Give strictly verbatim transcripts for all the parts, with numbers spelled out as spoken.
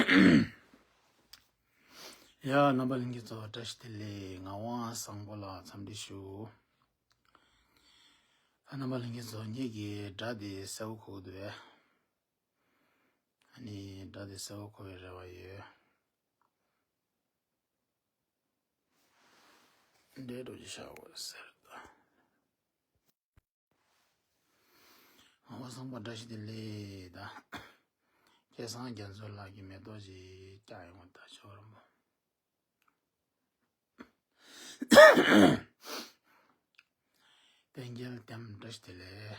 ཡ། རྣམ་པ་ལྷན་རྒྱས་ཚོ་བཀྲ་ཤིས་བདེ་ལེགས། ངག་དབང་བཟང་པོ་ལགས་འཚམས་འདྲི་ཞུ། ཨ། རྣམ་པ་ལྷན་རྒྱས་ཚོ་ངེད་ཀྱི་སྒྲ་དེ་གསལ་པོ་གོ་གི་འདུག་གས། ཨ་ནི་སྒྲ་དེ་གསལ་པོ་གོ་བའི་རེ་བ་ཡོད། འདྲེ་འགྲོ་ཅི་ཤ་བོ་ཟེར་ད། ངག་དབང་བཟང་པོ་བཀྲ་ཤིས་བདེ་ལེགས་ད། སྐལ་བཟང་རྒྱ་མཚོ་ལགས་ཀྱིས་མེ་ཏོག་ཅིག་བཀྱག་ཡོང་བ་ད་ཆོག་རམ་པོ། དཔལ་རྒྱལ་ལྡན་བཀྲ་ཤིས་བདེ་ལེགས།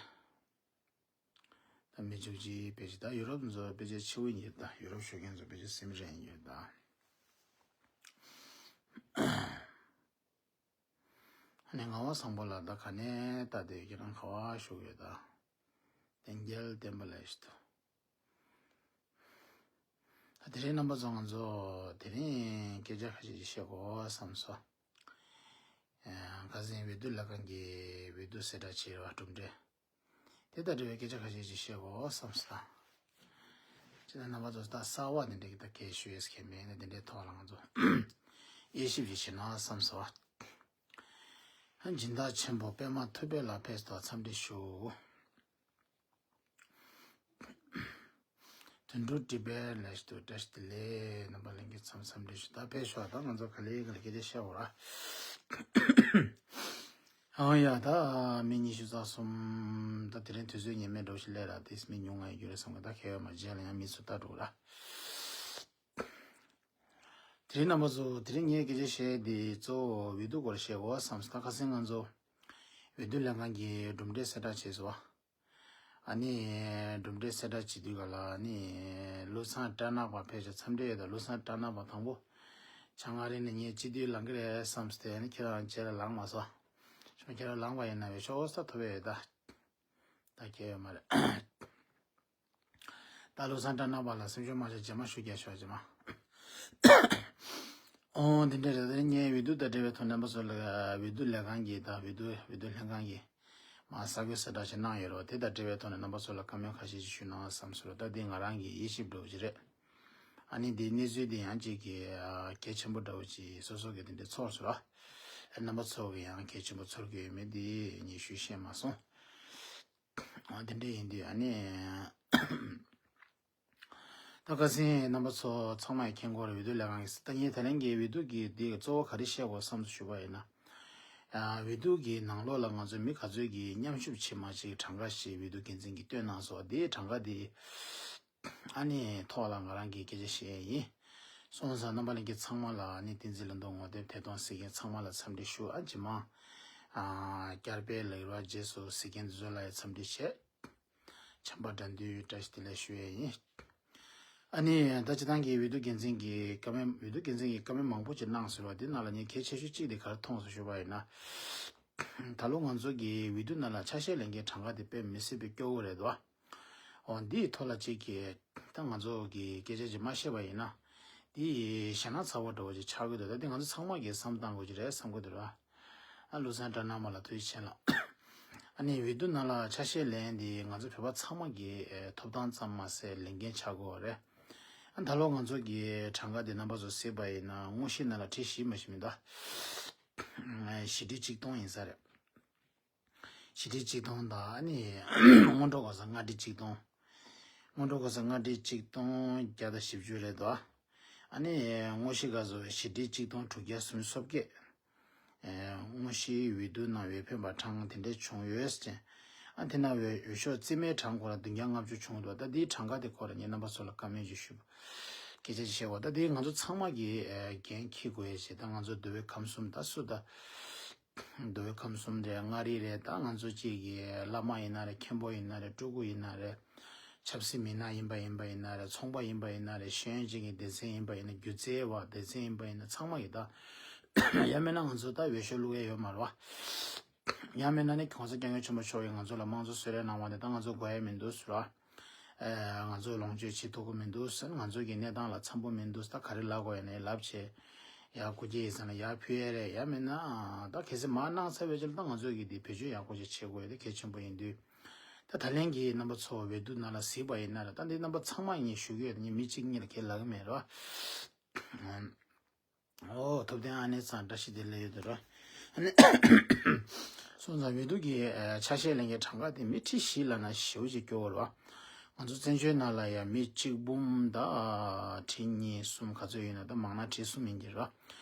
ད་མི་བཅུ་གཅིག་ཕལ་ཆེར་ད་ཡུ་རོབ་ཚོ་ཕལ་ཆེར་ཕྱི་པོ་ཡིན་ད། ཡུ་རོབ་བཞུགས་མཁན་ཚོ་ཕལ་ཆེར་སེམས་རན་ཡོད་ད། ཨ་ནི་ངག་དབང་བཟང་པོ་ལགས་ད་ག་ནས་ལྟ་དེ་ཁྱེད་རང་ག་པར་བཞུགས་ཡོད་ད། དཔལ་རྒྱལ་ལྡན་པ་ལགས་ཤི་ད། ད་དེ་རིང་རྣམ་པ་ཚོ་ང་ཚོ་དེ་རིང་སྐད་ཆ་ཁ་ཤས་ཤིག་བཤད་དགོས་བསམ་སོང་། ཨ། ཁ་སང་འོས་བསྡུ་ལས་ཁང་གི་འོས་བསྡུ་གསལ་བསྒྲགས་བྱས་པ་གྲུབ་འབྲས། དེ་དང་འབྲེལ་བའི་སྐད་ཆ་ཁ་ཤས་ཤིག་བཤད་དགོས་བསམ་སོང་། ཅི་ན་རྣམ་པ་ཚོ་ད་གསར་པ་དེ་འདྲ་གི་ད་སྐད་ཤོད་ཡས་ཁྱད་མེད་ན་དེ་འདྲའི་ཐོག་ལ་ང་ཚོ་དབྱེ་ཞིབ་ཅིག་བྱེད་ན་བསམ་སོང་བ། སྦྱིན་བདག་ཆེན་པོ་པད་མ་ཐུབ་པའི་ལགས་ཕེབས་སོང་འཚམས་འདྲི་ཞུ། དོན་གྲུབ་ཊི་བེཊ་ལགས་ཤི་ད་བཀྲ་ཤིས་བདེ་ལེགས། རྣམ་པ་ལྷན་རྒྱས་ཚང་མ་འཚམས་འདྲི་ཞུ། ད་ཕེབས་ཤོག་ད་ང་ཚོ་ག་ལེ་ག་ལེ་སྐད་ཆ་བཤད་འོ་ར། ཨང་ཡ་ད་མི་ཉི་ཤུ་རྩ་གསུམ། ད་དེ་རིང་དུས་ཚོད་ངེས་མེད་འགྲོ་ཞིག་ལས་ར་དེས་མི་ཉུང་ང་ཡོད་རྒྱུ་རེད་བསམ་གི། ད་ཁྱད་ཡོད་མ་རྗེས་ལ་ཡང་མི་ཚོ་ལྟ་འགྲོ་ར། དེ་རིང་རྣམ་པ་ཚོ་དེ་རིང་ངས་སྐད་ཆ་བཤད་དེ་གཙོ་བོ་འོས་བསྡུ་སྐོར་བཤད་དགོས་བསམ་སོང་། ད་ཁ་སང་ང་ཚོ་འོས་བསྡུ་ལས་ཁང་གི་གྲུབ་འབྲས་གསལ་བསྒྲགས་བྱས་སོང་བ། ཨ་ནི་གྲུབ་འབྲས་གསལ་བསྒྲགས་བྱེད་དུས་ག་ལ་ཨ་ནི་བློ་བཟང་སྐྲག་ནག་པ་ཕལ་ཆེར་འཚམས་འདྲི་ཡོད་ད། བློ་བཟང་སྐྲག་ནག་པ་དང་པོ་ཆང་ང་རེ་ནས་ངས་སྤྱི་འཐུས་ལངས་ཀྱི་རེད་བསམ་སྟེ་ཨ་ནི་ཁྱེད་རང་རྗེས་ལ་ལངས་མ་སོང་། ཁྱེད་རང་ལངས་པ་ཡིན་ན་འོས་ཤོག་ས་ཐོབ་ཡོད་ད། ད་ཁྱེད་ཡོད་མ་རེད། ད་བློ་བཟང་སྐྲག་ནག་པ་ལ་སེམས་ཤུགས་མ་ཆག་རྗེས་མ་ཤུགས་རྒྱག་ཤོག་རྗེས་མ། ཨོ་འདི་འདྲ་རེད། ད་ངས་འོས་བསྡུ་དང་འབྲེལ་བའི་ཐོག་རྣམ་པ་ཚོ་ལ་འོས་བསྡུ་ལས་ཁང་གི་ད་འོས་བསྡུ་འོས་བསྡུ་ལྷན་ཁང་གི་མ་གསར་འགོད་གསལ་བསྒྲགས་ཤིག་གནང་ཡོད་རེད་བ། དེ་དང་འབྲེལ་བའི་ཐོག་ནས་རྣམ་པ་ཚོ་ལ་བཀའ་མོལ་ཁ་ཤས་ཤིག་ཞུས་ན་བསམ་སོང་རེད། ད་འདི་ང་རང་གི་དབྱེ་ཞིབ་འགྲོ་གི་རེད། ཨ་ནི་འདི་གནས་ཚུལ་འདི་ཡང་གཅིག་གི་ཨ་གལ་ཆེན་པོ་འདྲ་བོ་ཅིག་སོ་སོ་གི་དེ་འདྲ་ཚོར་སོང་ར། རྣམ་པ་ཚོ་གི་ཡང་གལ་ཆེན་པོ་ཚོར་གི་ཡོད་མེད་འདི་ངས་ཞུ་ཤེས་མ་སོང་། ཨ་དེ་འདྲ་ཡིན་དུས་ཨ་ནི། ད་ཁ་སང་རྣམ་པ་ཚོ་ཚང་མས་མཁྱེན་གྱི་ཡོད་རེད། འོས་བསྡུ་ལས་ཁང་གིས་ད་ངས་ད་ལན་གྱི་འོས་བསྡུ་གི་འདི་གཙོ་བོ་ག་རེ་བཤད་དགོས་བསམ་ཞུས་པ་ཡིན་ན། ཨ་འོས་བསྡུ་གི་ནང་ལོགས་ལ་ང་ཚོ་མི་ག་ཚོད་ཀྱིས་མཉམ་ཞུགས་བྱེད་མ་བྱེད་གྲངས་ཀ་ཞིག་འོས་བསྡུ་འགན་འཛིན་གྱིས་བཏོན་གནང་སོང་། དེའི་གྲངས་ཀ་དེ་ཨ་ནི་ཐོག་ལ་ང་རང་གིས་སྐད་ཆ་བཤད་ཡ་ཡིན། སོང་ཙང་རྣམ་པ་ལྷན་རྒྱས་ཚང་མ་ལ་ཨ་ནི་བསྟན་འཛིན་ལྷུན་གྲུབ་ངོ་དེབ་དེ་དང་གཟིགས་མཁན་ཚང་མ་ལ་འཚམས་འདྲི་ཞུ། ཨ་རྗེས་མ་ཨ་བསྐྱར་དཔེ་ལེགས་ར་རྗེས་སུ་གཟིགས་མཁན་དེ་ཚོ་ལ་ཡང་འཚམས་འདྲི་བྱས། བྱམས་པ་དགྲ་འདུལ་བཀྲ་ཤིས་བདེ་ལེགས་ཞུ་ཡས་ཡིན། ཨ་ནི་ད་སྤྱིར་བཏང་གི་འོས་བསྡུ་འགན་འཛིན་གྱི་བཀའ་མོལ་འོས་བསྡུ་འགན་འཛིན་གྱི་བཀའ་མོལ་མང་པོ་ཅིག་གནང་ཟེར་བ་འདི་ནང་ལ་ངས་གལ་ཆེ་ཤོས་གཅིག་དེ་ག་རེ་མཐོང་སོང་ཞུས་པ་ཡིན་ན། ད་ལོ་ང་ཚོ་གི་འོས་བསྡུ་ནང་ལ་ཆ་ཤས་ལེན་མཁན་གྲངས་ཀ་དེ་དཔེ་མི་སྲིད་པའི་སྐྱོ་བོ་རེད་དོ། འོ་འདིའི་ཐོག་ལ་གཅིག་གིས་ད་ང་ཚོ་གི་སྐད་ཆ་ཅིག་མ་བཤད་པ་ཡིན་ན། འདི་ཞེད་སྣང་ཚ་བོ་འདྲ་བོ་ཅིག་ཆགས་ཀྱི་འདུག་ད་འདི་ང་ཚོ་ཚང་མ་གིས་བསམ་བཏང་དགོས་ཀྱི་རེད་བསམ་གྱི་འདུག་ར། ཨ་བློ་བཟང་སྐྲག་ནག་མ་ལ་ཐུགས་རྗེ་ཆེ་ལགས། ཨ་ནི་འོས་བསྡུ་ནང་ལ་ཆ་ཤས་ལེན་འདི་ང་ཚོ་བོད་པ་ཚང་མ་གི་ཨེ་ཐོབ་ཐང་ཙམ་མ་ཟད་ལས་འགན་ཆགས་ཀྱི་ཡོད་རེད། ཨ་ད་ལོ་ང་ཚོ་གི་གྲངས་ཀ་འདི་རྣམ་པ་ཚོ་གཟིགས་པ་ཡིན་ན་དངོས་གཞི་ནང་ལ་ཁྲི་བཞི་མ་ཞིག་མི་འདུག་བཞི་ཁྲི་གཅིག་སྟོང་ཡིན་ས་རེད། བཞི་ཁྲི་གཅིག་སྟོང་དང་ཨ་ནི་སྔོན་འགྲོ་གོ་ས་ལྔ་ཁྲི་གཅིག་སྟོང་། སྔོན་འགྲོ་གོ་ས་ལྔ་ཁྲི་གཅིག་སྟོང་བརྒྱ་དང་བཞི་བཅུ་རེད་དོ། ཨ་ནི་དངོས་གཞི་ག་ཚོད་བཞི་ཁྲི་གཅིག་སྟོང་དྲུག་བརྒྱ་སུམ་ཅུ་སོ་བརྒྱད། ཨེ་དངོས་གཞིའི་འོས་བསྡུ་ནང་འོས་འཕེན་པ་གྲངས་དེ་འདྲས་བྱུང་ཡོད་ཅེས། ཨ་དེ་ན་འོས་འོས་ཤོག་རྩིས་མའི་གྲངས་ཁོ་ར་བདུན་བརྒྱ་ལྔ་བཅུ་བྱུང་འདུག་ད་འདིའི་གྲངས་ཀ་དེ་ཁོ་ར་ངས་རྣམ་པ་ཚོ་ལ་བཀའ་མོལ་ཅིག་ཞུ། སྐད་ཆ་ཅིག་བཤད་དགོས། ད་འདི་ང་ཚོ་ཚང་མ་གིས་ཨེ་འགན་འཁྱེར་དགོས་ཡ་ཞིག་ད་ང་ཚོ་འདུལ་བའི་ཁམས་གསུམ་ད་སུ་ད། འདུལ་བའི་ཁམས་གསུམ་རེད། མངའ་རིས་རེད། ད་ང་ཚོ་གཅིག་གི་བླ་མ་ཡིན་ན་རེད། མཁན་པོ་ཡིན་ན་རེད། སྤྲུལ་སྐུ་ཡིན་ན་རེད། ཆབ་སྲིད་མི་སྣ་ཡིན་པ་ཡིན་པ་ཡིན་ན་རེད། ཚོང་པ་ཡིན་པ་ཡིན་ན་རེད། ཤེས་ཡོན་ཅན་གྱི་སྡེ་ཚན་ཡིན་པ་ཡིན་ན། སྒྱུ་རྩལ་བ་སྡེ་ཚན་ཡིན་པ་ཡིན་ན། ཚང་མ་གི་ད་ཡང་མིན་ན་ང་ཚོ་ད་འོས་ཤོག་བླུག་ཡས་ཡོད་མ་རེད་བ། ཡང་མིན་ན་ནི་༸གོང་ས་༸སྐྱབས་མགོན་ཆེན་པོ་མཆོག་གིས་ང་ཚོ་ལ་དམངས་གཙོ་གསོལ་རས་གནང་བ་ནི་ད་ང་ཚོ་དགོས་ཡས་མི་འདུག་ཟེར་བ། ཨེ་ང་ཚོ་ལོངས་སྤྱོད་བྱེད་ཐུབ་ཀྱི་མི་འདུག་ཟེར། ང་ཚོ་གི་གནས་སྟངས་ལ་འཚམ་པོ་མི་འདུག་ཟེར། ད་ག་རེ་ལབ་དགོས་ཡིན་ན་ལབ་བྱས། ཡར་སྐུ་སྐྱེ་ཡིན་ཟེར་ན་ཡར་ཕུལ་ཡས་རེད། ཡང་མིན་ན་ད་གལ་སྲིད་མར་གནང་ཚར་བའི་རྗེས་ལ་ད་ང་ཚོ་གི་འདི་བེད་སྤྱོད་ཡག་པོ་ཅིག་བྱེད་དགོས་ཡ་དེ་གལ་ཆེན་པོ་ཡིན་དུས། ད་ད་ལན་གྱི་རྣམ་པ་ཚོ་འོས་བསྡུ་ནང་ལ་གཟིགས་པ་ཡིན་ན་ར། ད་འདི་རྣམ་པ་ཚང་མ་ངས་ཞུ་གི་ཡོད། ངས་མི་གཅིག་གཉིས་ལ་ཁས་ལེན་གྱི་མེད་ར། ཨོ། ཐུབ་བསྟན་ཨ་ནེ་ཚང་བཀྲ་ཤིས་བདེ་ལེགས་ཡོད་དོ་ར། ཨ་ནི་སོང་ཙང་འོས་བསྡུ་གི་ཆ་ཤས་ལེན་མཁན་གྲངས་ཀ་དེ་མི་ཁྲི་བཞི་ལ་ན་ཞེ་པོ་ཅིག་སྐྱོ་བོ་ར། ང་ཚོ་བཙན་བྱོལ་ནང་ལ་ཡང་མི་གཅིག་འབུམ་དང་ཁྲི་གཉིས་གསུམ་ག་ཚོད་ཡོད་ན། ད་མང་ན་ཁྲི་གསུམ་ཡིན་གྱི་ར།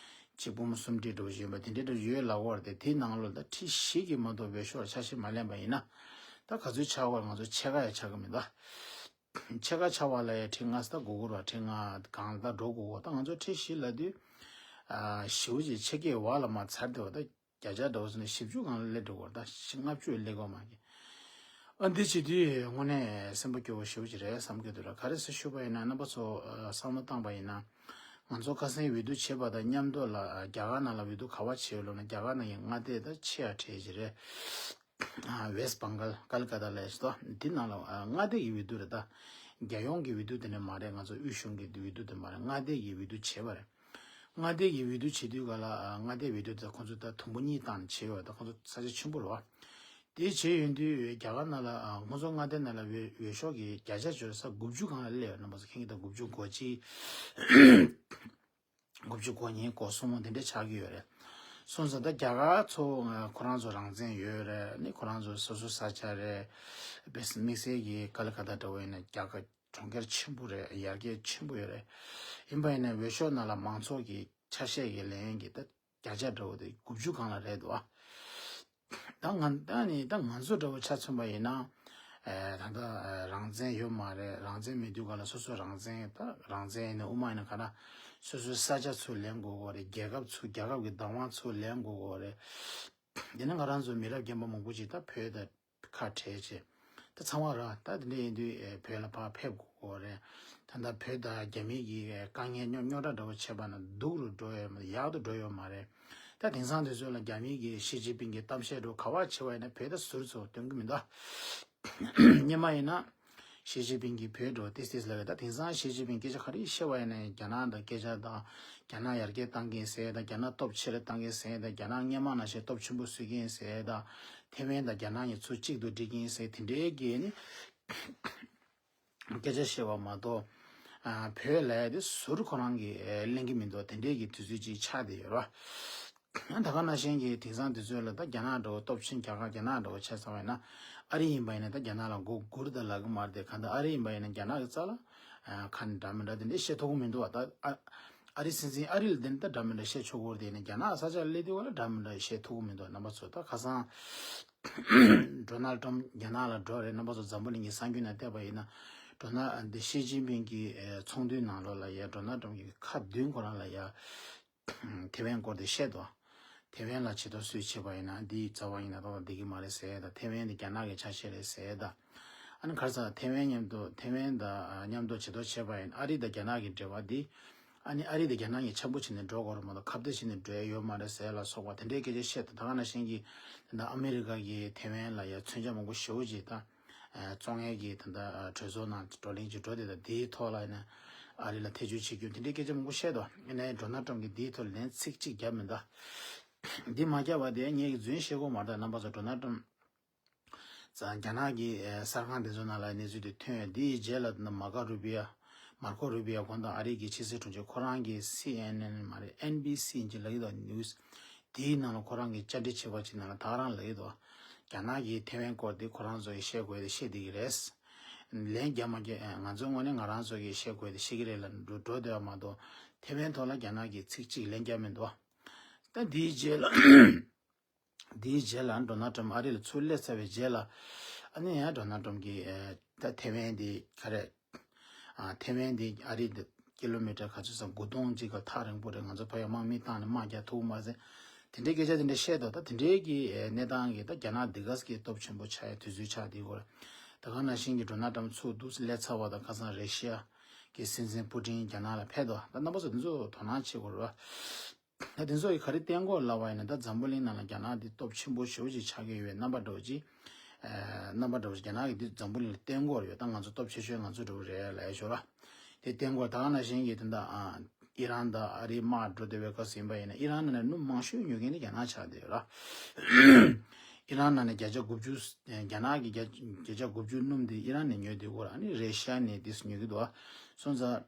གཅིག་འབུམ་གསུམ་ཁྲི་འགྲོ་བཞིན་པ་དེ་འདྲའི་འདྲ་ཡོད་ལ་བར་དེ། དེའི་ནང་ལོ་ད་ཁྲི་བཞི་གི་མ་གཏོགས་འོས་ཤོག་ཆ་ཤས་མ་ལེན་པ་ཡིན་ན། ད་ག་ཚོད་ཆགས་པར་ང་ཚོ་ཕྱེད་ཀ་ཡང་ཆགས་ཀྱི་མི་འདུག་ཕྱེད་ཀ་ཆགས་པ་ལ་ཡང་ཁྲི་ལྔ་ཙམ་ད་དགོས་ཀྱི་རེད་བ། ཁྲི་ལྔ་གང་ལ་ད་འགྲོ་དགོས་གོ། ད་ང་ཚོ་ཁྲི་བཞི་ལབ་དུས། ཨ། ཞེ་པོ་ཅིག་ཕྱེད་ཀའི་འོག་ལ་མར་ཚར་བསྡད་པ། ད་བརྒྱ་ཆ་འདྲ་བོ་ཟེར་ན་བཞི་བཅུ་སྒང་ལ་སླེབས་འགྲོ་གི་རེད། ད་བཞི་ལྔ་བཅུ་སླེབས་ཀྱི་མ་རེད། ཨ། འདི་བྱེད་དུས་དངོས་གནས་སེམས་པ་སྐྱོ་བོ་ཞེ་པོ་ཅིག་རེད་བསམ་གྱི་འདུག་ར། ག་རེ་ཟེར་ཞུས་པ་ཡིན་ན། རྣམ་པ་ཚོ་ཨ་བསམ་བློ་བཏང་པ་ཡིན་ན། ང་ཚོ་ཁ་སང་འོས་བསྡུ་བྱས་པ་དང་མཉམ་དུ་ལ་རྒྱ་གར་ནང་ལ་འོས་བསྡུ་ག་པར་བྱས་ཡོད་ལབ་ན། རྒྱ་གར་ནང་གི་མངའ་སྡེ་ད་ཆེ་ཡ་གྲས་ཅིག་རེད། ཨ། ཝེསྟ་བྷེང་གྷལ། ཀལ་ཀ་ཏ་ལབ་ཡ་ཅིག་འདུག་འདི་ནང་ལ་ཨ་མངའ་སྡེ་གི་འོས་བསྡུ་རེད། ད་རྒྱལ་ཡོངས་ཀྱི་འོས་བསྡུ་དེ་འདྲ་མ་རེད། ང་ཚོ་དབུས་གཞུང་གི་འོས་བསྡུ་དེ་མ་རེད། མངའ་སྡེ་གི་འོས་བསྡུ་བྱས་པ་རེད། མངའ་སྡེ་གི་འོས་བསྡུ་བྱེད་དུས་ག་ལ། ཨ། མངའ་སྡེ་འོས་བསྡུ་དེ་ཁོང་ཚོ་ད་དུམ་བུ་གཉིས་བཏང་ནས་བྱས་ཡོད། ད་ཁོང་ཚོ་ས་ཆ་ཆེན་པོ་རེད་བ། དེ་བྱས་ཡོང་དུས་རྒྱ་གར་ནང་ལ། ཨ། ཁོང་ཚོ་མངའ་སྡེ་ནང་ལ་འོས་འོས་ཤོག་གི་བརྒྱ་ཆ་བཅོ་ས་དགུ་བཅུ་སྒང་ལ་སླེབས་ཡོད། རྣམ་པ་ཚོ་མཁྱེན་གྱི་ད། དགུ་བཅུ་གོ་གཅིག་དགུ་བཅུ་གོ་གཉིས། གོ་གསུམ་དེ་འདྲ་ཆགས་ཀྱི་ཡོད་རེད། སོང་ཙང་ད་རྒྱ་གར་ཚོ་ཁོ་རང་ཚོ་རང་བཙན་ཡོད་རེད། ནི་ཁོ་རང་ཚོ་སོ་སོ་ས་ཆ་རེད། དམིགས་བསལ་གྱི་ཀལ་ཀ་ཏ་འདྲ་བོ་ཡིན་ན་རྒྱ་གར་གྲོང་ཁྱེར་ཆེན་པོ་རེད། ཡར་རྒྱས་ཆེན་པོ་ཡོད་རེད། ཡིན་པ་ཡིན་ན་འོས་ཤོག་ནང་ལ་མང་ཚོགས་ཀྱི་ཆ་ཤས་ཀྱི་ལེན་གྱི་ད་བརྒྱ་ཆ་འདྲ་བོ་དེ་དགུ་བཅུ་སྒང་ལ་རེད་འདུག་ཨ། ད་ང་ད་ནི་ད་ང་ཚོ་འདྲ་བོ་ཆ་མཚོན་པ་ཡིན་ན། ཨེ། ད་ལྟ་ཨེ་རང་བཙན་ཡོད་མ་རེད། རང་བཙན་མེད་དུས་ག་ལ་སོ་སོ་རང་བཙན། ད་རང་བཙན་ཡིན་ན་དབུ་མ་ཡིན་ན་ག་ན་སོ་སོའི་ས་ཆ་ཚུར་ལེན་དགོས་གོ་རེད། རྒྱལ་ཁབ་ཚུར། རྒྱལ་ཁབ་ཀྱི་བདག་དབང་ཚུར་ལེན་དགོས་གོ་རེད། དེ་ནི་ང་རང་ཚོ་མི་རབས་རྒན་པ་མང་པོ་ཅིག་ད་བོད་དང་ཁ་བྲལ་བྱས། ད་ཚང་མ་ར་ད་དེ་འདྲ་ཡིན་དུས་ཨེ་བོད་ལ་ཕར་ཕེབས་དགོས་གོ་རེད། ད་ལྟ་བོད་དང་རྒྱ་མི་གི་དཀའ་ངལ་རྙོག་རྙོག་དྲ་འདྲ་བོ་བྱས་པ་ན་སྡུག་རུ་འགྲོ་ཡོད་མ། ཡག་ཏུ་འགྲོ་ཡོད་མ་རེད། ད་དེང་སང་དུས་ཚོད་ལ་རྒྱ་མི་གི་ཞི་ཅིན་ཕིང་གི་གཏམ་བཤད་འདྲ་བོ་ག་པར་བྱས་པ་ཡིན་ན་བོད་དང་ཟུར་ཚོ་སྟོན་གི་མི་འདུག་སྔོན་མ་ཡིན་ན་ཞི་ཅིན་ཕིང་གིས་བོད་འདྲ་བོ་ཏིས་ཏིས་ལབ་ཡོད། ད་དེང་སང་ཞི་ཅིན་ཕིང་སྐད་ཆ་ག་རེ་བཤད་པ་ཡིན་ན་རྒྱ་ནག་དང་སྐད་ཆ་དང་། རྒྱ་ནག་ཡར་རྒྱས་བཏང་གི་ཡིན་ཟེར་དང་། རྒྱ་ནག་སྟོབས་ཆེ་རུ་བཏང་གི་ཡིན་ཟེར་དང་། རྒྱ་ནག་སྔོན་མ་ནང་བཞིན་སྟོབས་ཆེན་པོ་བཟོ་གི་ཡིན་ཟེར་དང་། ཐེ་ཝན་དང་རྒྱ་ནག་གཉིས་ཚུར་གཅིག་ཏུ་སྒྲིལ་གྱི་ཡིན་ཟེར། དེ་འདྲའི་གི་ནི་སྐད་ཆ་བཤད་པ་མ་གཏོགས། ཨ། བོད་ལབ་ཡ་དེ་ཟུར་ཁོ་རང་གིས་ཨེ་གླེང་གི་མི་འདུག་དེ་འདྲའི་གི་དུས་ཚོད་ཅིག་ཆགས་བསྡད་ཡོད་རེད་བ། ད་ག་ནང་བཞིན་གྱི་དེང་སང་དུས་ཚོད་ལ་ད་རྒྱ་ནག་འདྲ་བོ་སྟོབས་ཆེན། རྒྱ་གར་རྒྱ་ནག་འདྲ་བོ་ཆ་བཞག་པ་ཡིན་ན། ཨ་རི་ཡིན་པ་ཡིན་ན་ད་རྒྱ་ནག་ལ་མགོ་སྒུར་ད་ལབ་གི་མ་རེད་དེ། གང་ལྟར་ཨ་རི་ཡིན་པ་ཡིན་ན་རྒྱ་ནག་གི་རྩ་ལ། ཨ། ཁ་ནས་འདྲ་མི་འདྲ་དེ་འདྲ་བཤད་ཐུབ་ཀྱི་མི་འདུག་བ། ད་ཨ་ཨ་རི་སྲིད་འཛིན་ཨ་རི་ལ་དེ་འདྲ་འདྲ་མི་འདྲ་བཤད་ཆོག་གི་རེད་དེ། ཡིན་ན་རྒྱ་ནག་ས་ཆ་ལ་སླེབས་དུས་ག་ལ་འདྲ་མི་འདྲ་བཤད་ཐུབ་ཀྱི་མི་འདུག་རྣམ་པ་ཚོ། ད་ཁ་སང་ཌོ་ནལ་ཊམ་རྒྱ་ནག་ལ་འགྲོ་རེད། རྣམ་པ་ཚོ་འཛམ་བུ་གླིང་གི་གསར་འགྱུར་ནང་བལྟས་པ་ཡིན་ན། ཌོ་ནལ་འདི་ཞི་ཅིན་ཕིང་གི་ཨེ་ཚོགས་འདུའི་ནང་ལོགས་ལ་ཡ་ཌོ་ནལ་ཊམ་གྱི་ཁ་བདུན་ཁོ་རང་ལ་ཡ། ཐེ་ཝན་སྐོར་དེ་བཤད་དོ། ཐེ་ཝན་ལ་ཇུས་གཏོགས་སུས་བྱས་པ་ཡིན་ན་འདི་རྩ་བ་ཡིན་ན་ཏག་ཏག་བསྡད་ཀྱི་མ་རེད་ཟེར་ཡ་དང་། ཐེ་ཝན་འདི་རྒྱ་ནག་གི་ཆ་ཤས་རེད་ཟེར་ཡ་དང་། ཨ་ནི་ག་རེ་ཟེར། ཐེ་ཝན་མཉམ་དུ། ཐེ་ཝན་དང་མཉམ་དུ་ཇུས་གཏོགས་བྱས་པ་ཡིན། ཨ་རི་དང་རྒྱ་ནག་གི་འབྲེལ་བ་འདི། ཨ་ནི་ཨ་རི་དང་རྒྱ་ནག་གཉིས་འཆམ་པོ་བྱས་ནས་འགྲོ་དགོས་རེད་མ་གཏོགས་ཁ་གཏད་བྱས་ནས་འགྲོ་ཡ་ཡོད་མ་རེད་ཟེར་ཡ་ལ་སོགས་པ་དེ་འདྲའི་སྐད་ཆ་བཤད་དང་། ད་ག་ནང་བཞིན་གྱི་ད་ལྟ་ཨ་མི་རི་ཀ་གིས་ཐེ་ཝན་ལ་ཡ་མཚོན་ཆ་མང་པོ་ཞེ་པོ་ཅིག་ད། ཨ། བཙོང་ཡས་ཀྱི་ད་ལྟ་ཨ་གྲོས་ཚོགས་ནང་བགྲོ་གླེང་ཅིག་འགྲོ་བསྡད། ད་དེའི་ཐོག་ལ་ཡིན་ན་ཨ་རི་ལ་ཐེ་བྱུས་བྱེད་རྒྱུ་དེ་འདྲའི་སྐད་ཆ་མང་པོ་བཤད་དོ། ཡིན་ནའི་ཌོ་ནལ་ཊམ་གྱིས་དེའི་ཐོག་ལ་ལན་ཚིག་གཅིག་བརྒྱབ་མི་འདུག་འདི་མ་བརྒྱབ་པ་དེ་ངས་ཀྱི་རྫུན་བཤད་དགོས་མ་རེད། ད་རྣམ་པ་ཚོ་ཌོ་ནལ་ཊམ་ཙང་རྒྱ་ནག་གི་ཨ་གསར་ཁང་དེ་ཚོ་ནང་ལ་གནས་ཚུལ་དེ་ཐོན། དེའི་རྗེས་ལ་ད་མར་ཀོ་རུ་བི་ཡ། མར་ཀོ་རུ་བི་ཡ་ཁོང་དང་ཨ་རི་གི་ཕྱི་སྲིད་དྲུང་ཆེ། ཁོ་རང་གི་སི་ཨེན་ཨེན་མ་རེད། ཨེན་བི་སི་ཡིན་གྱི་ལབ་ཀྱི་འདུག་ནིའུ་སི། དེའི་ནང་ལ་ཁོ་རང་གིས་བཅར་འདྲི་བྱས་པ་ཅིག་ནང་ལ་ད་ག་རང་ལབ་ཀྱི་འདུག་རྒྱ་ནག་གིས་ཐེ་ཝན་སྐོར་དེ་ཁོ་རང་ཚོ་གིས་བཤད་དགོས་དེ་བཤད་བསྡད་ཀྱི་རེད། ལན་རྒྱག་མ་རྒྱག་ང་ཚོའི་ངོས་ནས་ང་རང་ཚོ་གིས་བཤད་དགོས་དེ་བཤད་ཀྱི་རེད་ལབ་འགྲོ་འགྲོ་བསྡད་པ་མ་གཏོགས། ཐེ་ཝན་ཐོག་ལ་རྒྱ་ནག་གིས་ཚིག་གཅིག་ལན་རྒྱག་མི་འདུག་ད་དེའི་རྗེས་ལ། དེའི་རྗེས་ལ་ཌོ་ནལ་ཊམ་ཨ་རི་ལ་ཚུར་སླེབས་ཚར་བའི་རྗེས་ལ། ཨ་ནི་ཡང་ཌོ་ནལ་ཊམ་གྱིས་ཨ་ད་ཐེ་ཝན་དེ་ག་རེ། ཨ། ཐེ་ཝན་དེ་ཨ་རི་དེ་ཀི་ལོ་མི་ཊར་ག་ཚོད་ཙམ། དགུ་སྟོང་གཅིག་ག་ཐག་རིང་པོ་རེད། ང་ཚོ་ཕ་ཡ་དམག་མི་བཏང་ནས་དམག་རྒྱག་ཐུབ་མ་རེད། དེ་འདྲའི་སྐད་ཆ་དེ་འདྲ་བཤད་དོ། ད་དེ་འདྲའི་གི་ཨ་གནས་སྟངས་ཀྱི་ད་རྒྱ་ནག་འདི་ག་ཙམ་གྱི་སྟོབས་ཆེན་པོ་ཆགས་ཡ་དུས་ཚོད་ཆགས་བསྡད་ཡོད་རེད། ད་ག་ནང་བཞིན་གྱི་ཌོ་ནལ་ཊམ་ཚུར་འདུག་སེ་སླེབས་ཚར་བ་དང་། ཁ་སང་རེ་ཤི་ཡ་གི་སྲིད་འཛིན་པུ་ཏིན་རྒྱ་ནག་ལ་ཕེབས་དོ། ད་རྣམ་པ་ཚོ་དེ་ཚོ་དོ་སྣང་བྱེད་དགོས་རེད་བ། ད་དེ་ཚོ་ཡིས་ག་རེ་བསྟན་གྱི་ཡོད་ལབ་པ་ཡིན་ན། ད་འཛམ་བུ་གླིང་ནང་ལ་རྒྱ་ནག་འདི་སྟོབས་ཆེན་པོ་ཞེ་པོ་ཅིག་ཆགས་ཀྱི་ཡོད་པའི་རྣམ་པ་འདྲ་བོ་ཅིག་ཨ། རྣམ་པ་འདྲ་བོ་ཅིག་རྒྱ་ནག་གིས་འདི་འཛམ་བུ་གླིང་ལ་བསྟན་གྱི་ཡོད་རེད། ད་ང་ཚོ་སྟོབས་ཆེ་ཤོས་ང་ཚོ་འདྲ་བོ་རེད་ལབ་ཡ་ཤོད་ར། དེ་བསྟན་གྱི་ཡོད། ད་ག་ནང་བཞིན་གྱི་ད་ལྟ་ཨ་ཨི་རན་དང་ཨ་རིའི་དམག་འགྲོ་བསྡད་པའི་སྐབས་སུ་ཡིན་པ་ཡིན་ན། ཨི་རན་ནང་ནས་དངུལ་མང་ཤོས་ཉོ་མཁན་ནི་རྒྱ་ནག་ཆགས་བསྡད་ཡོད་ར། ཨི་རན་ནང་ནས་བརྒྱ་ཆ་དགུ་བཅུ། རྒྱ་ནག་གི་བརྒྱ་བརྒྱ་ཆ་དགུ་བཅུ་སྣུམ་དེ་ཨི་རན་ནས་ཉོས་དུས་སྐོར། ཨ་ནི་རེ་ཤ་ནས་དེ་ཚོ་ཉོ་གི་འདུག་བ། སོང་ཙང་།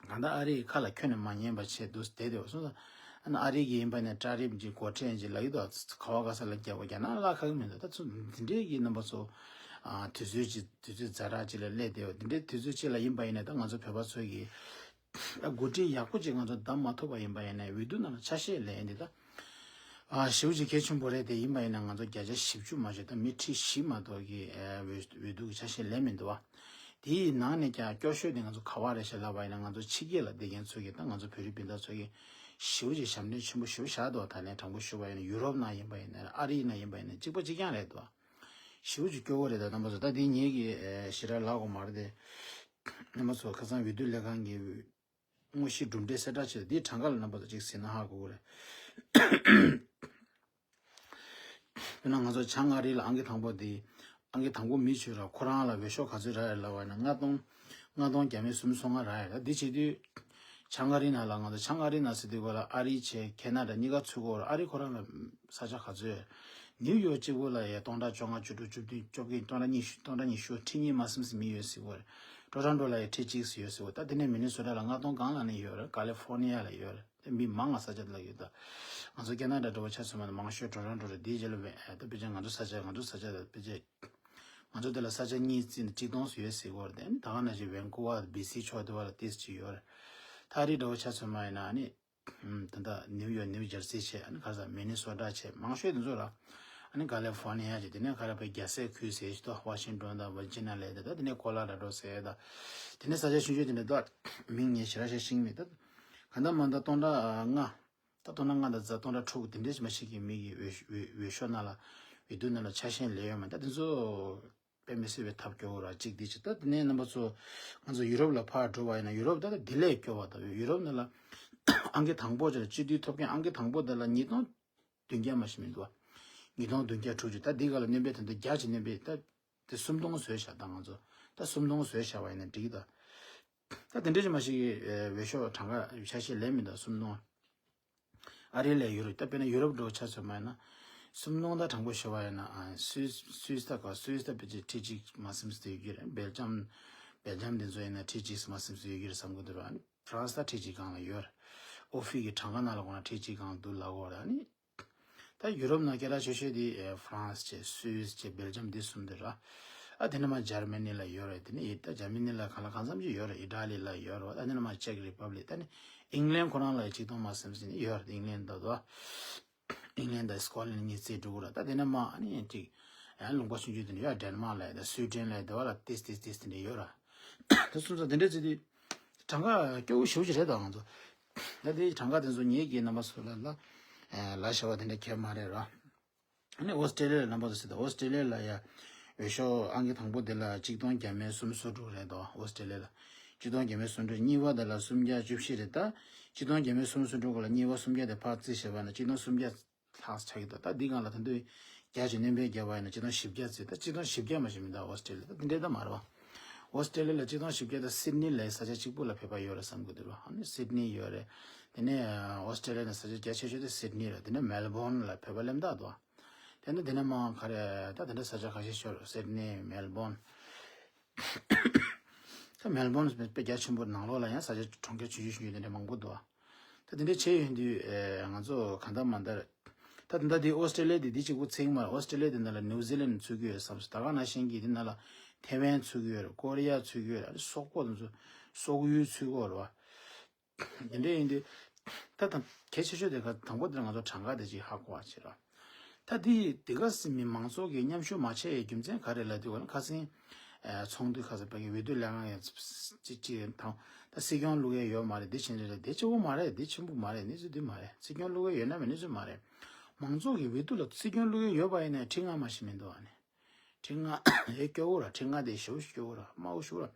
གང་ལྟར་ཨ་རིའི་ཁ་ལ་ཁྱོན་ནས་མ་ཉན་པ་བྱས་འདུག་བསྡད་དེ་བ། སོང་ཙང་ཨ་ནི་ཨ་རི་གི་ཡིན་པ་ནས་ཊ་རིབ་ཀྱི་སྒོ་ཁྲལ་ཅིག་ལབ་ཀྱི་འདུག་ག་བ་ག་ས་ལ་རྒྱག་པ། རྒྱ་ནག་ལ་ཁག་གི་མི་འདུག་ད་ཚོ་འདི་འདྲའི་གི་རྣམ་པ་ཚོ། ཨ། དུས་ཚོད་ཅིག་དུས་ཚོད་ཛ་དྲག་ཅིག་ལ་སླེབས་བསྡད་པ། འདི་འདྲའི་དུས་ཚོད་ཅིག་ལ་ཡིན་པ་ཡིན་ན། ད་ང་ཚོ་བོད་པ་ཚོ་གི་ཨ། འགོ་ཁྲིད་ཡག་པོ་ཅིག་ང་ཚོ་བདམས་མ་ཐུབ་པ་ཡིན་པ་ཡིན་ན། འོས་བསྡུ་ནང་ལ་ཆ་ཤས་ལེན་ཡིན་དེ། ད། ཨ། ཞེ་པོ་ཅིག་གལ་ཆེན་པོ་རེད། དེ་ཡིན་པ་ཡིན་ན་ང་ཚོ་བརྒྱ་ཆ་བཞི་བཅུ་མ་གཏོགས། ད་མི་ཁྲི་བཞི་མ་གཏོགས་ཀྱི། ཨ། འོས་འོས་བསྡུ་གི་ཆ་ཤས་ལེན་མི་འདུག་བ། དེའི་ནང་ནས་ཀྱང་སྐྱོ་ཤོས་དེ་ང་ཚོ་ག་བ་རེད་ཤག་ལབ་པ་ཡིན་ན། ང་ཚོ་ཕྱི་རྒྱལ་ལ་བསྡད་མཁན་ཚོ་གིས། ད་ང་ཚོ་བོད་རིགས་སྤུན་ཟླ་ཚོ་གིས་ཞེ་པོ་ཅིག་ཞབས་འདྲེན་ཆེན་པོ་ཞེ་པོ་བཞག་འདུག་བ། ད་ལན་དྲང་པོ་ཞུ་བ་ཡིན་ན། ཡུ་རོབ་ནང་ཡིན་པ་ཡིན་ན། ཨ་རི་ནང་ཡིན་པ་ཡིན་ན། གཅིག་པ་གཅིག་རྐྱང་རེད་འདུག་བ། ཞེ་པོ་ཅིག་སྐྱོ་བོ་རེད། ད་རྣམ་པ་ཚོ། ད་དེ་ངེད་ཀྱིས། ཨ། ཞེ་དྲག་ལབ་དགོས་མ་རེད་དེ། རྣམ་པ་ཚོ། ཁ་སང་འོས་བསྡུ་ལས་ཁང་གི་དངོས་གཞི་གྲུབ་འབྲས་གསལ་བསྒྲགས་བྱས། འདིའི་གྲངས་ཀ་ལ་རྣམ་པ་ཚོ་གཅིག་གཟིགས་ན་ཧ་གོ་གི་རེད། དཔེར་ན་ང་ཚོ་བྱང་ཨ་རི་ལ་ཨང་ཀི་དང་པོ་འདི། ཨང་ཀི་དང་པོ་མི་བྱོས་ར། ཁོ་རང་ལ་འོས་ཤོག་ག་ཚོད་རག་ཡོད་ལབ་པ་ཡིན་ན། ལྔ་སྟོང་། ལྔ་སྟོང་བརྒྱ་མེད་སུམ་ཅུ་སོ་ལྔ་རག་ཡོད། ད་འདི་བྱེད་དུས་བྱང་ཨ་རི་ནང་ལ། ང་ཚོ་བྱང་ཨ་རི་ནང་ཟེར་དུས་སྐོར་ལ་ཨ་རི་བྱས་ཁེ་ན་ཌ་གཉིས་ཀ་ཚུད་ཀྱི་ཡོད་རེད། ཨ་རི་ཁོ་རང་ལ་ས་ཆ་ག་ཚོད་ཡོད། ནིའུ་ཡོག་གཅིག་པོ་ལ་ཡ་སྟོང་ཕྲག་བཅོ་ལྔ། བཅུ་དྲུག། བཅུ་བདུན། བཅོ་བརྒྱད། སྟོང་ཕྲག་ཉི་ཤུ། སྟོང་ཕྲག་ཉི་ཤུ། ཁྲི་གཉིས་མ་ཟིན་ཙམ་མི་ཡོད་ཟེར་གྱི་ཡོད་རེད། ཊོ་རོན་ཊོ་ལ་ཡ་ཁྲི་གཅིག་ཙམ་ཡོད་ཟེར་གྱི་ཡོད། ད་དེ་ནས་མི་ནི་སོ་ཊ་ལ་ལྔ་སྟོང་སྒང་ལ་ནི་ཡོད་རེད། ཀ་ལི་ཧྥོར་ནི་ཡ་ལ་ཡོད་རེད། དེ་མི་མང་ང་ས་ཆ་དེ་ལ་ཡོད། ད་ང་ཚོ་ཁེ་ན་ཌ་འདྲ་པོ་ཆ་མཚོན་པ་ན་མང་ཤོས་ཊོ་རོན་ཊོ་རེད། དེའི་རྗེས་ལ་ཝེ། ད་ཕལ་ཆེར་ང་ཚོ་ས་ཆ། ང་ཚོ་ས་ཆ་དང་ཕལ་ཆེར། ང་ཚོ་དེ་ལ་ས་ཆ་གཉིས་ཙམ་གཅིག་སྟོང་ཙམ་ཡོད་ཟེར་གྱི་ཡོད་རེད། དེ་ནི་ད་ག་ནང་བཞིན་ཝན་ཀུ་ཝར་བི་སི་ཕྱོགས་དེ་བ་ལ་ཏོག་ཙམ་ཅིག་ཡོད་རེད། ད་ཨ་རི་འདྲ་པོ་ཆ་མཚོན་པ་ཡིན་ན། ཨ་ནི། ཨམ། ད་ལྟ་ནིའུ་ཡོག། ནིའུ་ཇར་སི་བྱས། ཨ་ནི་ག་རེ་ཟ། མི་ནི་སོ་ཊ་བྱས། མང་ཤོས་དེ་ཚོ་ར། ཨ་ནི་ཀ་ལི་ཧྥོར་ནི་ཡ་བྱས། དེ་ནས་ག་རེ། བའི་རྒྱལ་སའི་ཁུལ་ཟེར་ཞིག་འདུག་ཝ་ཤིང་ཊོན་དང་ཝར་ཇི་ནི་ཡ་ལབ་ཡ་དེ། ད་དེ་ནས་ཀོ་ལོ་ར་ཌོ་ཟེར་ཡ་ད། དེ་ནས་ས་ཆ་ཆུང་ཆུང་དེ་འདྲ་འདུག་མིང་ངས་ཞེ་དྲག་ཤེས་ཤེས་ཀྱི་མེད། ད་གང་ལྟར་མ་ལྟར་སྟོང་ཕྲག་ལྔ། ད་སྟོང་ཕྲག་ལྔ་དང་ཙམ། སྟོང་ཕྲག་དྲུག་དེ་འདྲ་ཞིག་མ་ཞིག་གི་མི་གི་འོས་འོས་འོས་ཤོག་ནང་ལ། འོས་བསྡུ་ནང་ལ་ཆ་ཤས་ལེན་ཡོད་མ། ད་དེ་ཚོ་དཔེ་མི་སྲིད་པའི་ཐབས་སྐྱོ་བོ་ར་གཅིག་དེ་བྱས། ད་དེ་ནས་རྣམ་པ་ཚོ། ང་ཚོ་ཡུ་རོབ་ལ་ཕར་འགྲོ་བ་ཡིན་ན། ཡུ་རོབ་ད་ལྟ་དེ་ལས་སྐྱོ་བ། ད་ཡུ་རོབ་ནང་ལ་ཨང་ཀི་དང་པོ་བྱས་ལ། སྤྱི་འཐུས་ཐོབ་མཁན་ཨང་ཀི་དང་པོ་དེ་ལ་ཉིས་སྟོང་བདུན་བརྒྱ་མ་ཞིག་མི་འདུག་བ། ཉིས་སྟོང་བདུན་བརྒྱ་དྲུག་ཅུ། ད་འདི་ག་ལ་སྣོན་པའི་དོན་དུ་བརྒྱ་ཅིག་སྣོན་པའི། ད་དེ་སུམ་སྟོང་བཟོས་བཞག་ད་ང་ཚོ། ད་སུམ་སྟོང་བཟོས་བཞག་པ་ཡིན་ན་འགྲིག་གི་ད། ད་དེ་འདྲ་ཞིག་མ་ཞིག་གི་འོས་ཤོག་གྲངས་ཀ་ཆ་ཤས་ལེན་མི་འདུག་སུམ་སྟོང་། ཨ་རི་ལ་ཡོད་རེད། ད་དཔེར་ན་ཡུ་རོབ་འདྲ་པོ་ཆ་མཚོན་པ་ཡིན་ན། སུམ་སྟོང་ད་དྲང་པོ་ཞུ་བ་ཡིན་ན། ཨ། སུད་སུད་ད་ག་སུད་ད་ཕལ་ཆེར་ཁྲི་གཅིག་མ་ཟིན་ཙམ་ཡོད་ཀྱི་རེད། སྦེལ་ཇམ། སྦེལ་ཇམ་དེ་ཚོ་ཡིན་ན་ཁྲི་གཅིག་མ་ཟིན་ཙམ་ཡོད་ཀྱི་རེད་བསམ་གྱི་འདུག་ར། ཨ་ནི་ཧྥ་རན་སི་ད་ཁྲི་གཅིག་སྒང་ལ་ཡོད་རེད། ཨོ་ཕི་གི་གྲངས་ཀ་ནང་ལ་གོ་ན་ཁྲི་གཅིག་སྒང་འདུག་ལབ་ཀྱི་ཡོད་རེད། ཨ་ནི། ད་ཡུ་རོབ་ནང་སྐད་གྲགས་ཆེ་ཤོས་དེ། ཨེ། ཧྥ་རན་སི་བྱས། སུད་སི་བྱས། སྦེལ་ཇམ། འདི་གསུམ་དེ་ར། ཨ། དེ་ནས་མར་འཇར་མ་ནི་ལ་ཡོད་རེད། དེ་ནས་ཨི། ད་འཇར་མ་ནི་ལ་གང་ལ་གང་འཚམ་ཅིག་ཡོད་རེད། ཨི་ཊ་ལི་ལ་ཡོད་རེད། ཨ། དེ་ནས་མར་ཅེག་རི་པབ་ལིག། ད་ནི་ཨིང་ལན་ཁོ་རང་ལ་ཡང་ཆིག་སྟོང་མ་ཟིན་ཙམ་ཅིག་ནི་ཡོད་རེད། ཨིང་ལན་ད་དོ། ཨིང་ལན་དང་སི་ཀོ་ལན་གཉིས་རྩིས་འགྲོ་གི་རེད། ད་དེ་ནས་མར་ཨ་ནི་ཅིག། ཨ། ལུང་པ་ཆུང་ཆུང་དེ་འདྲ་ཡོད། ཌེན་མཱག་ལ་ཡ་དང་སུའི་ཌེན་ལ་ཡ་དེ་བ་ལ་ཏིས་ཏིས་ཏིས་དེ་འདྲ་ཡོད་ར། ད་སོང་ཙང་དེ་འདྲ་ཙི་དེ། གྲངས་ཀ་སྐྱོ་བོ་ཞེ་པོ་ཅིག་རེད་ད་ང་ཚོ། ད་དེ་གྲངས་ཀ་དེ་ཚོ་ངེད་ཀྱིས་རྣམ་པ་ཚོ་ལ་ལ། ཨ། ལབ་བྱ་བ་དེ་འདྲ་གང་ཡང་མ་རེད་ར། ཨ་ནི་ཨོ་སི་ཀྲེ་ལི་ཡ་ལ་རྣམ་པ་ཚོ་གཟིགས་དང་། ཨོ་སི་ཀྲེ་ལི་ཡ་ལ་ཡ་འོས་ཤོག་ཨང་ཀི་དང་པོ་དེ་ལ་ཆིག་སྟོང་བརྒྱ་མེད་སུམ་ཅུ་སོ་དྲུག་རེད་དོ། ཨོ་སི་ཀྲེ་ལི་ཡ་ལ་ཆིག་སྟོང་བརྒྱ་མེད་སུམ་ཅུ། གཉིས་པ་དེ་ལ་སུམ་བརྒྱ་བཅུ་བཞི་རེད། ད་ཆིག་སྟོང་བརྒྱ་མེད་སུམ་ཅུ་སོ་དྲུག་ག་ལ་གཉིས་པ་སུམ་བརྒྱ་དེ་ཕར་རྩིས་བྱས་པ་ན་ཆིག་སྟོང་སུམ་བརྒྱ་ལྷག་ཆགས་ཀྱི་འདུག་ད་འདི་སྒང་ལ་ད་དུང་བརྒྱ་ཅིག་སྣོན་པ་བརྒྱབ་པ་ཡིན་ན་ཆིག་སྟོང་བཞི་བརྒྱ་ཙམ། ད་ཆིག་སྟོང་བཞི་བརྒྱ་མ་ཞིག་མི་འདུག་ཨོ་སི་ཀྲེ་ལི་ཡ། ད་འདི་འདྲའི་ད་མ་རེད་བ། ཨོ་སི་ཀྲེ་ལི་ཡ་ལ་ཆིག་སྟོང་བཞི་བརྒྱ་ད་སིད་ནི་ལ་ས་ཆ་གཅིག་པུ་ལ་བོད་པ་ཡོད་རེད་བསམ་གྱི་འདུག་ར། ཨ་ནི་སིད་ནི་ཡོད་རེད། དེ་ནས་ཨོ་སི་ཀྲེ་ལི་ཡ་ནས་ས་ཆ་རྒྱ་ཆེ་ཤོས་དེ་སིད་ནི་རེད། དེ་ནས་མེལ་བོན་ལ་བོད་པ་སླེབས་དགོས་འདུག་དེ་ནས་དེ་ནས་མར་ག་རེ། ད་དེ་འདྲ་ས་ཆ་ཁ་ཤས་ཤོར། སིད་ནི། མེལ་བོན། ད་མེལ་བོན་དཔེ་རྒྱ་ཆེན་པོ། ནང་ལོགས་ལ་ཡང་ས་ཆ་གྲོང་ཁྱེར་ཆུང་ཆུང་ཆུང་ཆུང་དེ་འདྲ་མང་པོ་འདུག་ད་དེ་འདྲ་བྱས་ཡོང་དུས། ཨེ། ང་ཚོ་གང་ལྟར་མ་ལྟར། ད་ད་ལྟ་འདི་ཨོ་སི་ཀྲེ་ལི་ཡ་འདི་འདི་གཅིག་པུ་ཚུད་ཀྱི་མ་རེད། ཨོ་སི་ཀྲེ་ལི་ཡ་འདི་ནང་ལ་ནིའུ་ཛི་ལན་ཚུད་ཀྱི་ཡོད་བསམ་སོང་། ད་ག་ནང་བཞིན་གྱི་འདི་ནང་ལ་ཐེ་ཝན་ཚུད་ཀྱི་ཡོད་རེད། ཀོ་རི་ཡ་ཚུད་ཀྱི་ཡོད་རེད། ཨ་ནི་སོག་པོ་དེ་ཚོ། སོག་ཡུལ་ཚུད་ཀྱི་ཡོད་རེད་བ། དེ་འདྲ་ཡིན་དུས། ད་ད་གལ་ཆེ་ཤོས་དེ་ག་དང་པོ་དེ་ང་ཚོ་གྲངས་ཀ་དེ་ཅིག་ཧ་གོ་བ་བྱེད་རོགས། ད་དེ་དེ་ག་སྲིད་མི་མང་ཚོགས་ཀྱིས་མཉམ་ཞུགས་མ་བྱས་ཡའི་རྒྱུ་མཚན་ག་རེ་ལབ་དུས་སྒང་ལ། ཁ་སང་། ཨ། ཚོགས་འདུ་ཁ་སང་ཕ་གི་འོས་བསྡུ་ལས་ཁང་ཡང་ཅིག་ཅིག་དང་། ད་སྲིད་སྐྱོང་བླུག་ཡས་ཡོད་མ་རེད། འདི་བྱེད་འདི་རེད། དེ་གཅིག་པོ་མ་རེད། འདི་ཆེན་པོ་མ་རེད། གནས་ཚུལ་འདི་མ་རེད། སྲིད་སྐྱོང་བླུག་ཡས་ཡོད་ན་མེད་གནས་ཚུལ་མ་རེད། མང་ཚོགས་ཀྱི་འོས་བསྡུ་ལ་སྲིད་སྐྱོང་བླུག་ཡས་ཡོད་པ་ཡིན་ན་ཁྲི་ལྔ་མ་ཞིག་མི་འདུག་ཨ་ནི། ཁྲི་ལྔ་ཨེ་སྐྱོ་བོ་ར། ཁྲི་ལྔ་དེ་ཞེ་པོ་ཞིག་སྐྱོ་བོ་ར། དམའ་བོ་ཞིག་ར།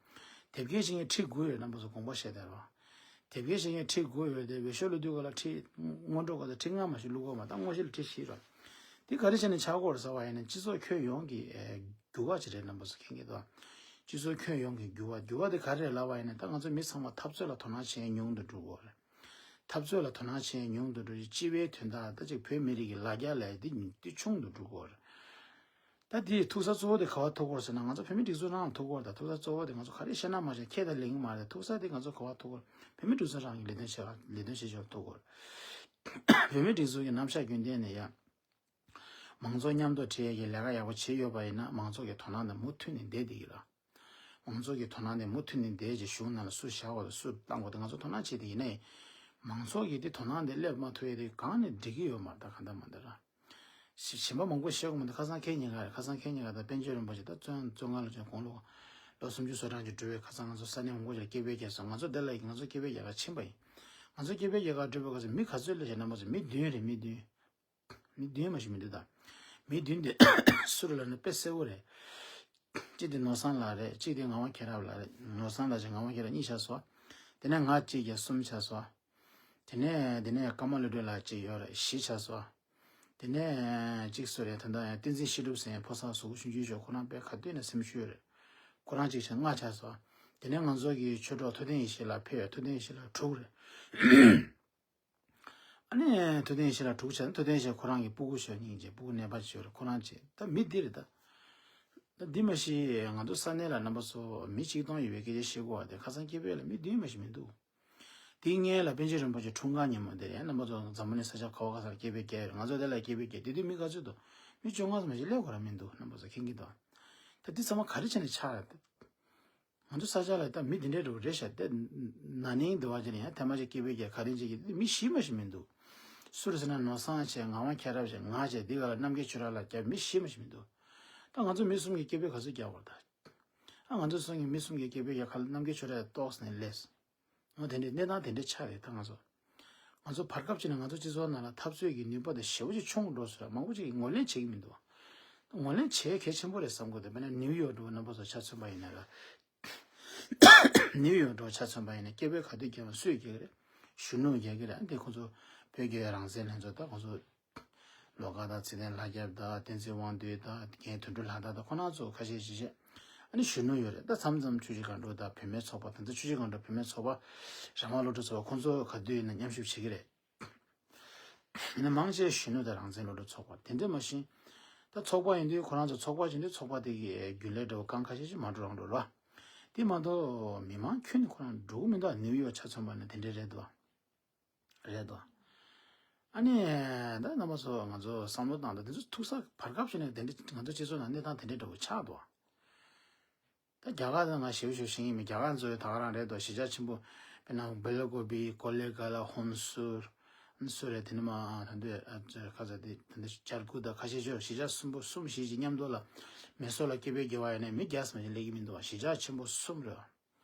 དེབ་སྐྱེལ་བྱེད་མཁན་ཁྲི་དགུ་ཡོད། རྣམ་པ་ཚོ་དགོངས་པ་བཞེས་དང་ར། དེབ་སྐྱེལ་བྱེད་མཁན་ཁྲི་དགུ་ཡོད་དེ། འོས་ཤོག་བླུག་དུས་སྒང་ལ་ཁྲི། སྔོན་འགྲོ་སྒང་ལ་ཁྲི་ལྔ་མ་ཞིག་བླུག་དགོས་མ། ད་དངོས་གཞི་ལ་ཁྲི་བཞི་ར། དེ་ག་རེ་བྱས་ནས་ཆགས་ཀྱི་ཡོད་རེད་ཟེར་བ་ཡིན་ན། སྤྱི་ཚོགས་ཁྱོན་ཡོངས་ཀྱི། ཨེ། འགྱུར་བ་ཅིག་རེད། རྣམ་པ་ཚོ་མཁྱེན་གྱི་འདུག་སྤྱི་ཚོགས་ཁྱོན་ཡོངས་ཀྱི་འགྱུར་བ། འགྱུར་བ་དེ་ག་རེ་རེད་ལབ་པ་ཡིན་ན། ད་ང་ཚོ་མི་ཚང་མ་འཐབ་རྩོད་ལ་དོ་སྣང་བྱེད་མཁན་ཉུང་དུ་འགྲོ་གི་ཡོད་རེད། འཐབ་རྩོད་ལ་དོ་སྣང་བྱེད་ཉུང་དུ་འགྲོ་རྒྱུ། སྤྱི་པའི་དོན་དག་ད་ཅིག་བོད་མི་རིགས་ཀྱི་ལ་རྒྱ་ལས་འདི་འདི་ཆུང་དུ་འགྲོ་གི་ཡོད་རེད། ད་དེའི་ཐུག་ས་གཙོ་བོ་དེ་ག་པར་ཐུག་གི་ཡོད་རེད་ཟེར་ན། ང་ཚོ་བོད་མི་སྒྲིག་འཛུགས་ནང་ལ་ཐུག་གི་ཡོད་རེད། ད་ཐུག་ས་གཙོ་བོ་དེ་ང་ཚོ་ག་རེ་བཤད་ན་མ་བྱས་ཁྱེད་དང་ལེན་གི་མ་རེད། ཐུག་ས་དེ་ང་ཚོ་ག་པར་ཐུག་གི་ཡོད་རེད། བོད་མི་སྒྲིག་འཛུགས་རང་གི་ལས་དོན་བྱེད་ལས་དོན་བྱེད་ཕྱོགས་ཐུག་གི་ཡོད་རེད། བོད་མི་སྒྲིག་འཛུགས་ཀྱི་རྣམ་གཞག་རྒྱུན་ལྡན་ནས་ཡ། མང་ཚོགས་མཉམ་དུ་འབྲེལ་ཡས་ཀྱི་ལས་ཀ་ཡག་པོ་བྱེད་ཡོད་པ་ཡིན་ན། མང་ཚོགས་ཀྱི་དོ་སྣང་དེ་མུ་མཐུད་ནས་བསྡད་བསྡད་ཀྱི་རེད། མང་ཚོགས་ཀྱི་དོ་སྣང་དེ་མུ་མཐུད་ནས་བསྡད་རྗེས་གཞུང་ནང་ལ་སུ་བཞག་པ་དང་སུ་བཏང་དགོས་དེ་ང་ཚོ་དོ་སྣང་བྱེད་དེ་ཡིན་ནའི། མང་ཚོགས་ཀྱི་དེ་དོ་སྣང་དེ་སླེབས་མ་ཐུབ་ཡས་དེ་གང་ནས་འགྲིག་གི་ཡོད་མ་རེད། ད་གང་ལྟར་མ་ལྟར་ར། གཞན་པ་མང་པོ་བཤད་དགོས་མི་འདུག་ཁ་སང་ཁེ་ཉིན་ག་རེད། ཁ་སང་ཁེ་ཉིན་ག་ད་པཎ་ཆེན་རིན་པོ་ཆེ་ད་བཙོན་བཙོན་ཁང་ལ་བྱོན་གོང་ལོ་ལོ་སུམ་ཅུ་སོ་གྲངས་ཅིག་འགྲོ་བའི་ཁ་སང་ང་ཚོ་ས་གནས་མང་པོ་ཅིག་ལ་སྐད་འབོད་རྒྱག་སོང་། ང་ཚོ་འདི་ལ་ཡིན། ང་ཚོ་སྐད་འབོད་རྒྱག་ག་ཕྱིན་པ་ཡིན། ང་ཚོ་སྐད་འབོད་རྒྱག་ག་འགྲོ་བའི་སྐབས་སུ་མི་ག་ཚོད་སླེབས་ཤག་རྣམ་པ་ཚོ། མི་བདུན་རེད། མི་བདུན། མི་བདུན་མ་ཞིག་མི་འདུག་ད་མི་བདུན་དེ་སུ་རེད་ལབ་ན་དཔེ་གསལ་པོ་རེད། གཅིག་དེ་ནོར་བཟང་ལགས་རེད། གཅིག་དེ་ངག་དབང་མཁྱེན་རབ་ལགས་རེད། ནོར་བཟང་ལགས་ཀྱིས་ངག་དབང་མཁྱེན་རབ་གཉིས་ཆགས་སོང་། དེ་ནས་ང་གཅིག་བརྒྱབ་གསུམ་ཆགས་སོང་། དེ་ནས་དེ་ནས་ཀརྨ་བློ་གྲོས་ལགས་གཅིག་ཡོད་རེད། བཞི་ཆགས་སོང་། དེ་ནས་གཅིག་སུ་རེད། ད་ལྟ་ཡང་བསྟན་འཛིན་བཤད་སྒྲུབ་ཟེར་ཕོ་གསར་གཟུགས་པོ་ཆུང་ཆུང་ཤོས། ཁོ་རང་དཔེ་ག་དུས་ནས་སེམས་ཤུགས་ཡོད་རེད། ཁོ་རང་གཅིག་ཆགས། ལྔ་ཆགས་སོང་། དེ་ནས་ང་ཚོ་གི་ཆོས་གྲོགས་ཐུབ་བསྟན་ཡེ་ཤེས་ལགས་ཕེབས་ཡོད། ཐུབ་བསྟན་ཡེ་ཤེས་ལགས་དྲུག་རེད། ཨ་ནི་ཐུབ་བསྟན་ཡེ་ཤེས་ལགས་དྲུག་ཆགས། ཐུབ་བསྟན་ཡེ་ཤེས་ཁོ་རང་གི་སྤུ་གུ་ཤོས་གཉིས་ཀྱི་སྤུ་གུ་ནད་པ་ཅིག་ཡོད་རེད། ཁོ་རང་ཅིག་ད་མི་འདི་རེད་ད། ད་འདི་མ་གཞི་ང་ཚོ་ས་གནས་ལ་རྣམ་པ་ཚོ་མི་གཅིག་སྟོང་ཡོད་པའི་སྐད་ཆ་བཤད་དགོས་པ་དེ་ཁ་སང་སྐད་འབོད་ལ་མི་བདུན་མ་ཞིག་མི་འདུག་དེའི་སྔོན་ལ་པཎ་ཆེན་རིན་པོ་ཆེ་འཁྲུངས་སྐར་ཉིན་མོ་དེར་ཡང་རྣམ་པ་ཚོ་འཛམ་བུ་གླིང་ས་ཆ་ག་བ་ག་ས་ལ་སྐད་འབོད་རྒྱག་ཡོད་རེད། ང་ཚོ་དེ་ལ་སྐད་འབོད་རྒྱག་དེ་དུས་མི་ག་ཚོད་འདུག་མི་བཅོ་ལྔ་ཙམ་ཞིག་སླེབས་དགོས་ར་མི་འདུག་རྣམ་པ་ཚོ་མཁྱེན་གྱི་འདུག་ད་འདི་ཚང་མ་ག་རེ་བྱས་ནས་ཆགས་རེད། ང་ཚོ་ས་ཆ་ལ་ད་མི་དེ་འདྲའི་འགྲོ་རེད་ཤག་དེ་ན་ནིང་དུ་བ་ཅིག་ལ་ཡང་ཐེངས་མ་ཅིག་སྐད་འབོད་རྒྱག་ག་རེ་བྱེད་ཀྱི་དེ་མི་ཞིག་མ་ཞིག་མི་འདུག་སུ་རེད་ཟེར་ན་ནོར་བཟང་བྱས། ངག་དབང་མཁྱེན་རབ་བྱས། ང་བྱས། འདི་ག་ལ་རྣམ་རྒྱལ་ཆོས་གྲགས་ལགས་བྱས། མི་ཞིག་མ་ཞིག་མི་འདུག་ད་ང་ཚོ་མི་གསུམ་གྱིས་སྐད་འབོད་ག་ཚོད་རྒྱག་དགོས་རེད་ད། ཨ་ང་ཚོ་གསུམ་གྱིས་མི་གསུམ་གྱིས་སྐད་འབོད་རྒྱག་ག་ལ་རྣམ་རྒྱལ་ཆོས་གྲགས་ཏོག་ཙམ་ནས་སླེབས། འོ་དེ་འདྲའི་གནས་སྟངས་དེ་འདྲ་ཆགས་རེད་ད་ང་ཚོ། ང་ཚོ་བར་སྐབས་ཅིག་ནས་ང་ཚོ་སྤྱི་ཚོགས་ནང་ལ་འཐབ་རྩོད་ཀྱི་ནུས་པ་དེ་ཞེ་པོ་ཅིག་ཆུང་རུ་འགྲོ་སོང་ར། མང་པོ་ཅིག་གིས་ངོས་ལེན་བྱེད་ཀྱི་མི་འདུག་ངོས་ལེན་བྱེད་གལ་ཆེན་པོ་རེད་བསམ་གྱི་འདུག་དཔེར་ན་ནིའུ་ཡོག་འགྲོ་བ་རྣམ་པ་ཚོ་ཆ་མཚོན་པ་ཡིན་ན་ར། ནིའུ་ཡོག་འགྲོ་བ་ཆ་མཚོན་པ་ཡིན་ན་སྐད་འབོད་ག་དུས་རྒྱག་པ། སུས་རྒྱག་གི་རེད། གཞོན་ནུ་རྒྱག་གི་རེད། འདི་ཁོ་ཚོ་བོད་རྒྱ་རང་བཙན་ལྷན་ཚོགས་དང་ཁོ་ཚོ་ལོ་དཀར་དང་ཚེ་བརྟན་ལྷ་སྐྱབས་དང་བསྟན་འཛིན་དབང་འདུས་དང་རྒན་དོན་གྲུབ་ལྷ་དར་དང་ཁོ་རང་ཚོ་ཁ་ཤས་ཤིག་བྱས། ཨ་ནི་གཞོན་ནུ་ཡོད་རེད། ད་མཚམས་མཚམས་ཆུ་བཞི་སྒང་དྲུག་དང་བུད་མེད་ཚོགས་པ། ད་ལྟ་ཆུ་བཞི་སྒང་དྲུག་བུད་མེད་ཚོགས་པ། རང་དབང་སློབ་ཕྲུག་ཚོགས་པ། ཁོང་ཚོ་ག་དུས་ཡིན་ན་མཉམ་ཞུགས་བྱེད་ཀྱི་རེད། ཡིན་ན་མང་ཆེ་གཞོན་ནུ་དང་རང་བཙན་སློབ་ཕྲུག་ཚོགས་པ་དེ་འདྲ་མ་ཤེས། ད་ཚོགས་པ་ཡིན་དུས་ཁོ་རང་ཚོ་ཚོགས་པ་བྱེད་དུས་ཚོགས་པ་དེ་གི་རྒྱུན་ལས་འདྲ་བོ་རྐང་ཁ་ཤས་ཤིག་མ་འགྲོ་རང་འགྲོ་ར། དེ་མ་གཏོགས་མི་མང་ཁྱོན་ནས་ཁོ་རང་འགྲོ་གི་མི་འདུག་ནིའུ་ཡོག་ཆ་མཚོན་པ་ན་དེ་འདྲ་རེད་འདུག་རེད་དོ། ཨ་ནི། ད་རྣམ་པ་ཚོ་ང་ཚོ་བསམ་བློ་བཏང་ད་དེ་ཚོ་ཐུག་ས་བར་སྐབས་ཤིག་ནས་དེ་འདྲ་ང་ཚོ་སྤྱི་ཚོགས་ནང་གནས་སྟངས་དེ་འདྲ་འདྲ་བོ་ཆགས་འདུག་ད་རྒྱ་གར་ད་ང་ཞེ་པོ་ཞེ་པོ་ཤེས་ཀྱི་མེད། རྒྱ་གར་ཚོ་ད་ག་རང་རེད་དོ། གཞིས་ཆགས་ཆེན་པོ་དཔེར་ན་སྦེ་ལ་ཀོ་བི། ཀོ་ལེ་གྷ་ལ། ཧོན་སུར། ཧོན་སུར་རེད། དེ་ནས་མ་ད་འདོད་ཁ་ཚ་དེ་ད་འདོད་ཇར་ཁུ་ད་ཁ་ཤས་ཤོད། གཞིས་ཆགས་གསུམ་པོ་གསུམ་བཞི་ཅིག་མཉམ་དུ་ལ་མེ་སོར་ལ་སྐད་འབོད་རྒྱག་པ་ཡིན་ན་མི་བརྒྱ་ཙམ་ཞིག་སླེབས་ཀྱི་མི་འདུག་གཞིས་ཆགས་ཆེན་པོ་གསུམ་རེད།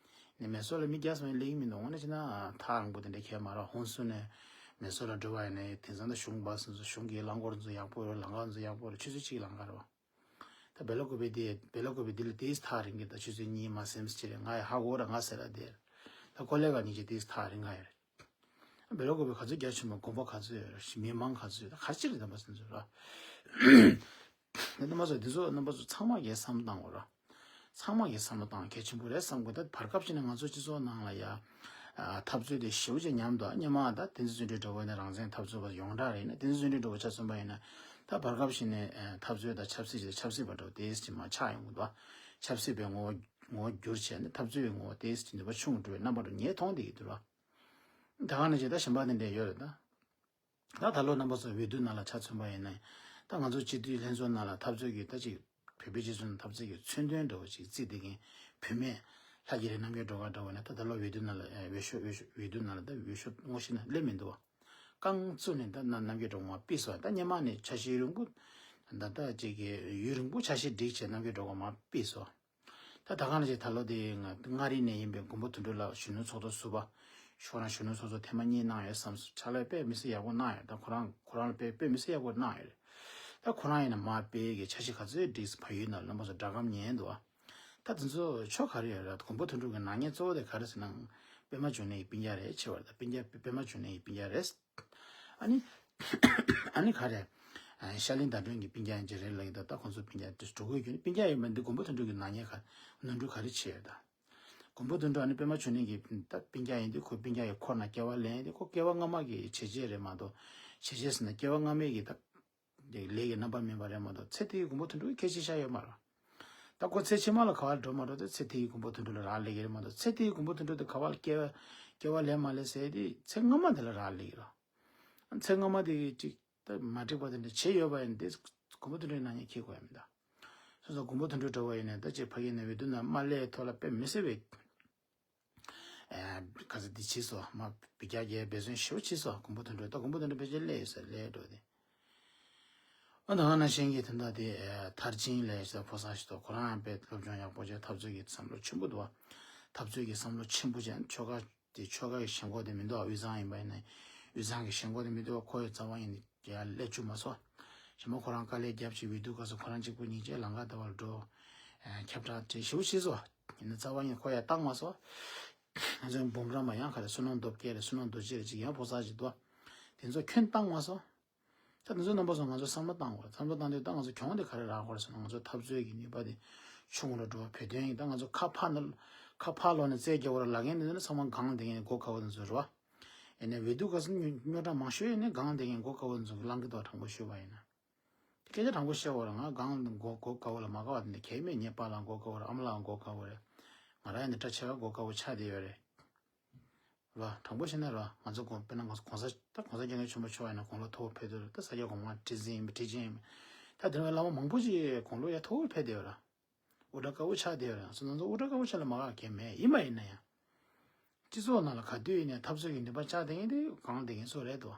ནས་མེ་སོར་ལ་མི་བརྒྱ་ཙམ་སླེབས་ཀྱི་མི་འདུག་འོ་ན་བྱས་ན་ཐག་རིང་པོ་དེ་འདྲ་ཁེལ་མ་རེད། ཧོན་སུར་ནས་མེ་སོར་ལ་འགྲོ་བ་ཡིན་ན་དེང་སང་ད་གཞུང་བྷ་སི་ཚོ་གཞུང་གི་རླངས་འཁོར་ཚོ་ཡག་པོ་རེད། ལམ་ཁ་ཚོ་ཡག་པོ་རེད། ཆུ་ཚོད་གཅིག་གི་ལམ་ཁ་རེད་བ། ད་སྦེ་ལ་ཀོ་བི་དེ་སྦེ་ལ་ཀོ་བི་དེ་ལ་དེས་ཐག་རིང་གི། ད་ཆུ་ཚོད་གཉིས་མ་ཟིན་ཙམ་ཅིག་རེད། ང་ཡི་ཧ་གོ་ར་ང་ཟེར་ར་དེ་རེད། ད་ཀོ་ལེ་གྷ་ནས་ཀྱི་དེས་ཐག་རིང་ག་ཡོད་རེད། སྦེ་ལ་ཀོ་བི་ག་ཚོད་རྒྱ་ཆེན་པོ། དགོན་པ་ག་ཚོད་ཡོད་རེད། མི་མང་ག་ཚོད་ཡོད་རེད། ག་ཅི་རེད། ད་མ་ཟིན་ཚོད་ར། ད་མ་ཟིན་དེ་ཚོ་རྣམ་པ་ཚོ་ཚང་མ་གིས་བསམ་བློ་བཏང་དགོས་ར། ཚང་མ་གིས་བསམ་བློ་བཏང་གལ་ཆེན་པོ་རེད་བསམ་གི། ད་བར་སྐབས་ཤིག་ནས་ང་ཚོ་སྤྱི་ཚོགས་ནང་ལ་ཡ། ཨ། འཐབ་རྩོད་དེ་ཞེ་པོ་ཅིག་ཉམས་འདུག་སྔོན་མ་ད་བསྟན་འཛིན་བརྩོན་འགྲུས་འདྲ་བོ་ཡིན་ན་རང་བཙན་འཐབ་རྩོད་པ་ཡོངས་གྲགས་རེད། ཡིན་ན་བསྟན་འཛིན་བརྩོན་འགྲུས་འདྲ་བོ་ཆ་མཚོན་པ་ཡིན་ན། ད་བར་སྐབས་ཤིག་ནས་ཨ། འཐབ་རྩོད་དང་ཆབ་སྲིད་ཅིག་ཆབ་སྲིད་པ་འདྲ་བོ་དེ་ཅིག་མར་ཆགས་ཡོང་གི་འདུག་ཆབ་སྲིད་པའི་ངོ་བོ་ངོ་བོ་འགྱུར་བྱས་ནས་འཐབ་རྩོད་པའི་ངོ་བོ་དེ་ཅིག་ནུས་པ་ཆུང་འགྲོ་བའི་རྣམ་པ་འདྲ་ངས་མཐོང་བསྡད་ཀྱི་འདུག་ར། ད་ག་ནང་བཞིན་ད་གཞན་པ་དེ་འདྲ་ཡོད་རེད་ད། ད་ད་ལོ་རྣམ་པ་ཚོ་འོས་བསྡུ་ནང་ལ་ཆ་མཚོན་པ་ཡིན་ན། ད་ང་ཚོ་སྤྱི་འཐུས་ལྷན་ཚོགས་ནང་ལ་འཐབ་རྩོད་ཀྱི་ད་ཅིག་བོད་པའི་སྤྱི་ཚོགས་ནང་འཐབ་རྩོད་ཀྱི་མཚོན་དོན་འདྲ་བོ་ཅིག་བརྩིས་བསྡད་མཁན་བུད་མེད་ལྷ་རྒྱ་རི་རྣམ་རྒྱལ་སྒྲོལ་དཀར་འདྲ་བོ་ཡིན་ན། ད་ད་ལོ་འོས་བསྡུ་ནང་ལ་ཨེ། འོས་ཤོག་འོས་ཤོག་འོས་བསྡུ་ནང་ལ་ད་འོས་ཤོག་དངོས་གཞི་ནང་སླེབས་མི་འདུག་བ། རྐང་བཙུགས་ནས་ད་རྣམ་རྒྱལ་སྒྲོལ་དཀར་མར་ཕུད་སོང་། ད་སྔོན་མ་ནས་འཆར་གཞི་རིང་པོ་ད་ད་ཅིག་གི་ཡུན་རིང་པོ་འཆར་གཞི་བསྒྲིགས་བྱས་རྣམ་རྒྱལ་སྒྲོལ་དཀར་མར་ཕུད་སོང་། ད་ད་ག་ནང་བཞིན་ད་ལོ་དེ་ང་མངའ་རིས་ནས་ཡིན་པའི་མགོན་པོ་དོན་གྲུབ་ལགས་གཞོན་ནུ་ཚོགས་གཙོ་ཟུར་པ། ཁོ་རང་གཞོན་ནུ་ཚོགས་གཙོ་ཐེངས་མ་གཉིས་གནང་ཡོད་བསམ་སོང་། ཕྱག་ལས་དཔེ་མི་སྲིད་ཡག་པོ་གནང་ཡོད། ད་ཁོ་རང་ཁོ་རང་ལ་དཔེ་དཔེ་མི་སྲིད་ཡག་པོ་གནང་ཡོད་རེད། ད་ཁོ་རང་ཡིན་ན་མར་ཕུད་ཀྱི་འཆར་གཞི་ག་ཚོད་བསྒྲིགས། བལ་ཡུལ་ནང་རྣམ་པ་ཚོ་སྒྲ་སྒམ་ཉན་འདུག་ཨ། ད་དེ་ཚོ་ཕྱོགས་ག་རེ་ཡོད་རེད། མགོན་པོ་དོན་གྲུབ་ཀྱི་ནག་ཉེས་གཙོ་བོ་དེ་ག་རེ་ཟེར་ན། པད་མ་འབྱུང་གནས་ཀྱི་སྤུན་ཀྱག་རེད། ཆེ་བ་རེད། ད་སྤུན་ཀྱག་པད་མ་འབྱུང་གནས་ཀྱི་སྤུན་ཀྱག་རེད། ཨ་ནི། ཨ་ནི་ག་རེ། ཤར་གླིང་ཟླ་སྒྲོན་གྱི་སྤུན་ཀྱག་ཅིག་རེད་ལབ་ཀྱི་འདུག་ད་ཁོང་ཚོ་སྤུན་ཀྱག་དེ་གྲོགས་པོའི་རྒྱུད་ནས་སྤུན་ཀྱག་ཡིན་པ་འདི་མགོན་པོ་དོན་གྲུབ་ཀྱི་ནག་ཉེས་ག་ནོར་འཁྲུལ་ག་རེ་བྱས་ཡོད་ད། མགོན་པོ་དོན་གྲུབ་ཨ་ནི་པད་མ་བྱུང་གནས་ཀྱི་ད་སྤུན་ཀྱག་ཡིན་དུས་ཁོ་སྤུན་ཀྱག་གི་འཁོར་ན་སྐྱེ་བ་ལེན་དེ་ཁོ་སྐྱེ་བ་སྔ་མ་གི་བྱས་རྗེས་རེད་མ་གཏོགས་བྱས་རྗེས་ཟེར་ན་སྐྱེ་བ་སྔ་མའི་གི་ད་ལས་ཀྱི་རྣམ་པ་མིན་པ་རེད་མ་གཏོགས་ཚེ་དེའི་མགོན་པོ་དོན་གྲུབ་ཀྱི་ཁས་ཆེ་ཤ་ཡོད་མ་རེད། ད་ཁོ་ཚེ་ཕྱི་མ་ལ་ག་བ་ལ་འགྲོ་མ་འགྲོ་དེ་ཚེ་དེའི་མགོན་པོ་དོན་གྲུབ་ལ་རག་ལས་ཀྱི་རེད་མ་གཏོགས་ཚེ་དེའི་མགོན་པོ་དོན་གྲུབ་དེ་ག་བ་ལ་སྐྱེ་བ་སྐྱེ་བ་ལེན་མ་ལེན་ཟེར་དེ་ཚེ་སྔ་མ་དེ་ལ་རག་ལས་ཀྱི་རེད། ཚེ་སྔ་མ་དེ་གི་ཅིག་ད་མ་འགྲིག་པ་དེ་འདྲ་བྱས་ཡོད་པ་ཡིན་དེ་མགོན་པོ་དོན་གྲུབ་ནང་ཉིད་འཁྱེར་དགོས་ཡ་མི་འདུག་སོ་སོ་མགོན་པོ་དོན་གྲུབ་འདྲ་བོ་ཡིན་ནའི་ད་ཅིག་ཕ་གི་ནས་འོས་བསྡུ་ནང་མ་སླེབས་ཐོག་ལ་དཔེ་མི་སྲིད་པའི་ཨེ་ག་ཚོད་འདི་བྱས་སོ་མ་བི་རྒྱ་རྒྱའི་འབད་བརྩོན་ཞེ་པོ་བྱས་སོ་མགོན་པོ་དོན་གྲུབ་ད་མགོན་པོ་དོན་གྲུབ་ཕལ་ཆེར་སླེབས་ཡོད་ས་སླེབས་འགྲོ་དེ། ཨ་ད་ག་ནང་བཞིན་གྱི་དེ་འདྲ་དེ་ཨེ་མཐར་ཕྱིན་ལས་ས་ཕོ་གསར་ཞིག་ཏུ་ཁོ་རང་དཔེ་སློབ་སྦྱོང་ཡག་པོ་བྱས་འཐབ་རྩོད་ཀྱི་བསམ་བློ་ཆེན་པོ་འདུག་བ། འཐབ་རྩོད་ཀྱི་བསམ་བློ་ཆེན་པོ་བྱས་ཆོལ་ཁ་དེ་ཆོལ་ཁ་གི་ཞེན་ཁོག་དེ་མི་འདུག་བ། དབུས་གཙང་ཡིན་པ་ཡིན་ན་དབུས་གཙང་གི་ཞེན་ཁོག་དེ་མི་འདུག་བ། ཁོ་ཡི་རྩ་བ་ཡིན་ཡར་སླེབས་བཅུག་མ་སོང་། ཞེ་མ་ཁོ་རང་དཀའ་ལས་རྒྱབ་ཅིག་འོས་བསྡུ་སྐབས་སུ་ཁོ་རང་གཅིག་པུ་ཉིད་ཀྱིས་ལམ་ཁ་ལྟ་བར་འགྲོ། ཨ་ཁྱབ་བསྒྲགས་བྱེད་ཞེ་པོ་བྱས་སོང་། ཡིན་ན་རྩ་བ་ཡིན་ཁོ་ཡར་བཏང་མ་སོང་། ང་ཚོའི་འབུམ་རམས་པ་ཡང་ག་རེ་བསོད་ནམས་སྟོབས་རྒྱས་རེད་བསོད་ནམས་རྡོ་རྗེ་རེད་ཅིག་ཡང་ཕོ་གསར་ཅིག་འདུག་བ། དེ་ཚོ་ཁྱོན་བཏང་མ་སོང་། ད་དེ་ཚོ་རྣམ་པ་ཚོ་ང་ཚོ་བསམ་བློ་བཏང་དགོས་བསམ་བློ་བཏང་དུས་ད་ང་ཚོ་གྱོང་དེ་ག་རེ་རག་གོ་རེད་ཟེར་ན་ང་ཚོ་འཐབ་རྩོད་ཀྱི་ནུས་པ་དེ་ཆུང་རུ་འགྲོ་བ་བོད་དོན་ཡིན་ད་ང་ཚོ་ཁ་ཕར་ན་ཁ་ཕར་ལོག་ནས་རྩལ་རྒྱག་གོ་ར་ལག་ལེན་དེ་ཚོ་ནི་ཚང་མ་སྒང་བསྡད་མཁན་མགོ་དཀར་པོ་དེ་ཚོ་རེད་བ། ཡིན་ནའི་འོས་བསྡུ་སྐབས་སུ་རྙོག་དྲ་མང་ཤོས་ཡིན་ནའི་སྒང་བསྡད་མཁན་མགོ་དཀར་པོ་དེ་ཚོ་གི་ལང་གི་དོ་དྲང་པོ་ཞུས་པ་ཡིན་ན། སྐད་ཆ་དྲང་པོ་བཤད་དགོས་ར་ང་སྒང་མགོ་མགོ་དཀར་པོ་ལ་མ་དགའ་བ་དེ་འདྲ་གལ་མེད་ངའི་པཱ་ལགས་མགོ་དཀར་པོ་རེད་ཨ་མ་ལགས་མགོ་དཀར་པོ་རེད། ང་རང་ཡིན་ན་སྐྲ་ཆེ་བ་མགོ་དཀར་པོ་ཆགས་བསྡད་ཡོད་རེད། ར་དྲང་པོ་བཤད་ན་ར་ང་ཚོ་གོང་དཔེར་ན་ང་ཚོ་གོང་ས་ད་གོང་ས་སྐྱབས་མགོན་ཆེན་པོ་མཆོག་ཡིན་ན་དགུང་ལོ་མཐོ་བོ་ཕེབས་དུས་ད་ས་སྐྱ་གོང་མ་ཁྲི་འཛིན་ཡིན་པ་ཁྲི་ཆེན་ཡིན་པ་ད་དེ་རིང་བླ་མ་མང་པོ་ཅིག་དགུང་ལོ་ཡ་མཐོ་བོར་ཕེབས་བསྡད་ཡོད་ར། དབུ་སྐྲ་དཀར་པོ་ཆགས་བསྡད་ཡོད་ར་ང་ཚོ་ང་ཚོ་དབུ་སྐྲ་དཀར་པོ་ཆགས་ལ་མ་དགའ་མཁན་མེད་ཡིན་པ་ཡིན་ན་ཡང་། སྤྱི་ཚོགས་ནང་ལ་ག་དུས་ཡིན་ནའི་འཐབ་རྩོད་ཀྱི་ནུས་པ་ཆགས་བསྡད་མཁན་དེ་གང་བསྡད་མཁན་ཚོ་རེད་དོ།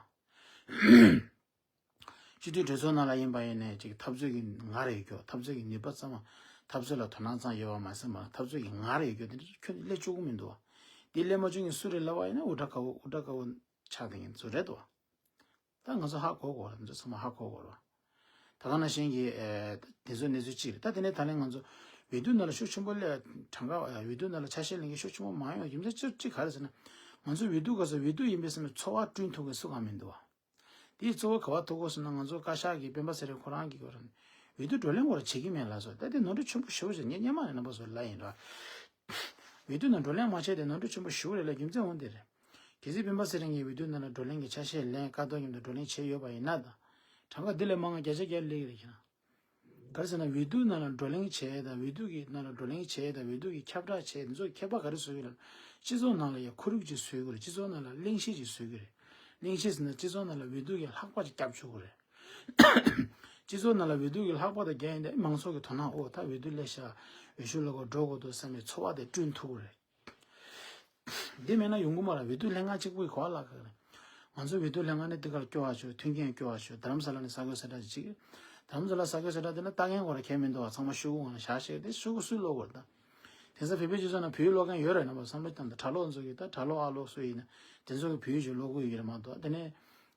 སྤྱི་འཐུས་གྲོས་ཚོགས་ནང་ལ་ཡིན་པ་ཡིན་ནའི་ཅིག་འཐབ་རྩོད་ཀྱི་ངར་ཡོད་རྒྱུ་འཐབ་རྩོད་ཀྱི་ནུས་པ་ཙམ་འཐབ་རྩོད་ལ་དོ་སྣང་ཙམ་ཡོད་པ་མ་ཟད་མ་འཐབ་རྩོད་ཀྱི་ངར་ཡོད་རྒྱུ་དེ་འདྲ་ཁྱོན་ནས་སླེབས་བཅུག་གི་མི་འདུག་བ། འདི་སླེབས་མ་བཅུག་མཁན་སུ་རེད་ལབ་པ་ཡིན་ན་དབུ་སྐྲ་དཀར་པོ་དབུ་སྐྲ་དཀར་པོ་ཆགས་བསྡད་མཁན་ཚོ་རེད་དོ། ད་ང་ཚོ་ཧ་གོ་དགོས་རེད་ང་ཚོ་ཚང་མ་ཧ་གོ་དགོས་རེད། ད་ག་ནང་བཞིན་གྱི་ཨེ་དེ་ཚོ་གནས་ཚུལ་གཅིག་རེད། ད་དེ་ནས་ད་ལན་ང་ཚོ་འོས་བསྡུ་ནང་ལ་ཤུགས་ཆེན་པོ་སླེབས་གྲངས་ཀ་འོས་བསྡུ་ནང་ལ་ཆ་ཤས་ལེན་མཁན་ཤུགས་ཆེན་པོ་མ་ཡོང་རྒྱུ་མཚན་གཅིག་གཅིག་ག་རེ་ཟེར་ན། ང་ཚོ་འོས་བསྡུ་སྐབས་སུ་འོས་བསྡུ་ཡིན་པའི་སེམས་ནས་ཚོར་བ་བསྐྲུན་ཐུབ་མཁན་སུ་གང་མི་འདུག་བ། དེའི་གཙོ་བོ་ག་བ་ཐུག་གོ་ཟེར་ན་ང་ཚོ་བཀའ་ཤག་གི་སྤེན་པ་ཚེ་རིང་ཁོ་རང་གིས་གོ་ར་འོས་བསྡུ་བགྲོ་གླེང་སྐོར་བྱེད་ཀྱི་མེད་ལ་སོ་ད་དེ་ནོར་འཁྲུལ་ཆེན་པོ་ཞེ་པོ་ཞིག་ངས་སྔོན་མ་ནས་རྣམ་པ་ཚོ་ལ་ཡིན་ར། འོས་བསྡུ་ནང་བགྲོ་གླེང་མ་བྱས་དེ་ནོར་འཁྲུལ་ཆེན་པོ་ཞེ་པོ་རེད་ལ་རྒྱུ་མཚན་འོང་དེ་རེད། གལ་སྲིད་སྤེན་པ་ཚེ་རིང་གིས་འོས་བསྡུ་ནང་ལ་བགྲོ་གླེང་གི་ཆ་ཤས་ལེན་བཀའ་བསྡུར་མཉམ་དུ་བགྲོ་གླེང་བྱས་ཡོད་པ་ཡིན་ན་ད། གྲངས་ཀ་འདི་ལས་མང་བ་བརྒྱ་ཆ་བརྒྱ་སླེབས་ཀྱི་རེད་ཁྱེད་རང་། ག་རེ་ཟེར་ན་འོས་བསྡུ་ནང་ལ་བགྲོ་གླེང་བྱས་དང་འོས་བསྡུ་གི་ནང་ལ་བགྲོ་གླེང་བྱས་དང་འོས་བསྡུ་གི་ཁྱབ་བསྒྲགས་བྱས་འདི་ཚོ་ཁྱད་པར་ག་རེ་བཟོ་གི་རེད། སྤྱི་ཚོགས་ནང་ལ་ཡང་ཁོར་ཡུག་ཅིག་བཟོ་གི་རེད། སྤྱི་ཚོགས་ནང་ལ་གླེང་གཞི་ཅིག་བཟོ་གི་རེད། གླེང་གཞི་ཟེར་ན་སྤྱི་ཚོགས་ནང་ལ་འོས་བསྡུ་གི་ལྷག་པ་ཅིག་བརྒྱབ་ཆོག་གི་རེད། སྤྱི་ཚོགས་ནང་ལ་འོས་བསྡུ་གི་ལྷག་པ་དང་རྒྱག་ཡིན་ཏེ་མང་ཚོགས་ཀྱི་དོ་སྣང་ཨོ་ད་འོས་བསྡུ་སླེབས་ཤག་འོས་ཤོག་སློག་གོ་འགྲོ་དགོས་འདུག་བསམ་པའི་ཚོར་བ་དེ་བསྐྲུན་ཐུབ་ཀྱི་རེད། འདི་མེད་ན་ཡོང་གི་མ་རེད། འོས་བསྡུ་ལྷན་ཁང་གཅིག་པུའི་གོ་བ་ལ་ཁག་རེད། ང་ཚོ་འོས་བསྡུ་ལྷན་ཁང་ནས་འདི་གར་སྐྱོ་བ་བྱོས་མཐུན་རྐྱེན་སྐྱོ་བ་བྱོས་རྡ་རམ་ས་ལ་ནས་ས་གོས་གསལ་བསྒྲགས་ཅིག་རྡ་རམ་ས་ལ་ས་གོས་གསལ་བསྒྲགས་དེ་ན་ལྟ་མཁན་གོ་ར་གལ་མི་འདུག་བ། ཚང་མ་ཤོག་གུ་ངོ་ན་བཞག་བཞག་དེ་ཤོག་གུ་སུས་ཀློག་དགོས་རེད་ད། དེང་སང་བོད་པའི་སྤྱི་ཚོགས་ནང་བོད་ཡིག་ཀློག་མཁན་ཡོད་རེད་ན་བ་བསམ་བློ་བཏང་དང་གྲྭ་ལོག་ཚོ་གི་ད་གྲྭ་ལོག་ཨ་ལོག་སུ་ཡིན་ན་དེ་ཚོ་གི་བོད་ཡིག་ཅིག་ཀློག་གི་ཡོད་རེད་མ་གཏོགས་དེ་ནས་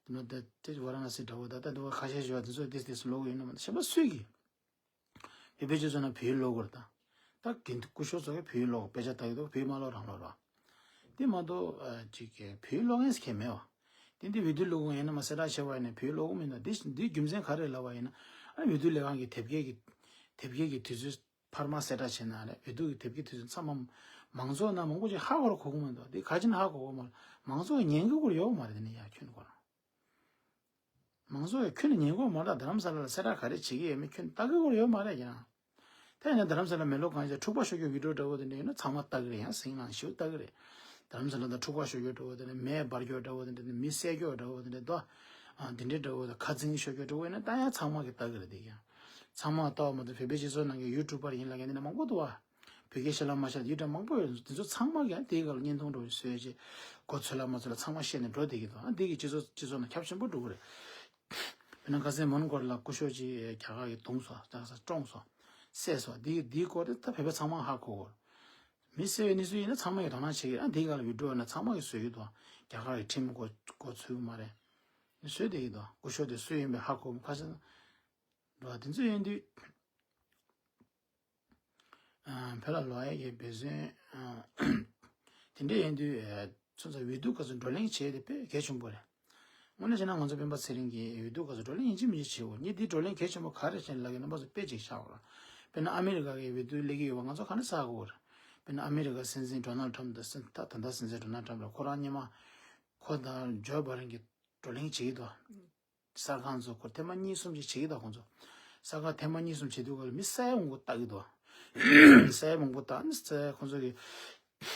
དེ་ནས་དེ་དེ་ཝ་ར་ཎ་སི་འདྲ་བོ་ད་ད་དེ་བ་ཁ་ཤས་ཤོད་བ་དེ་ཚོ་དེ་དེ་སུ་ཀློག་གི་ཡོད་ན་མ་གཏོགས་གཞན་པ་སུས་གི་བོད་པའི་སྤྱི་ཚོགས་ནང་བོད་ཡིག་ཀློག་དགོས་རེད་ད། ད་དགེ་འདུན་སྐུ་ཞབས་ཚོ་གིས་བོད་ཡིག་ཀློག་དཔེ་ཆ་ལྟ་གི་འདུག་བོད་ཡིག་མ་ཀློག་རང་ཀློག་ར། དེ་མ་གཏོགས་ཨ་ཅིག་གི་བོད་ཡིག་ཀློག་མཁན་ཞིག་གང་མེད་བ། དེ་འདི་འོས་བསྡུ་ཀློག་གི་ཡིན་ན་མ་གསལ་བསྒྲགས་བྱས་པ་ཡིན་ན་བོད་ཡིག་ཀློག་གི་མིན་ན་འདི་འདི་རྒྱུ་མཚན་ག་རེ་ལབ་པ་ཡིན་ན་ཨ་འོས་བསྡུ་ལས་ཁང་གི་དེབ་སྐྱེལ་གི་དེབ་སྐྱེལ་གི་དུས་ཚོད་འཕར་མ་གསལ་བསྒྲགས་བྱས་ན་རེད། འོས་བསྡུ་གི་དེབ་སྐྱེལ་དུས་ཚོད་ཚང་མ་མང་ཚོགས་ནང་མང་པོ་ཅིག་ཧ་གོ་ར་གོ་གི་མ་འདུག་དེ་ག་ཅི་ན་ཧ་གོ་གོ་མ་མང་ཚོགས་ཉན་གི་གོ་ར་ཡོད་མ་རེད། དེ་ནས་ཡ་ཁྱོན་གོ་ར། མང་ཚོགས་ཀྱིས་ཁྱོན་ནས་ཉན་གོ་མ་རེད། རྡ་རམ་ས་ལ་ལ་གསལ་བསྒྲགས་ག་རེ་བྱེད་ཀྱི་ཡོད་མེད་ཁྱོན་ལྟ་གི་གོ་ཡོད་མ་རེད་ཀྱང་། ད་ཡིན་ན་རྡ་རམ་ས་ལ་མེ་ལོ་གང་ཡིན་ཚེ་འཁྲུག་པ་ཤོར་རྒྱུ་བི་ཌིའོ་འདྲ་བོ་དེ་འདྲ་ཡོད་ན་ཚང་མ་ལྟ་གི་རེད། ཡང་ཟིང་ལངས་ཞེ་པོ་ལྟ་གི་རེད། རྡ་རམ་ས་ལ་ད་འཁྲུག་པ་ཤོར་རྒྱུ་འདྲ་བོ་དེ་འདྲ་མེ་འབར་རྒྱུ་འདྲ་བོ་དེ་འདྲ་མི་བསད་རྒྱུ་འདྲ་བོ་དེ་འདྲ་དོ། ཨ་དེ་འདྲའི་འདྲ་བོ་ད་ཁ་འཛིང་ཤོར་རྒྱུ་འདྲ་བོ་ཡིན་ན་ད་ཡང་ཚང་མ་གིས་ལྟ་གི་རེད། དེ་ཀྱང་ཚང་མ་ལྟ་བ་མ་གཏོགས་བོད་པའི་སྤྱི་ཚོགས་ནང་གི་ཡུ་ཊུབ་པར་ཡིན་ལ་ཡིན་ན་མང་པོ་འདུག་བ། བོད་སྐད་ཤེས་ལ་མ་ཤེས་ཡུལ་གྲངས་མང་པོ་ཡོད། དེ་ཚོ་ཚང་མ་གིས་དེའི་སྐབས་ལ་བརྙན་ཐུང་འདྲ་བོ་བཟོས་རྗེས་མགོ་ཚོས་ལ་མ་ཚོས་ལ་ཚང་མ་བཤད་ནས་འགྲོ་བསྡད་ཀྱི་འདུག་ཨ་འདི་གི་སྤྱི་ཚོགས་སྤྱི་ཚོགས་ནང་ཁྱབ་ཆེན་པོ་འགྲོ་གི་རེད། དཔེར་ན་ཁ་སང་མོན་གྷོ་ལ་སྐུ་ཞབས་ཅིག་རྒྱ་གར་གྱིས་བརྡུངས་སོང་། རྒྱ་གར་བཀྲོངས་སོང་། བསད་སོང་། འདི་འདིའི་སྐོར་དེ་ད་བོད་པ་ཚང་མ་ཧ་གོ་གི་རེད། མི་བསད་པའི་གནས་ཚུལ་ཡིན་ན་ཚང་མ་གིས་དོ་སྣང་བྱེད་ཀྱི་རེད། ཨ་འདིའི་སྐབས་ལ་བི་ཌིའོ་ན་ཚང་མ་གིས་བཟོས་ཀྱི་འདུག་རྒྱ་གར་གྱི་ཁྲིམས་མགོ་མགོ་ཚོས་ཀྱི་མ་རེད། བཟོས་བསྡད་ཀྱི་འདུག་སྐུ་ཞབས་དེ་སུ་ཡིན་པའི་ཧ་གོ་ཁ་སང་འགྲོ་བ་དེ་ཚོ་ཡིན་དུས། ཨ་བོད་ལ་ལོག་ཡག་གི་འབད་བརྩོན། ཨ་དེ་འདྲ་ཡིན་དུས་ཨ་སོ་སོ་འོས་བསྡུ་སྐབས་སུ་བགྲོ་གླེང་བྱས་ཏེ་དཔེ་གལ་ཆེན་པོ་རེད། དངོས་གནས་བྱས་ན་ང་ཚོ་སྤེན་པ་ཚེ་རིང་གིས་འོས་བསྡུ་སྐབས་སུ་བགྲོ་གླེང་ཡིན་གཅིག་མིན་གཅིག་བྱེད་དགོས། ངས་འདི་བགྲོ་གླེང་གལ་ཆེན་པོ་ག་རེ་བྱས་ལབ་ཀྱི་རྣམ་པ་ཚོ་དཔེ་ཅིག་བཞག་དགོས་ར། དཔེར་ན་ཨ་མི་རི་ཀ་གི་འོས་བསྡུ་སླེབས་ཀྱི་ཡོད་པ་ང་ཚོ་ག་འདྲ་ཧ་གོ་གི་རེད། དཔེར་ན་ཨ་མི་རི་ཀ་སྲིད་འཛིན་ཌོ་ནལ་ཊམ་དང་སྲིད་ད་ད་ལྟ་སྲིད་འཛིན་ཌོ་ནལ་ཊམ་ལ་ཁོ་རང་སྔོན་མ་ཁོ་དང་ཇོ་བྷ་རན་གྱི་བགྲོ་གླེང་བྱེད་ཀྱི་འདུག་གསར་ཁང་ཚོ་ཁོ་ཐེངས་མ་གཉིས་གསུམ་ཅིག་བྱེད་ཀྱི་འདུག་ཁོང་ཚོ་གསར་ཁང་ཐེངས་མ་གཉིས་གསུམ་བྱེད་དུས་སྐབས་ལ་མི་ས་ཡ་མང་པོ་ལྟ་གི་འདུག་ས་ཡ་མང་པོ་ལྟ་ནི་ས་ཁོང་ཚོ་གི་